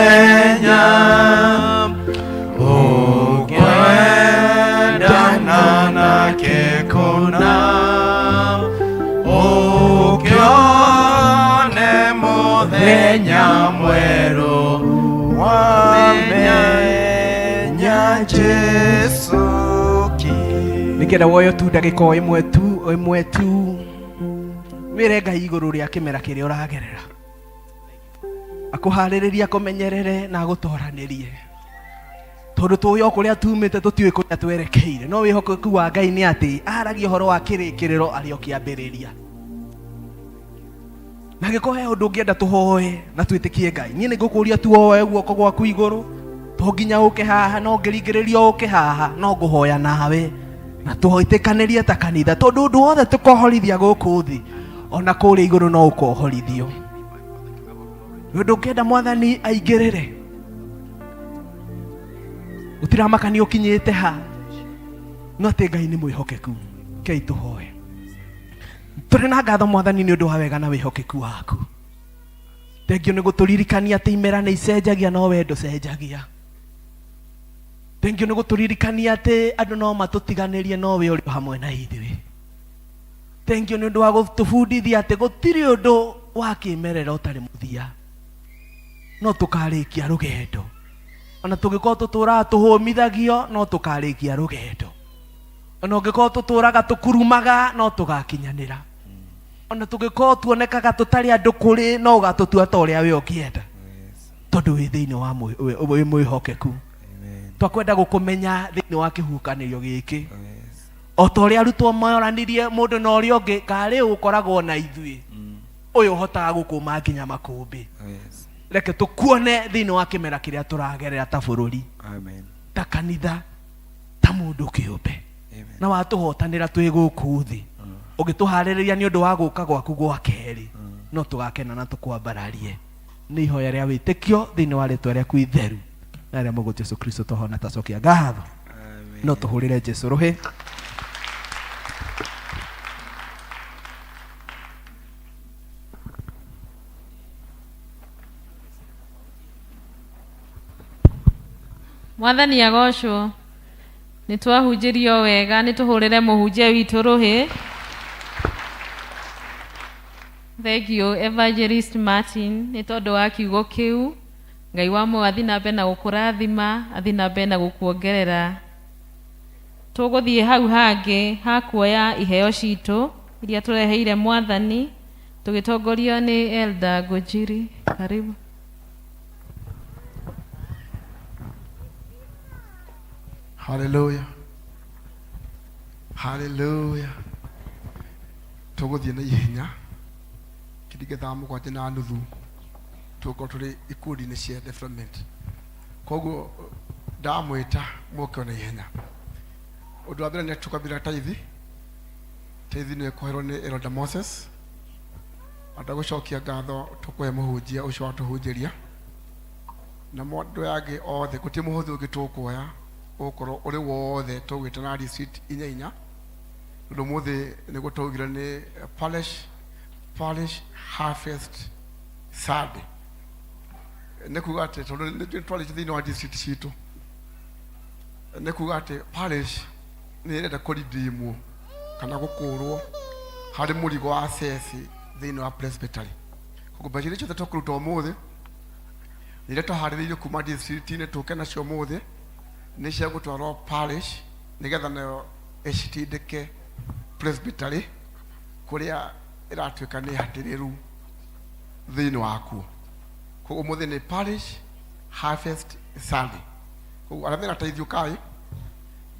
ũkwendana nake kũna, ũkĩone mũthenya mwerũ, wamenya Jesu ki. Nĩkenda woyo tu ndagĩka o ĩmwe tu, o ĩmwe tu, wĩre Ngai igũrũ rĩa kĩmera kĩrĩa ũragerera, akũharĩrĩrie, akũmenyerere na agũtoranĩrie, tondũ tũĩ o kũrĩa tumĩte, tũtiũĩ kũrĩa twerekeire, no wĩhokeku wa Ngai nĩ atĩ aragia ũhoro wa kĩrĩkĩrĩro arĩ o kĩambĩrĩria. Na angĩkorwo he ũndũ ũngĩenda tũhoe na twĩtĩkie Ngai, niĩ nĩ ngũkũria tu woe guoko gwaku igũrũ. To nginya ũke haha, no ngĩringĩrĩrio ũke haha, no ngũhoya nawe na tũĩtĩkanĩrie ta kanitha, tondũ ũndũ wothe tũkohorithia gũkũ thĩ, ona kũrĩa igũrũ no ũkohorithio. Nĩ ũndũ ũngĩenda Mwathani aingĩrĩre, gũtiramakania ũkinyĩte ha, no atĩ Ngai nĩ mwĩhokeku. Kei tũhoe. Tũrĩ na ngatho, Mwathani, nĩ ũndũ wa wega na wĩhokeku waku. Thengiũ nĩ gũtũririkania atĩ imera nĩ icenjagia, no we ndũcenjagia. Thengiũ nĩ gũtũririkania atĩ andũ no matũtiganĩrie, no we ũrĩ o hamwe na ithuĩ. Thengiũ nĩ ũndũ wa gũtũbundithia atĩ gũtirĩ ũndũ wa kĩmerera ũtarĩ mũthia, no tũkarĩkia rũgendo. Ona tũngĩkorwo tũtũraga tũhũmithagio, no tũkarĩkia rũgendo. Ona ũngĩkorwo tũtũraga tũkurumaga, no tũgakinyanĩra. Ona tũngĩkorwo tuonekaga tũtarĩ andũ kũrĩ, no ũgatũtua ta ũrĩa we ũngĩenda, tondũ wĩ thĩinĩ wa wĩ mwĩhokeku. Twakwenda gũkũmenya thĩinĩ wa kĩhuhũkanĩrio gĩkĩ, o ta ũrĩa arutwo moranirie mũndũ na ũrĩa ũngĩ, karĩ ũkoragwo na ithuĩ, ũyũ ũhotaga gũkũma nginya makũmbĩ. Reke tũkuone thĩinĩ wa kĩmera kĩrĩa tũragerera ta bũrũri, ta kanitha, ta mũndũ kĩũmbe, na watũhotanĩra twĩ gũkũ thĩ, ũgĩtũharĩrĩria nĩ ũndũ wa gũka gwaku gwa kerĩ, no tũgakena na tũkwambararie. Nĩ ihoya rĩa wĩtĩkio thĩinĩ wa rĩtwa rĩaku itheru na rĩa Mũgũ Jesu Kristo twahona tacokia ngatho. No tũhũrĩre Jesu rũhĩ. Mwathani agocwo. Nĩ twahunjĩrio wega, nĩ tũhũrĩre mũhunjia witũ rũhĩ. Thank you Evangelist Martin nĩ tondũ wa kiugo kĩu. Ngai wa muoyo athiĩ na mbere na gũkũrathima, athiĩ na mbere na gũkuongerera. Tũgũthiĩ hau hangĩ ha kuoya iheo citũ iria tũreheire Mwathani tũgĩtongorio nĩ Elder Ngũnjiri. Karibu. Hallelujah. Hallelujah. Tũgũthiĩ na ihenya kĩringe thaa mũgwanja na nuthu tũgũkorwo tũrĩ ikundi-inĩ cia development. Koguo ndamwĩta mũke o na ihenya. Ũndũ wa mbere nĩ tũkambĩrĩra taithi. Taithi nĩ ĩkũherwo nĩ Elder Moses. Andagũcokia ngatho tũkũhe mũhunjia ũcio watũhunjĩria. Na andũ aya angĩ othe gũtirĩ mũhũthĩ ũngĩ tũkuoya ũgũkorwo ũrĩ wothe tũgwĩta na receipt inya inya, tondũ ũmũthĩ nĩguo twaugire nĩ parish harvest Sunday. Nĩ kuga atĩ tondũ nĩ twarĩtie thĩinĩ wa district citũ, nĩ kuga atĩ parish nĩ ĩrenda kũridimwo kana gũkũrwo harĩ mũrigo wa ceci thĩinĩ wa presbytery. Koguo mbeca iria ciothe tũkũruta ũmũthĩ nĩ iria twaharĩrĩirie kuma district-inĩ tũke nacio ũmũthĩ, nĩ cia gũtwarwo parish nĩgetha nayo ĩcitindĩke presbytery kũrĩa ĩratuĩka nĩ hatĩrĩru thĩinĩ wakuo. Koguo ũmũthĩ nĩ parish harvest Sunday. Koguo arĩa mena teithio kai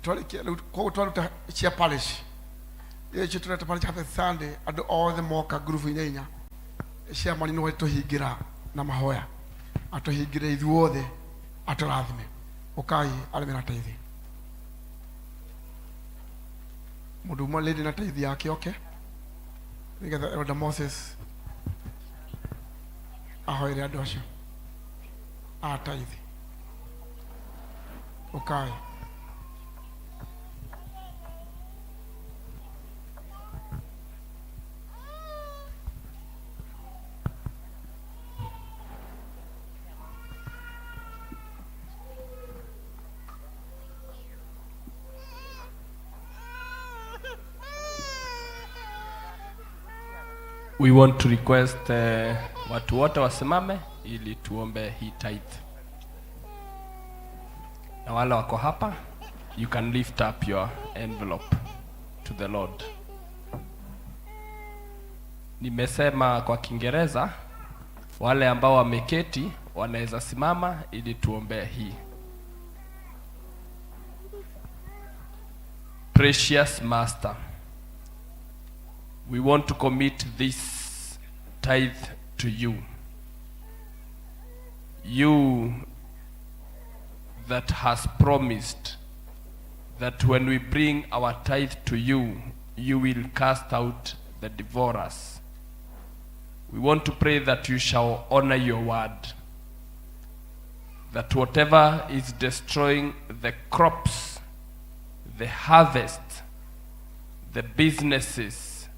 twarĩkia rĩu, koguo twaruta cia parish icio tũreta parish harvest Sunday, andũ othe moka ngurubu inya inya cia mani nĩwe tũhingĩra na mahoya, atũhingĩre ithuothe, atũrathime. Ũkai arĩa mena taithi, mũndũ ũmwe lady na taithi yake oke nĩgetha Elder Moses ahoere andũ acio a taithi. Ũkai. We want to request watu wote wasimame ili tuombe hii tithe. Na wale wako hapa, you can lift up your envelope to the Lord. Nimesema kwa Kiingereza, wale ambao wameketi wanaweza simama ili tuombe hii. Precious Master, we want to commit this tithe to you. You that has promised that when we bring our tithe to you, you will cast out the devourers. We want to pray that you shall honor your word, that whatever is destroying the crops, the harvest, the businesses,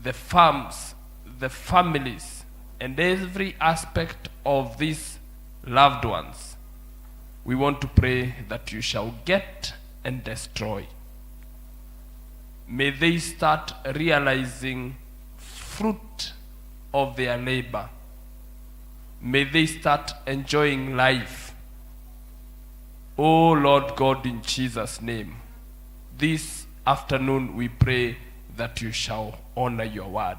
the farms, the families, and every aspect of these loved ones, we want to pray that you shall get and destroy. May they start realizing fruit of their labor. May they start enjoying life. Oh Lord God, in Jesus' name, this afternoon we pray that you shall honor your word.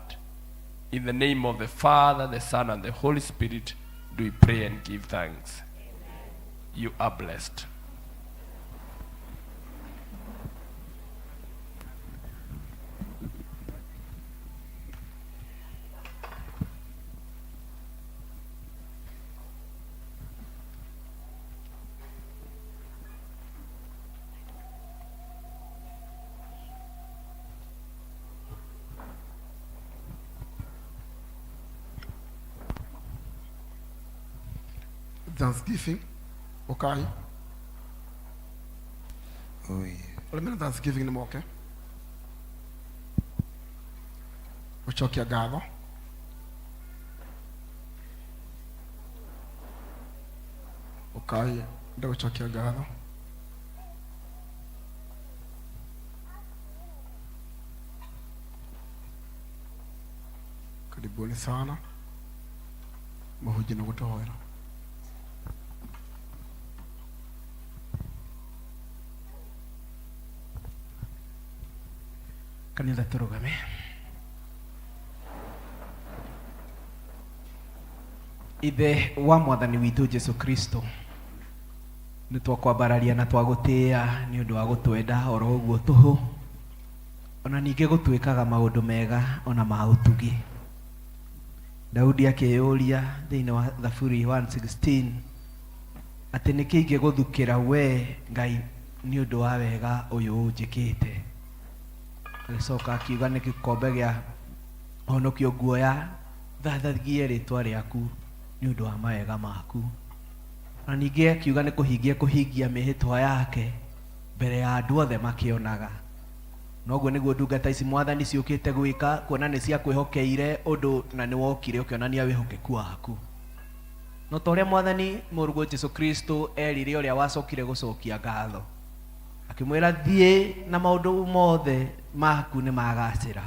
In the name of the Father, the Son, and the Holy Spirit, do we pray and give thanks. You are blessed. Thanksgiving ukai arĩa mena Thanksgiving nĩ moke gũcokia ngatho. Ukai ndä gũcokia ngatho. Karibuni sana mũhunjia na gũtũhoera. Kanitha tũrũgame. Ithe wa mwathani witũ Jesu Kristo, nĩ twakwambararia na twagũtĩĩa nĩ ũndũ wa gũtwenda oro ũguo tũhũ, ona ningĩ gũtwĩkaga maũndũ mega ona ma ũtugi. Daudi akĩyũria thĩinĩ wa Thaburi 116 atĩ nĩkĩ ingĩgũthukĩra we Ngai nĩ ũndũ wa wega ũyũ ũnjĩkĩte. Agĩcoka akiuga nĩ gĩkombe gĩa honokio nguoya thathagie rĩtwa rĩaku nĩ ũndũ wa mawega maku. Na ningĩ akiuga nĩ kũhingia kũhingia mĩhĩtwa yake mbere ya andũ othe makĩonaga. Noguo nĩguo ndungata ici mwathani ciũkĩte gwĩka, kuona nĩ ciakwĩhokeire ũndũ na nĩ wokire ũkĩonania wĩhokeku waku. No ta ũrĩa mwathani mũrũguo Jesu Kristo erire ũrĩa wacokire gũcokia ngatho, akĩmwĩra thiĩ na maũndũ mothe maku nĩ magacĩra.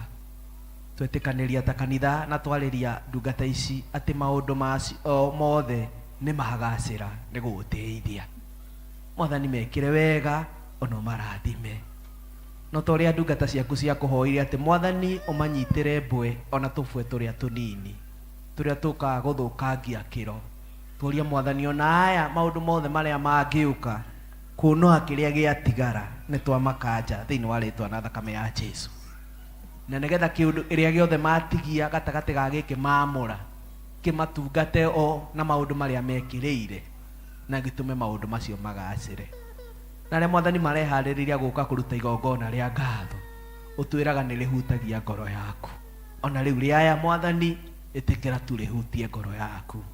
Twetĩkanĩria ta kanitha na twarĩria ndungata ici atĩ maũndũ macio mothe nĩ magacĩra nĩ gũgũtĩithia. Mwathani mekĩre wega ona ũmarathime. No ta ũrĩa ndungata ciaku ciakũhoire atĩ mwathani ũmanyitĩre mbwe ona tũbwe tũrĩa tũnini tũrĩa tũkaga gũthũkangia kĩro. Tũria mwathani ona aya maũndũ mothe marĩa mangĩũka kũnoa kĩrĩa gĩatigara nĩ twamakanja thĩinĩ wa rĩtwa na thakame ya Jesu. Na nĩgetha kĩũndũ ĩrĩa gĩothe matigia gatagatĩ ga gĩkĩ mamũra kĩmatungate o na maũndũ marĩa mekĩrĩire na gĩtũme maũndũ macio magacĩre. Na arĩa mwathani mareharĩrĩria gũka kũruta igongona rĩa ngatho, ũtwĩraga nĩ rĩhutagia ngoro yaku. Ona rĩu rĩaya mwathani ĩtĩkĩra tu rĩhutie ngoro yaku.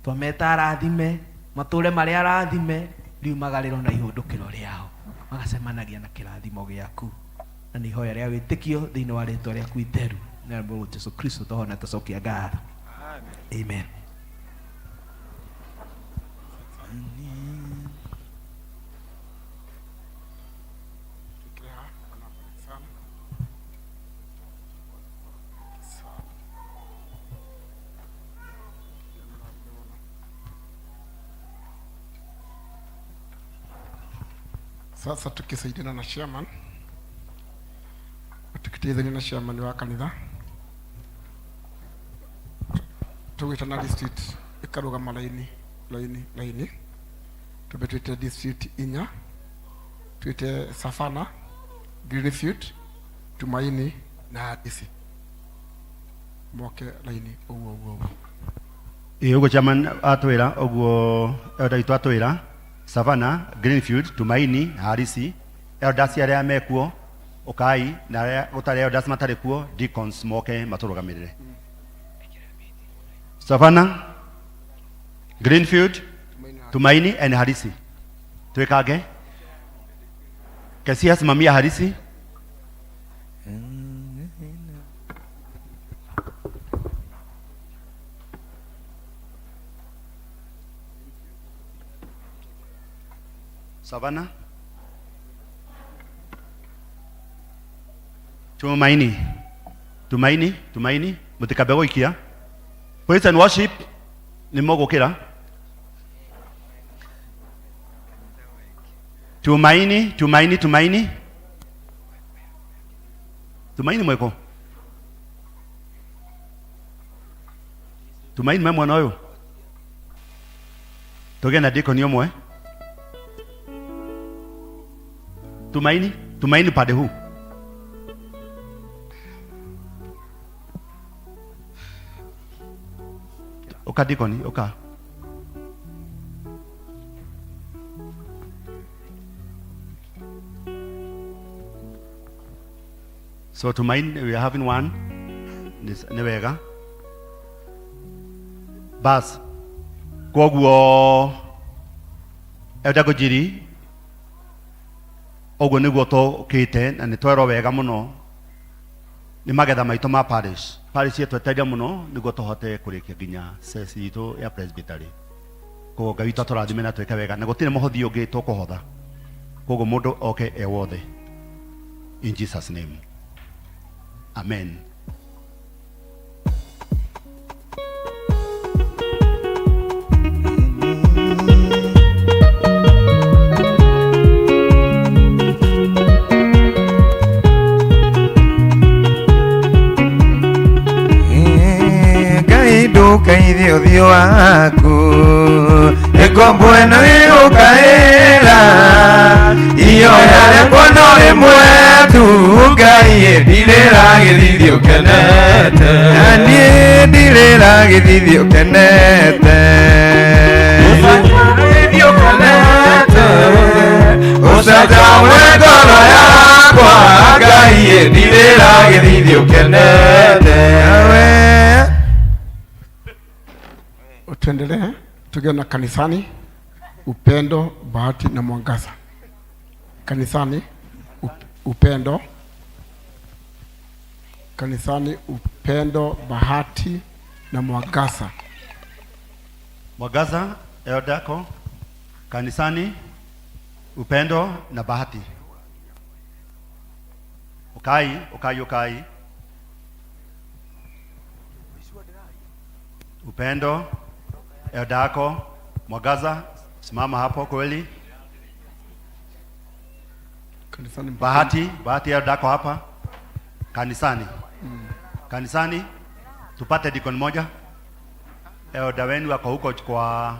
Twameta arathime, matũre marĩa arathime, riumagarĩro na ihũndũkĩro rĩao, magacemanagia na kĩrathimo gĩaku. Na nĩ ihoya rĩa wĩtĩkio thĩinĩ wa rĩtwa rĩaku itheru na rĩa Jesu Kristo tũhona tũcokia ngatho. Amen. Sasa tukisaidiana na chairman, tukiteithania na chairman wa kanitha, tugwitana district ikarugama laini laini laini, tumbe twite district inya, twite Savannah, Greenfield, Tumaini na Harisi, moke laini uguo uguo uguo. Ĩ ũguo chairman atwĩra ũguo elder witũ atwĩra Savannah, Greenfield, Tumaini, Harisi, elders arĩa mekuo ũkai, na arĩa gũtarĩ elders matarĩ kuo deacons moke matũrũgamĩrĩre. Savannah, Greenfield, Tumaini and Harisi. Twĩkange. Kesia simamia Harisi. Savannah. Tumaini, Tumaini, Tumaini, mutikabe gũikia. Praise and worship nĩ mũgũkĩra. Tumaini, Tumaini, Tumaini. Tumaini mweko. Tumaini mwe mwana ũyũ. Tũgĩe na deacon ũmwe. Tumaini, Tumaini pande huu. Uka deacon, uka. So Tumaini, we are having one. Nĩ wega. Bas. Kwoguo Elder Ngũnjiri ũguo nĩguo tũkĩte na nĩ twerwo wega mũno nĩ magetha maitũ ma parish. Parish ĩtwetereire mũno nĩguo tũhote kũrĩkia nginya ceci itũ ya presbytery. Koguo Ngai witũ atũrathime na twĩke wega na gũtirĩ mũhothi ũngĩ tũkũhotha. Koguo mũndũ oke e wothe. In Jesus name. Amen. Ngai ndũkaithie ũthiũ waku ĩkombo ĩno ĩgũkaĩra ihoya rĩakwa no rĩmwe tu Ngai ndirĩra gĩthithi ũkenete na niĩ ndirĩra gĩthithi ũkenete ũcanjamũre ngoro yakwa Ngai ndirĩra gĩthithi ũkenete. Tuendelee tukiwa na kanisani, upendo, bahati na mwangaza. Kanisani, upendo, kanisani, upendo, bahati na mwangaza. Mwangaza, eldako, kanisani, upendo na bahati. Ukai, ukai, ukai. Upendo, eldako, mwangaza, simama hapo kweli. Kanisani, bahati, bahati eldako hapa. Kanisani. Kanisani tupate deacon moja. Elder wenu wako huko kwa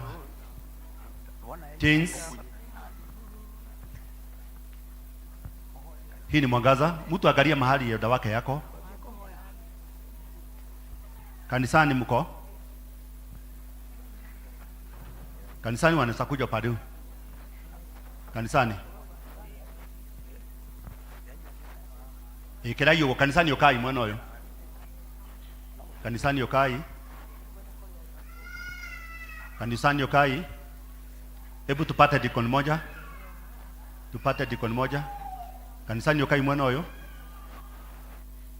teens. Hii ni mwangaza. Mtu angalie mahali elder wake yako. Kanisani mko? Kanisani wanaweza kuja upande huu. Kanisani. Ikirai ugo kanisani ukai mwana uyu. Kanisani ukai. Kanisani ukai. Hebu tupate deacon moja. Tupate deacon moja. Kanisani ukai mwana uyu.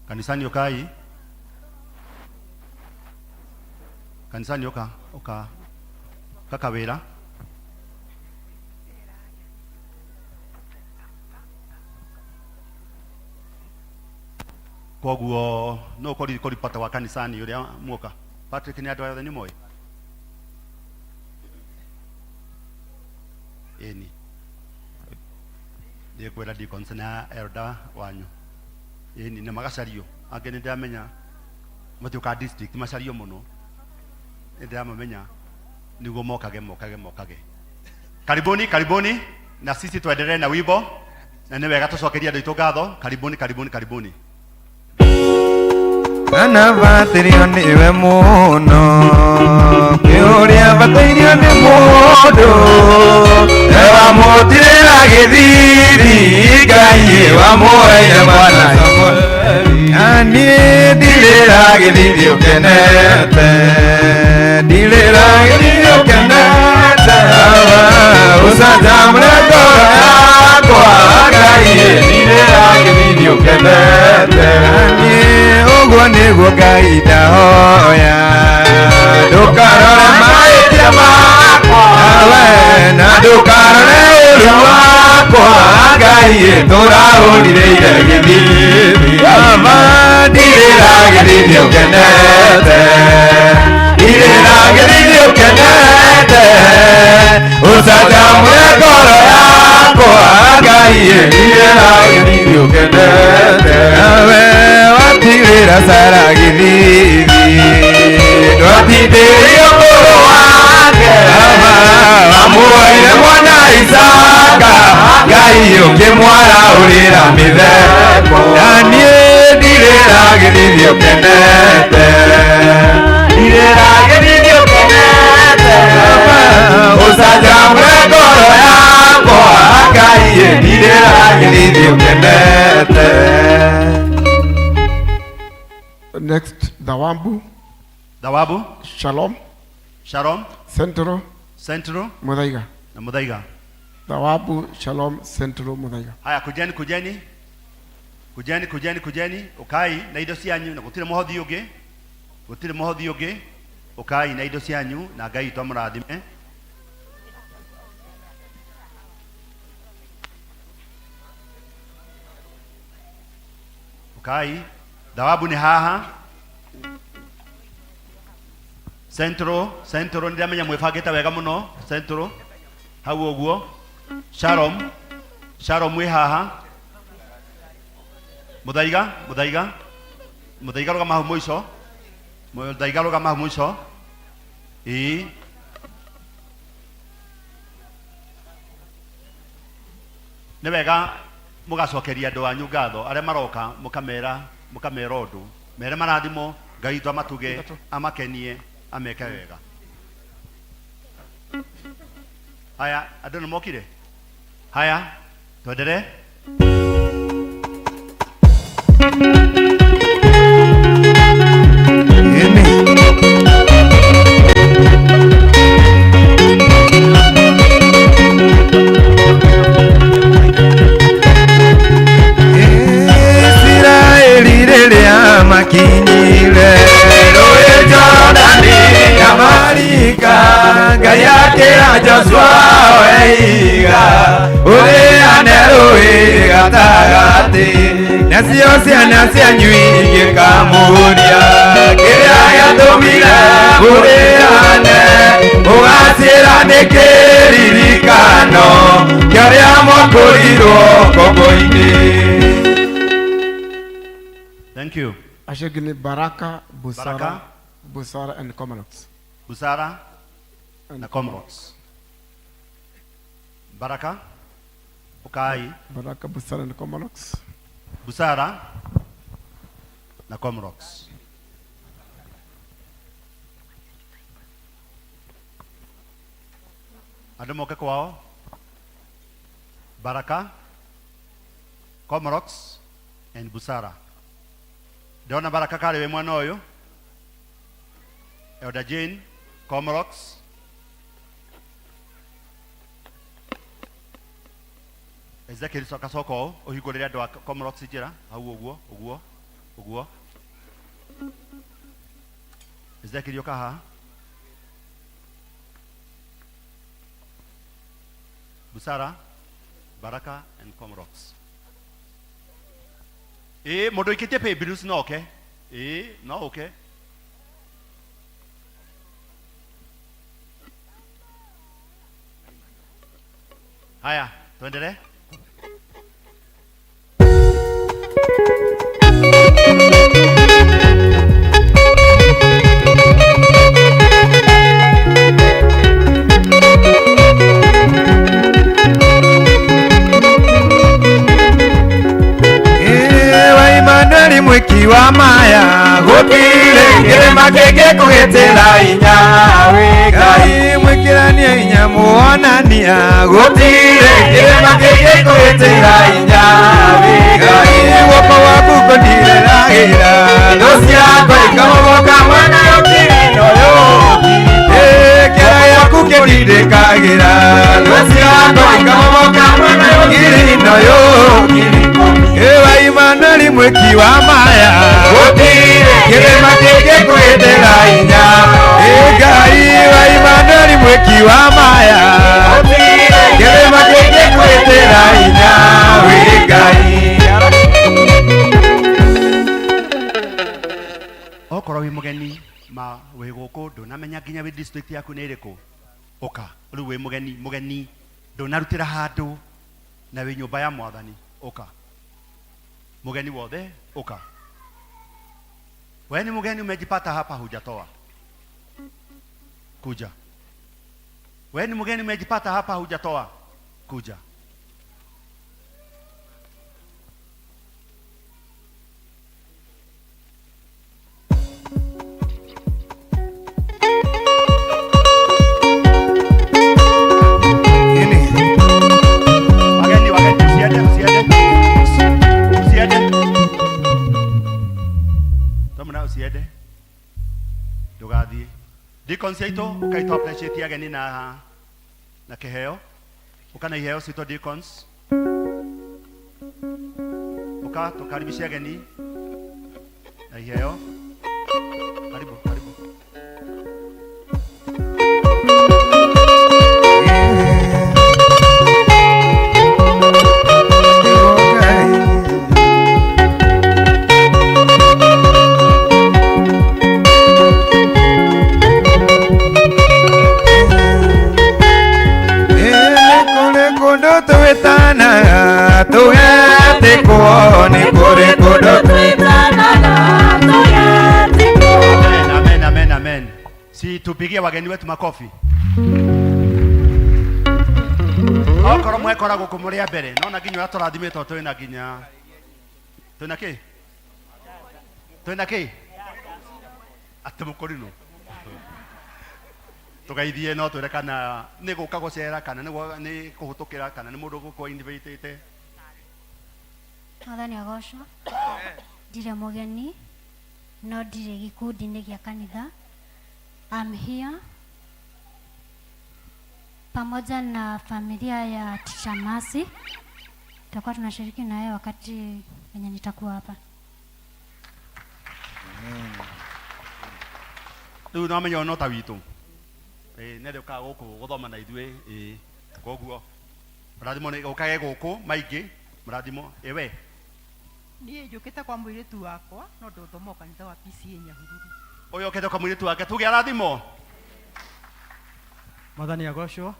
Kanisani ukai. Kanisani uka uka kakawira. Koguo no kori kori pata wa kanisani uria muoka. Patrick ni andu othe ni moĩ? Ĩni. Ndikwĩra deacons na elder wanyu. Ĩni na magacario. Angĩ nĩ ndĩramenya matiũkaga district macario mũno. Nĩ ndĩramamenya nĩguo mokage mokage mokage. Karibuni, karibuni na sisi tuendelee na wimbo na nĩ wega tũcokerie andũ aitũ ngatho. Karibuni, karibuni, karibuni. Kana batĩrio nĩwe mũno nĩ ũrĩa batairio nĩ mũndũ wamũtirĩra gĩthiri Ngai wamũheire mwana na niĩ ndirĩra gĩthithi ũkenete ndirĩra gĩthithi ũkenete ũcanjamũre ngoro yakwa Ngai ndirĩra gĩthithi ũkenete ũguo nĩguo Ngai ndahoya ndũkarore mahĩtia makwa na ndũkarore ũũru wakwa Ngai Ngai tũrahũrire iregithiri Baba ndirĩra gĩthithi ũkenete ndirĩra gĩthithi ũkenete ũcanjamũre ngoro yakwa Ngai ndirĩra gĩthithi ũkenete nawe watigĩra Sara gĩthithi ndwatindĩrio mũrũ wake amuoire mwana Isaka Ngai ũkĩmwaraũrĩra mĩtheko na niĩ ndirĩra gĩthithi ũkenete ndirĩra gĩthithi ũkenete ũcanjamũre ngoro yakwa Ngai ndirĩra gĩthithi ũkenete. Next, Thawabu. Thawabu. Shalom. Shalom. Central. Central. Muthaiga. Na Muthaiga. Thawabu, Shalom, Central, Muthaiga. Haya, kujeni kujeni. Kujeni kujeni kujeni. Ukai na indo cianyu na gutire muhothi ungi. Gutire muhothi ungi. Ukai na indo cianyu na Ngai witũ amũrathime. Ukai. Thawabu ni haha. Central, Central ndiramenya mwibangite wega muno. Central hau uguo. Shalom, Shalom wi haha. Muthaiga, Muthaiga, Muthaiga rugama hau muico. Muthaiga rugama hau muico. Ii. Nĩ wega mũgacokeria andũ anyu ngatho arĩa maroka mũkamera mũkamera ũndũ mere marathimo Ngai witũ amatuge amakenie ameke wega. Haya, andũ nĩ mokire? Haya, twendelee. Isiraeli rĩrĩa makinyire rũĩ Jorodani Amarika Ngai akĩra Joshua oe ihiga ũrĩane rũĩ gatagatĩ nacio ciana cianyu ingĩkamũria kĩrĩa gĩatũmire mũrĩane ũgaciĩra nĩ kĩririkano kĩa ũrĩa mwakũrirwo ngombo-inĩ. Thank you. Acio angĩ nĩ Baraka, Busara, Baraka. Busara and Comrades. Busara na Comrades. Baraka, Ukai. Baraka, Busara and Comrades. Busara na Comrades. Andũ moke kwao. Baraka, Comrades and Busara. Ndĩrona Baraka karĩ wĩ mwena ũyũ. Elder Jane, Comrades. Ezekiel coka coka ũũ ũhingũrĩre andũ a Comrades njĩra hau ũguo ũguo ũguo. Ezekiel ũka haha. Busara, Baraka and Comrades. Ĩĩ mũndũ ũikĩtie pay bills no oke. Ĩĩ no ũke. Haya, tuendelee. Ewa Emmanuel mwiki wa maya gũtirĩ kĩrĩma kĩngĩkũgitĩra inya wĩ Ngai mwĩkĩranie inya muonania gũtirĩ kĩrĩma kĩngĩkũgitĩra inya wĩ Ngai guoko gwaku kũndirĩragĩra thũ ciakwa ikamomoka mwena ũkiri ũyũ kĩara gĩaku kĩndindĩkagĩra thũ ciakwa ikamomoka mwena ũkiri ũyũ Ewa Emmanuel mwiki wa maya gũtirĩ kĩrĩma kĩngĩkũgitĩra inya Ngai wa Emmanuel mwiki wa maya gũtirĩ kĩrĩma kĩngĩkũgitĩra inya. District yaku nĩ ĩrĩkũ? Ũka rĩu wĩ mũgeni, mũgeni ndũnarutĩra handũ na wĩ nyũmba ya mwathani, ũka. Mũgeni wothe ũka. Wewe ni mgeni umejipata hapa hujatoa. Kuja. Wewe ni mgeni umejipata hapa hujatoa. Kuja. Wageni, wageni, usiende, usiende. Usiende. Tomuna usiende. Ndugathiĩ. Deacons aitũ ũkaitũ appreciate ageni na kĩheo. Ũka na iheo citũ deacons. Ũka tũkaribishe ageni na iheo. Karibu, karibu. Nĩ kũndũ twĩtanaga tũgetĩkwo, nĩ kũrĩ kũndũ twĩtanaga tũgetĩkwo. Amen, amen, amen, amen. Si tupigie wageni wetu makofi. Okorwo mwekora gũkũ mũrĩ a mbere, nona nginya ũrĩa tũrathimĩtwo twĩna nginya twĩna kĩ? Twĩna kĩ? Atĩ mũkũrinũ. Tũgeithie no twĩre kana nĩ gũka gũcera kana nĩ kũhĩtũkĩra kana nĩ mũndũ gũkũ invitĩte. Mwathani agocwo. Ndirĩ mũgeni no ndirĩ gĩkundi-inĩ gĩa kanitha. I'm here pamoja na familia ya Teacher Mercy. Tutakuwa tunashiriki na yeye wakati wenye nitakuwa hapa. Rĩu no menye no ta witũ. Ĩĩ nĩ ũkaga gũkũ gũthoma na ithuĩ, ĩĩ koguo mũrathimo nĩ ũkage gũkũ maingĩ mũrathimo ĩwe. Niĩ njũkĩte kwa mũirĩtu wakwa no ndũthoma kanitha wa PCA Nyahururu. Ũyũ ũkĩte kwa mũirĩtu wake tuge arathimo. Mwathani agocwo.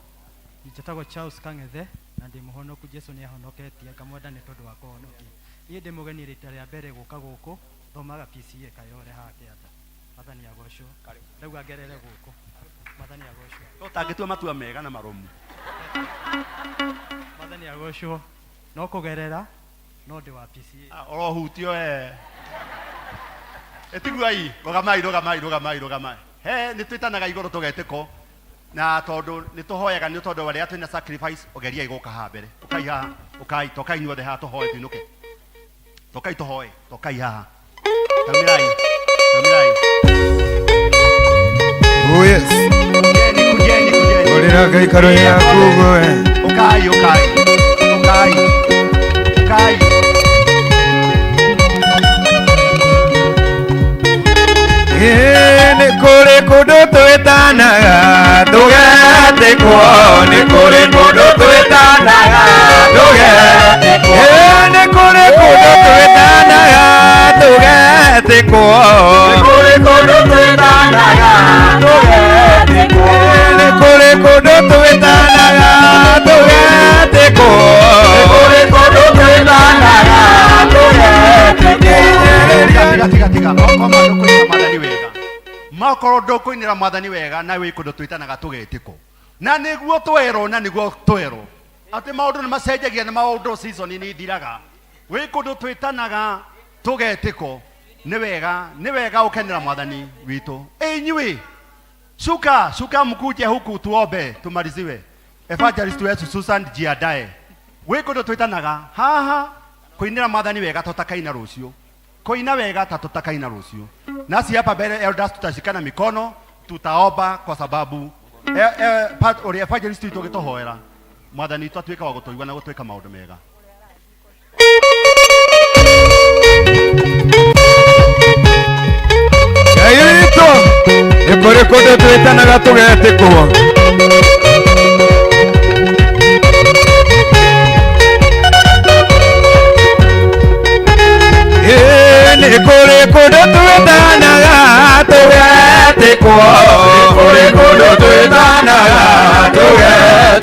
Njĩtagwo Charles Kang'ethe na ndĩ mũhonoku. Jesu nĩ ahonoketie, ngamwenda nĩ tondũ wa kũhonokia. Niĩ ndĩ mũgeni rita rĩa mbere gũka gũkũ, thomaga PCA Kayore haha Kĩanda. Mwathani agocwo. Ndauga ngerere gũkũ. Mwathani agocwo. Ũtangĩtua matua mega na marũmu. Mwathani agocwo. No kũgerera no ndĩ wa PCA. Orohutio e. Ĩtiguai, rũgamai, rũgamai, rũgamai, rũgamai. He nĩ twĩtanaga igũrũ tũgetĩko na tondũ nĩ tũhoyaga nĩ tondũ wa arĩa twĩna sacrifice ũgeriai gũka haha mbere. Ũkai haha, ũkai, tokai inyuothe haha tũhoe tuinũke. Tokai tũhoe, tokai haha. Taumĩrai, taumĩrai. Oh yes. Kujeni, kujeni, kujeni. Ũrĩra gĩikaro gĩaku we. Ũkai, ũkai, ũkai, ũkai. Ĩĩ nĩ kũrĩ kũndũ twĩtanaga tũgetĩkwo, nĩ kũrĩ kũndũ twĩtanaga tũgetĩkwo. Ĩĩ nĩ kũrĩ kũndũ twĩtanaga tũgetĩkwo, nĩ kũrĩ kũndũ twĩtanaga tũgetĩkwo. Nĩ kũrĩ kũndũ twĩtanaga tũgetĩkwo, nĩ kũrĩ kũndũ twĩtanaga tũgetĩkwo. Tiga, tiga, tiga. Okorwo ndũkũinĩra mwathani wega, makorwo ndũkũinĩra mwathani wega na wĩ kũndũ twĩtanaga tũgetĩkwo, na nĩguo twerwo, na nĩguo twerwo atĩ maũndũ nĩ macenjagia na maũndũ season nĩ ithiraga. Wĩ kũndũ twĩtanaga tũgetĩkwo, nĩ wega, nĩ wega ũkenera mwathani witũ. Inyuĩ shuka, shuka mkuje huku tuombe tumaliziwe. Evangelist wetu Susan jiandae. Wĩ kũndũ twĩtanaga haha kũinĩra mwathani wega tũtakaina rũciũ, kũina wega ta tutakaina rũciũ. Nasi hapa mbele elders tutashikana mikono, tutaomba kwa sababu ũrĩa evangelist witũ ũgĩtũhoera mwathani witũ atuĩka wa gũtũigua na gũtwĩka maũndũ mega. Ngai witũ, nĩ kũrĩ kũndũ twĩtanaga tũgetĩkwo. Ĩĩ nĩ kũrĩ kũndũ twĩtanaga tũgetĩkwo, nĩ kũrĩ kũndũ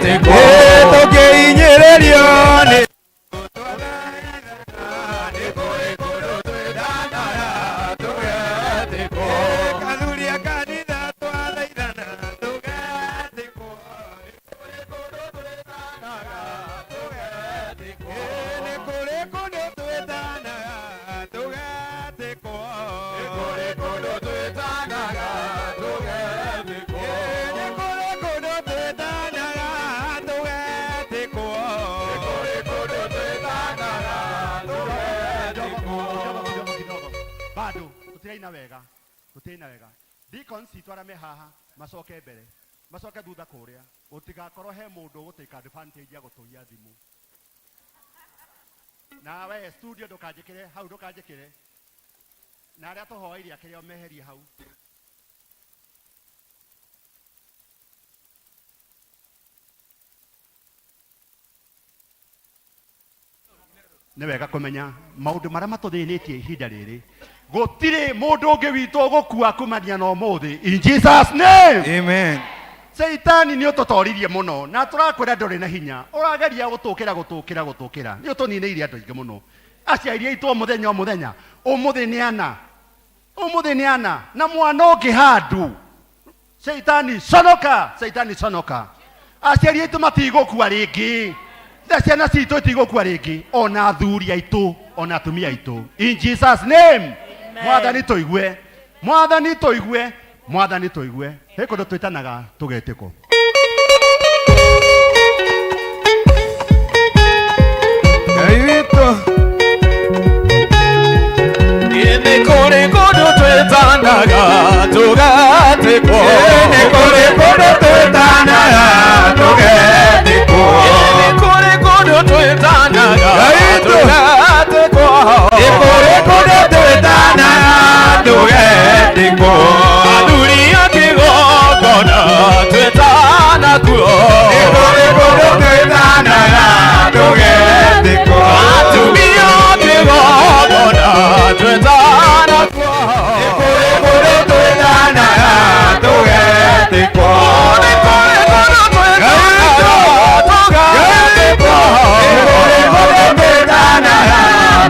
Tũgetĩkwo. Tũkĩhinyĩrĩrio nĩ Athuri a kanitha twathaithana tũgetĩkwo. Nĩ kũrĩ kũndũ twĩtanaga tũgetĩkwo. Nĩ kũrĩ kũndũ twĩtanaga tũgetĩkwo. Nĩ kũrĩ kũndũ twĩtanaga tũgetĩkwo. Nĩ kũrĩ kũndũ twĩtanaga tũgetĩkwo. Kidogo bado tutiraina wega, tutiraina wega. Deacons itũ arĩa me haha macoke mbere, macoke thutha kũrĩa, gũtigakorwo he mũndũ ũgũtake advantage ya gũtũiya thimũ. Nawe studio ndũkanjĩkĩre hau, ndũkanjĩkĩre na arĩa tũhoeire akĩrĩa meherie hau. Nĩ wega kũmenya maũndũ marĩa matũthĩnĩtie ihinda rĩrĩ, gũtirĩ mũndũ ũngĩ witũ ũgũkua kumania na ũmũthĩ, in Jesus name. Amen. Seitani nĩ ũtũtoririe mũno na tũrakwĩra ndũrĩ na hinya, ũrageria gũtũkĩra gũtũkĩra gũtũkĩra, nĩ ũtũninĩire andũ aingĩ mũno, aciari aitũ o mũthenya o mũthenya. Ũmũthĩ nĩ ana, ũmũthĩ nĩ ana na mwana ũngĩ handũ. Seitani conoka, seitani conoka. Aciari aitũ matigũkua rĩngĩ na ciana citũ itigũkua rĩngĩ, ona athuri aitũ ona atumia aitũ, in Jesus name. Mwathani tũigue, mwathani tũigue, mwathani tũigue. He kũndũ twĩtanaga tũgetĩkwo. Ngai witũ. Nĩ kũrĩ kũndũ twĩtanaga tũgetĩkwo. Nĩ kũrĩ kũndũ twĩtanaga tũgetĩkwo. Nĩ kũrĩ kũndũ twĩtanaga tũgetĩkwo. Nĩ kũrĩ kũndũ twĩtanaga tũgetĩkwo. Athuri a kĩgongona twĩtana kuo. Nĩ kũrĩ kũndũ twĩtanaga tũgetĩkwo. Atumia a kĩgongona twĩtana kuo. Nĩ kũrĩ kũndũ twĩtanaga tũgetĩkwo. Nĩ kũrĩ kũndũ twĩtanaga tũgetĩkwo. Nĩ kũrĩ kũndũ twĩtanaga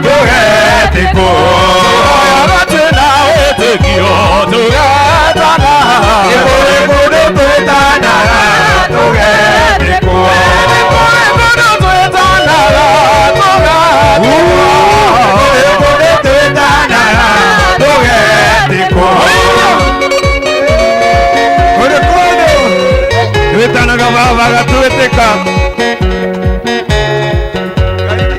tũgetĩkwo. Tũhoyaga twĩna wĩtĩkio tũgetana. Nĩ kũrĩ kũndũ twĩtanaga tũgetĩkwo. Nĩ kũrĩ kũndũ twĩtanaga tũgetĩkwo. Nĩ kũrĩ kũndũ twĩtanaga tũgetĩkwo. Kũrĩ kũndũ twĩtanaga baba gatwĩtĩka.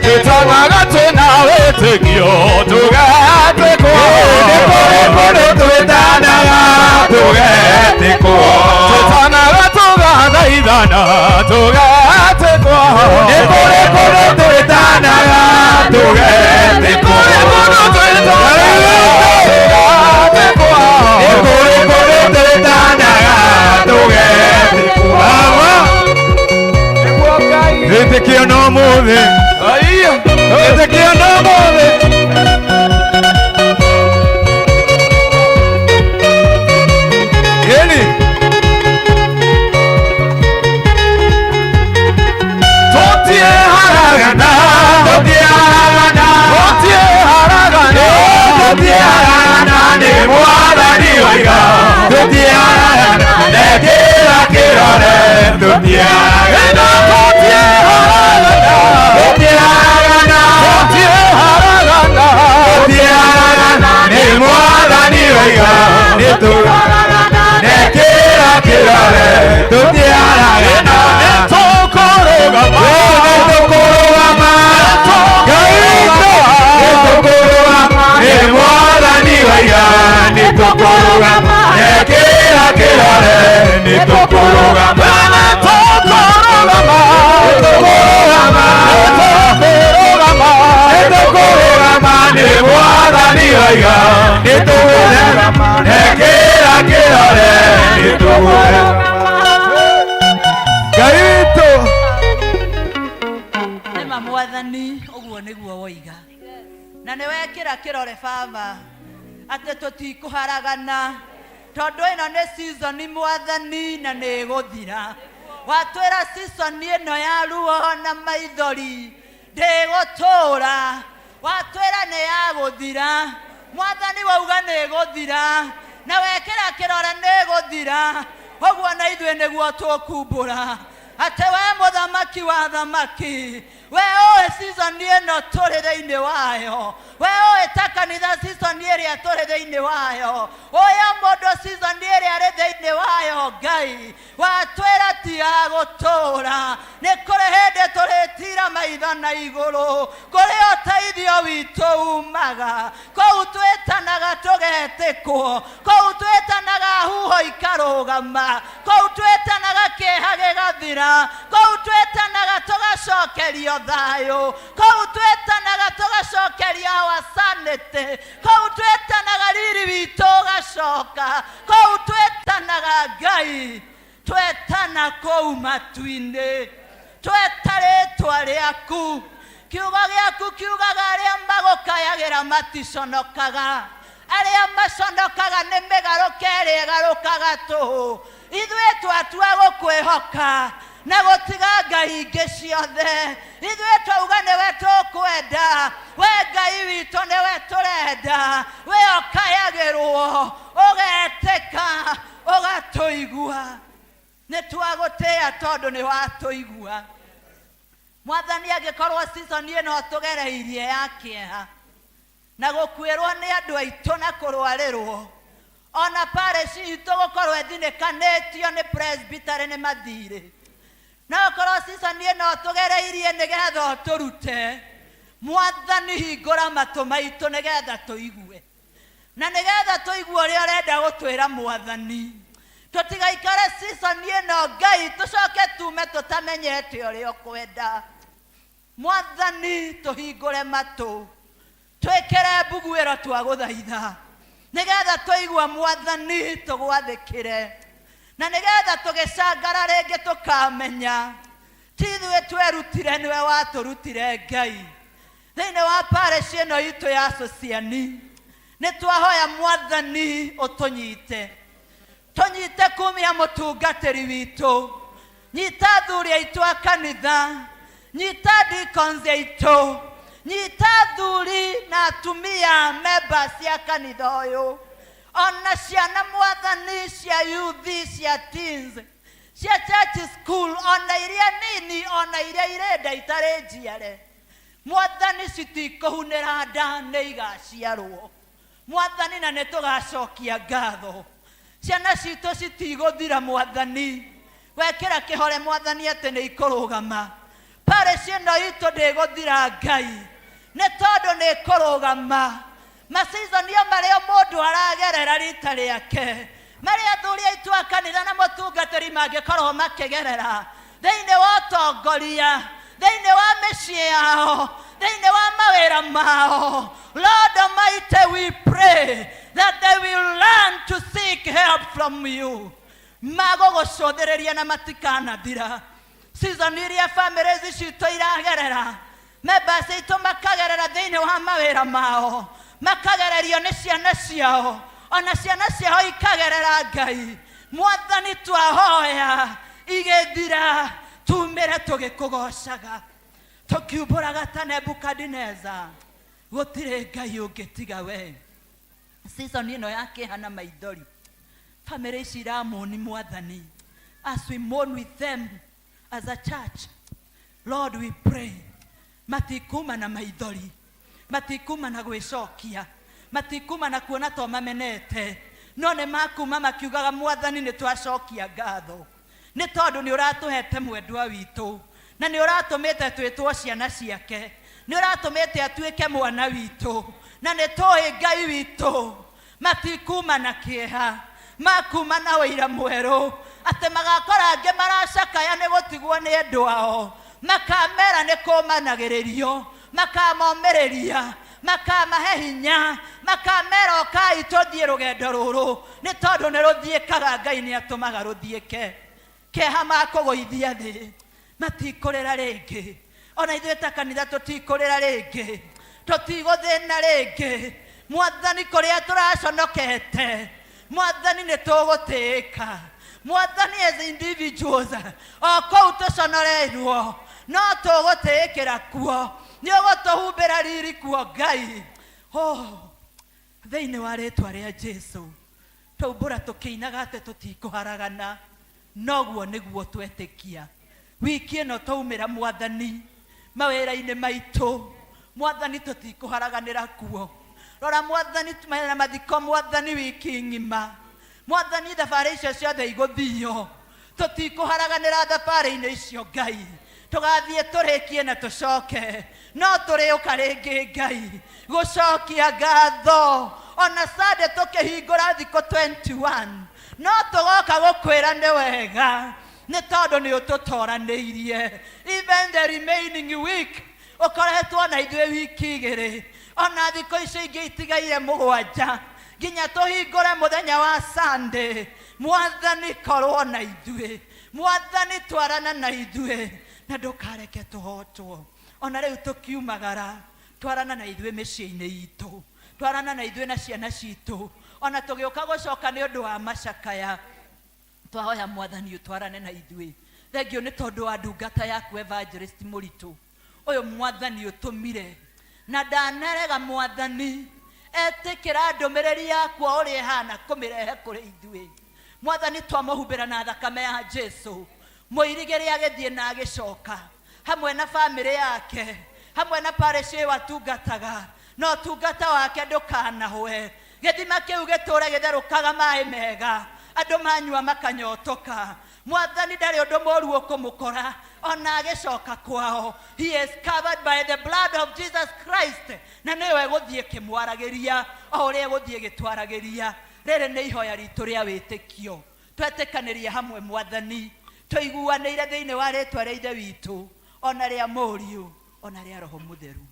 Twĩtanaga twĩna wĩtĩkio tũgetĩkwo. Nĩ kũrĩ kũndũ twĩtanaga tũgetĩkwo. Twĩtanaga tũgathaithana tũgetĩkwo. Nĩ kũrĩ kũndũ twĩtanaga tũgetĩkwo. Nĩ kũrĩ kũndũ twĩtanaga tũgetĩkwo. Nĩ kũrĩ kũndũ twĩtanaga tũgetĩkwo. Baba wĩtĩkio no mũthĩ, wĩtĩkio no mũthĩ. Ĩni tũtiĩharagana, tũtiĩharagana, tũtiĩharagana, tũtiĩharagana nĩ mwathani oiga. Tũtiĩharagana nekĩra kĩrore, tũtiĩharagana, tũtiĩharagana, tũtiĩharagana, tũtiĩharagana, tũtiĩharagana nĩ mwathani oiga. Nĩtũharagana nekĩra kĩrore, tũtiĩharagana, nĩtũkũrũgama, nĩtũkũrũgama, Ngai witũ, nĩtũkũrũgama nĩ mwathani oiga. Nĩtũkũrũgama nekĩra kĩrore, nĩtũkũrũgama, nĩtũkũrũgama, nĩtũkũrũgama, nĩtũkũrũgama, nĩtũkũrũgama nĩ mwathani oiga. Nĩtũkũrũgama nekĩra kĩrore, nĩtũkũrũgama. Ngai witũ. Nĩma mwathani, ũguo nĩguo woiga na nĩ wekĩra kĩrore baba atĩ tũtikũharagana, tondũ ĩno nĩ season mwathani na nĩ ĩgũthira. Watwĩra season ĩno ya ruo na maithori ndĩgũtũũra. Watwĩra nĩ ya gũthira. Mwathani wauga nĩ ĩgũthira, na wekĩra kĩrore nĩ ĩgũthira. Ũguo na ithuĩ nĩguo tũkumbũra atĩ we mũthamaki wa thamaki, we ũĩ season ĩno tũrĩ thĩinĩ wayo, we ũĩ ta kanitha season ĩrĩa tũrĩ thĩinĩ wayo, ũyũ mũndũ season ĩrĩa arĩ thĩinĩ wayo. Ngai watwĩra ti ya gũtũũra, nĩ kũrĩ hĩndĩ tũrĩtira maitho na igũrũ kũrĩ ũteithio witũ umaga. Kũu twĩtanaga tũgetĩkwo, kũu twĩtanaga huho ikarũgama, kũu twĩtanaga kĩeha gĩgathira, kũu twĩtanaga tũgacokerio thayũ, kũu twĩtanaga tũgacokerio our sanity, kũu twĩtanaga riri witũ ũgacoka, kũu twĩtanaga Ngai, twetana kũu matu-inĩ, tweta rĩtwa rĩaku. Kiugo gĩaku kiugaga arĩa magũkayagĩra maticonokaga, arĩa maconokaga nĩ mĩgarũka ĩrĩa ĩgarũkaga tũhũ. Ithuĩ twatua gũkwĩhoka na gũtiga ngai ingĩ ciothe. Ithuĩ twauga nĩwe tũkwenda, we Ngai witũ nĩwe tũrenda, we ũkayagĩrwo ũgetĩka ũgatũigua. Nĩ twagũtĩĩa tondũ nĩ watũigua. Mwathani, angĩkorwo season ĩno tũgereirie ya kĩeha na gũkuĩrwo nĩ andũ aitũ na kũrwarĩrwo, ona parish itũ gũkorwo ĩthinĩkanĩtio nĩ presbytery nĩ mathirĩ, no korwo season ĩno tũgereirie nĩgetha ũtũrute, Mwathani hingũra matũ maitũ nĩgetha tũigue, na nĩgetha tũigue ũrĩa ũrenda gũtwĩra. Mwathani, tũtigaikare season ĩno Ngai tũcoke tume tũtamenyete ũrĩa ũkwenda. Mwathani, tũhingũre matũ, twĩkĩre mbuguĩro twagũthaitha, nĩgetha tũigua Mwathani tũgwathĩkĩre, na nĩgetha tũgĩcangara rĩngĩ tũkamenya ti ithuĩ twerutire, nĩwe watũrutire. Ngai, thĩinĩ wa parish ĩno itũ ya Sociani, nĩ twahoya Mwathani ũtũnyite, tũnyite kumia mũtungatĩri witũ, nyita athuri aitũ a kanitha, nyita deacons aitũ, nyita athuri na atumia members cia kanitha ũyũ, ona ciana Mwathani cia youth, cia teens, cia church school, ona iria nini, ona iria irenda itarĩ njiare. Mwathani, citikũhunĩra nda, nĩ igaciarwo Mwathani, na nĩ tũgacokia ngatho. Ciana citũ citigũthira Mwathani, wekĩra kĩhore Mwathani atĩ nĩ ikũrũgama. Parish ĩno itũ ndĩgũthira Ngai, nĩ tondũ nĩ ĩkũrũgama. Macizonio marĩa mũndũ aragerera rita rĩake, marĩa athuri aitũ a kanitha na mũtungatĩri mangĩkorwo makĩgerera thĩinĩ wa ũtongoria, thĩinĩ wa mĩciĩ yao, thĩinĩ wa mawĩra mao, Lord Almighty, we pray that they will learn to seek help from you. Magũgũcũthĩrĩria na matikanathira. Season iria families citũ iragerera, members aitũ makagerera thĩinĩ wa mawĩra mao, makagererio nĩ ciana ciao, ona ciana ciao ikagerera, Ngai Mwathani, twahoya igĩthira tumĩre tũgĩkũgocaga, tũkiumbũraga ta Nebukadineza, gũtirĩ Ngai ũngĩ tiga we. Season ĩno ya kĩeha na maithori, family ici iramoni Mwathani, as we mourn with them as a church, Lord, we pray matikuma na maithori, matikuma na gwĩcokia, matikuma na kuona to mamenete, no nĩ makuma makiugaga, Mwathani, nĩ twacokia ngatho nĩ tondũ nĩ ũratũhete mwendwa witũ, na nĩ ũratũmĩte twĩtwo ciana ciake, nĩ ũratũmĩte atuĩke mwana witũ, na nĩ tũĩ Ngai witũ. Matikuma na kĩeha, makuma na ũira mwerũ, atĩ magakora angĩ maracakaya nĩ gũtigwo nĩ endwa ao, makamera nĩ kũmanagĩrĩrio, makamomĩrĩria, makamahe hinya, makamera ũkai tũthiĩ rũgendo rũrũ, nĩ tondũ nĩ rũthiĩkaga. Ngai nĩ atũmaga rũthiĩke. Kĩeha makũgũithia thĩ, matikũrĩra rĩngĩ. Ona ithuĩ ta kanitha tũtikũrĩra rĩngĩ, tũtigũthĩna rĩngĩ Mwathani. Kũrĩa tũraconokete Mwathani, nĩ tũgũtĩĩka. Mwathani, as individuals o kũu tũconoreirwo no tũgũtĩĩkĩra kuo, nĩ ũgũtũhumbĩra riri kuo Ngai. Oh, thĩinĩ wa rĩtwa rĩa Jesu twaumbũra tũkĩinaga atĩ tũtikũharagana, noguo nĩguo twetĩkia. Wiki ĩno twaumĩra Mwathani mawĩra-inĩ maitũ, Mwathani tũtikũharaganĩra kuo. Rora Mwathani mena mathiko Mwathani wiki ng'ima, Mwathani thabarĩ icio ciothe igũthio tũtikũharaganĩra thabarĩ-inĩ icio Ngai, tũgathiĩ tũrĩkie na tũcoke, no tũrĩũka rĩngĩ Ngai gũcokia ngatho. Ona Sunday tũkĩhingũra thikũ 21 no tũgoka gũkwĩra nĩ wega, nĩ tondũ nĩ ũtũtoranĩirie. Even the remaining week ũkoretwo na ithuĩ wiki igĩrĩ, ona thikũ icio ingĩ itigaire mũgwanja nginya tũhingũre mũthenya wa Sunday. Mwathani korwo na ithuĩ, Mwathani twarana na ithuĩ na ndũkareke tũhotwo. Ona rĩu tũkiumagara, twarana na ithuĩ mĩciĩ-inĩ itũ, twarana na ithuĩ na ciana citũ, ona tũgĩũka gũcoka nĩ ũndũ wa macakaya twahoya Mwathani ũtwarane na ithuĩ. Thengiũ nĩ tondũ wa ndungata yaku Evangelist Mũritũ ũyũ, Mwathani ũtũmire na ndanarega. Mwathani etĩkĩra ndũmĩrĩri yaku o ũrĩa ĩhana kũmĩrehe kũrĩ ithuĩ. Mwathani twamũhumbĩra na thakame ya Jesu, mũirigĩre agĩthiĩ na agĩcoka hamwe na bamĩrĩ yake, hamwe na parish ĩyo atungataga, na ũtungata wake ndũkanahwe. Gĩthima kĩu gĩtũre gĩtherũkaga maĩ mega, andũ manyua makanyotoka. Mwathani ndarĩ ũndũ mũru ũkũmũkora ona agĩcoka kwao. He is covered by the blood of Jesus Christ, na nĩyo ĩgũthiĩ ĩkĩmwaragĩria o ũrĩa ĩgũthiĩ ĩgĩtwaragĩria. Rĩrĩ nĩ ihoya ritũ rĩa wĩtĩkio, twetĩkanĩria hamwe Mwathani, tũiguanĩire thĩinĩ wa rĩtwa rĩa Ithe witũ, ona rĩa Mũriũ, ona rĩa Roho Mũtheru.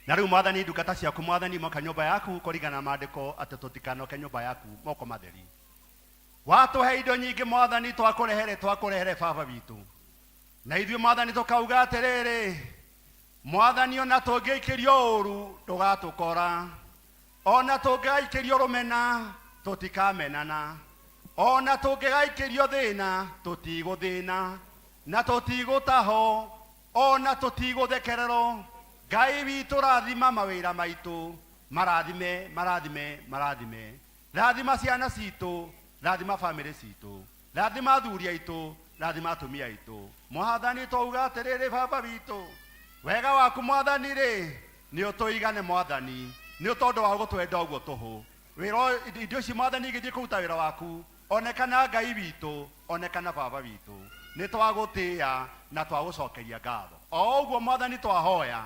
Na rĩu Mwathani, ndungata ciaku Mwathani moka nyũmba yaku kũringana na maandĩko atĩ tũtikanoke nyũmba yaku moko matheri. Watũhe indo nyingĩ Mwathani, twakũrehere twakũrehere baba witũ, na ithuĩ Mwathani tũkauga atĩrĩrĩ Mwathani, ona tũngĩikĩrio ũru ndũgatũkora, ona tũngĩgaikĩrio rũmena tũtikamenana, ona tũngĩgaikĩrio thĩna tũtigũthĩna, na tũtigũtaho, ona tũtigũthekererwo. Ngai witũ, rathima mawĩra maitũ, marathime, marathime, marathime. Rathima ciana citũ, rathima bamĩrĩ citũ, rathima athuri aitũ, rathima atumia aitũ. Mwathani twauga atĩrĩrĩ baba witũ, wega waku Mwathani rĩ nĩ ũtũigane. Mwathani nĩ tondũ wa gũtwenda ũguo tũhũ wĩra indo ici Mwathani igĩthiĩ kũruta wĩra waku. Onekana Ngai witũ, onekana baba witũ, nĩ twagũtĩĩa na twagũcokeria ngatho o ũguo. Mwathani twahoya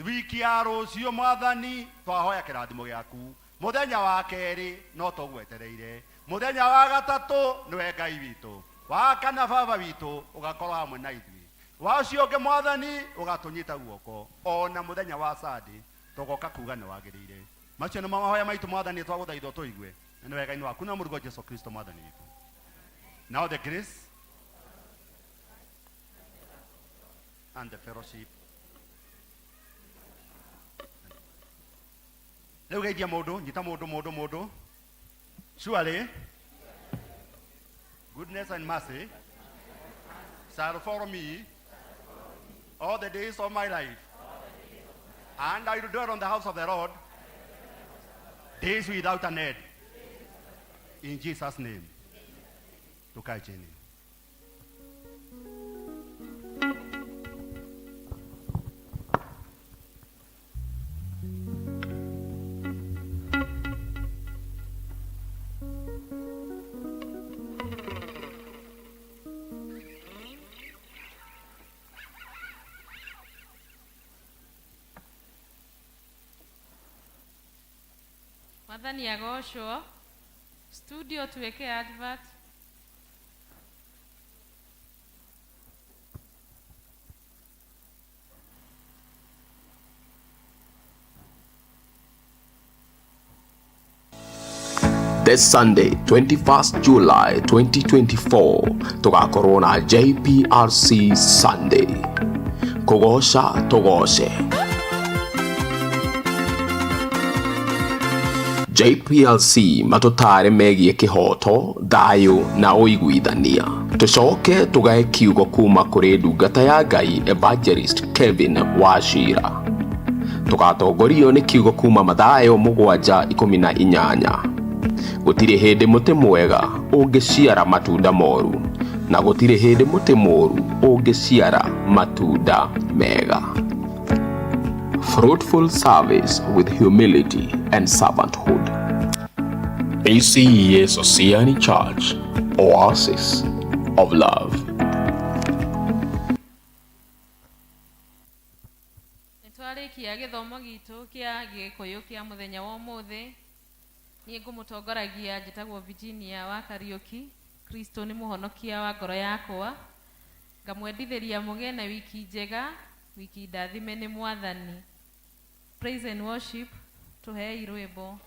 wiki ya rũciũ, Mwathani twahoya kĩrathimo gĩaku. Mũthenya wa kerĩ no tũgwetereire, mũthenya wa gatatũ nĩwe Ngai witũ, wa kana baba witũ ũgakorwo hamwe na ithuĩ, wa ũcio ũngĩ Mwathani ũgatũnyita guoko, ona mũthenya wa Sunday tũgoka kuga nĩ wagĩrĩire. Macio nĩmo mahoya maitũ Mwathani, twagũthaitha ũtũigue, na nĩ wega-inĩ waku na mũrugo Jesu Kristo Mwathani witũ. Now the grace and the fellowship. Rĩu geithia mũndũ, nyita mũndũ, mũndũ, mũndũ. Surely goodness and mercy shall follow me all the days of my life, and I will dwell on the house of the Lord days without an end. In Jesus' name. Tukae chini. Mwathani agocwo. Studio tuweke advert. This Sunday, 21st July 2024, tugakorwo na JPRC Sunday. Kũgoca tũgoce. JPLC matũtaare megiĩ kĩhooto, thayũ na ũiguithania. Tũcoke tũgae kiugo kuma kũrĩ ndungata ya Ngai Evangelist Kevin Wachira. Tũgatongorio nĩ kiugo kuma Mathayo 7:18. Gũtirĩ hĩndĩ mũtĩ mwega ũngĩciara matunda moru, na gũtirĩ hĩndĩ mũtĩ mũru ũngĩciara matunda mega. Fruitful service with humility and servanthood. ACEA Society Church, Oasis of Love. Nĩ twarĩkia gĩthomo gitũ kĩa gĩkũyũ kĩa mũthenya wa ũmũthĩ. Niĩ ngũmũtongoragia njĩtagwo Virginia wa Kariũki. Kristo nĩ mũhonokia wa ngoro yakwa. Ngamwendithĩria mũgĩe na wiki njega, wiki ndathime nĩ Mwathani. Praise and worship, tũhei rwĩmbo.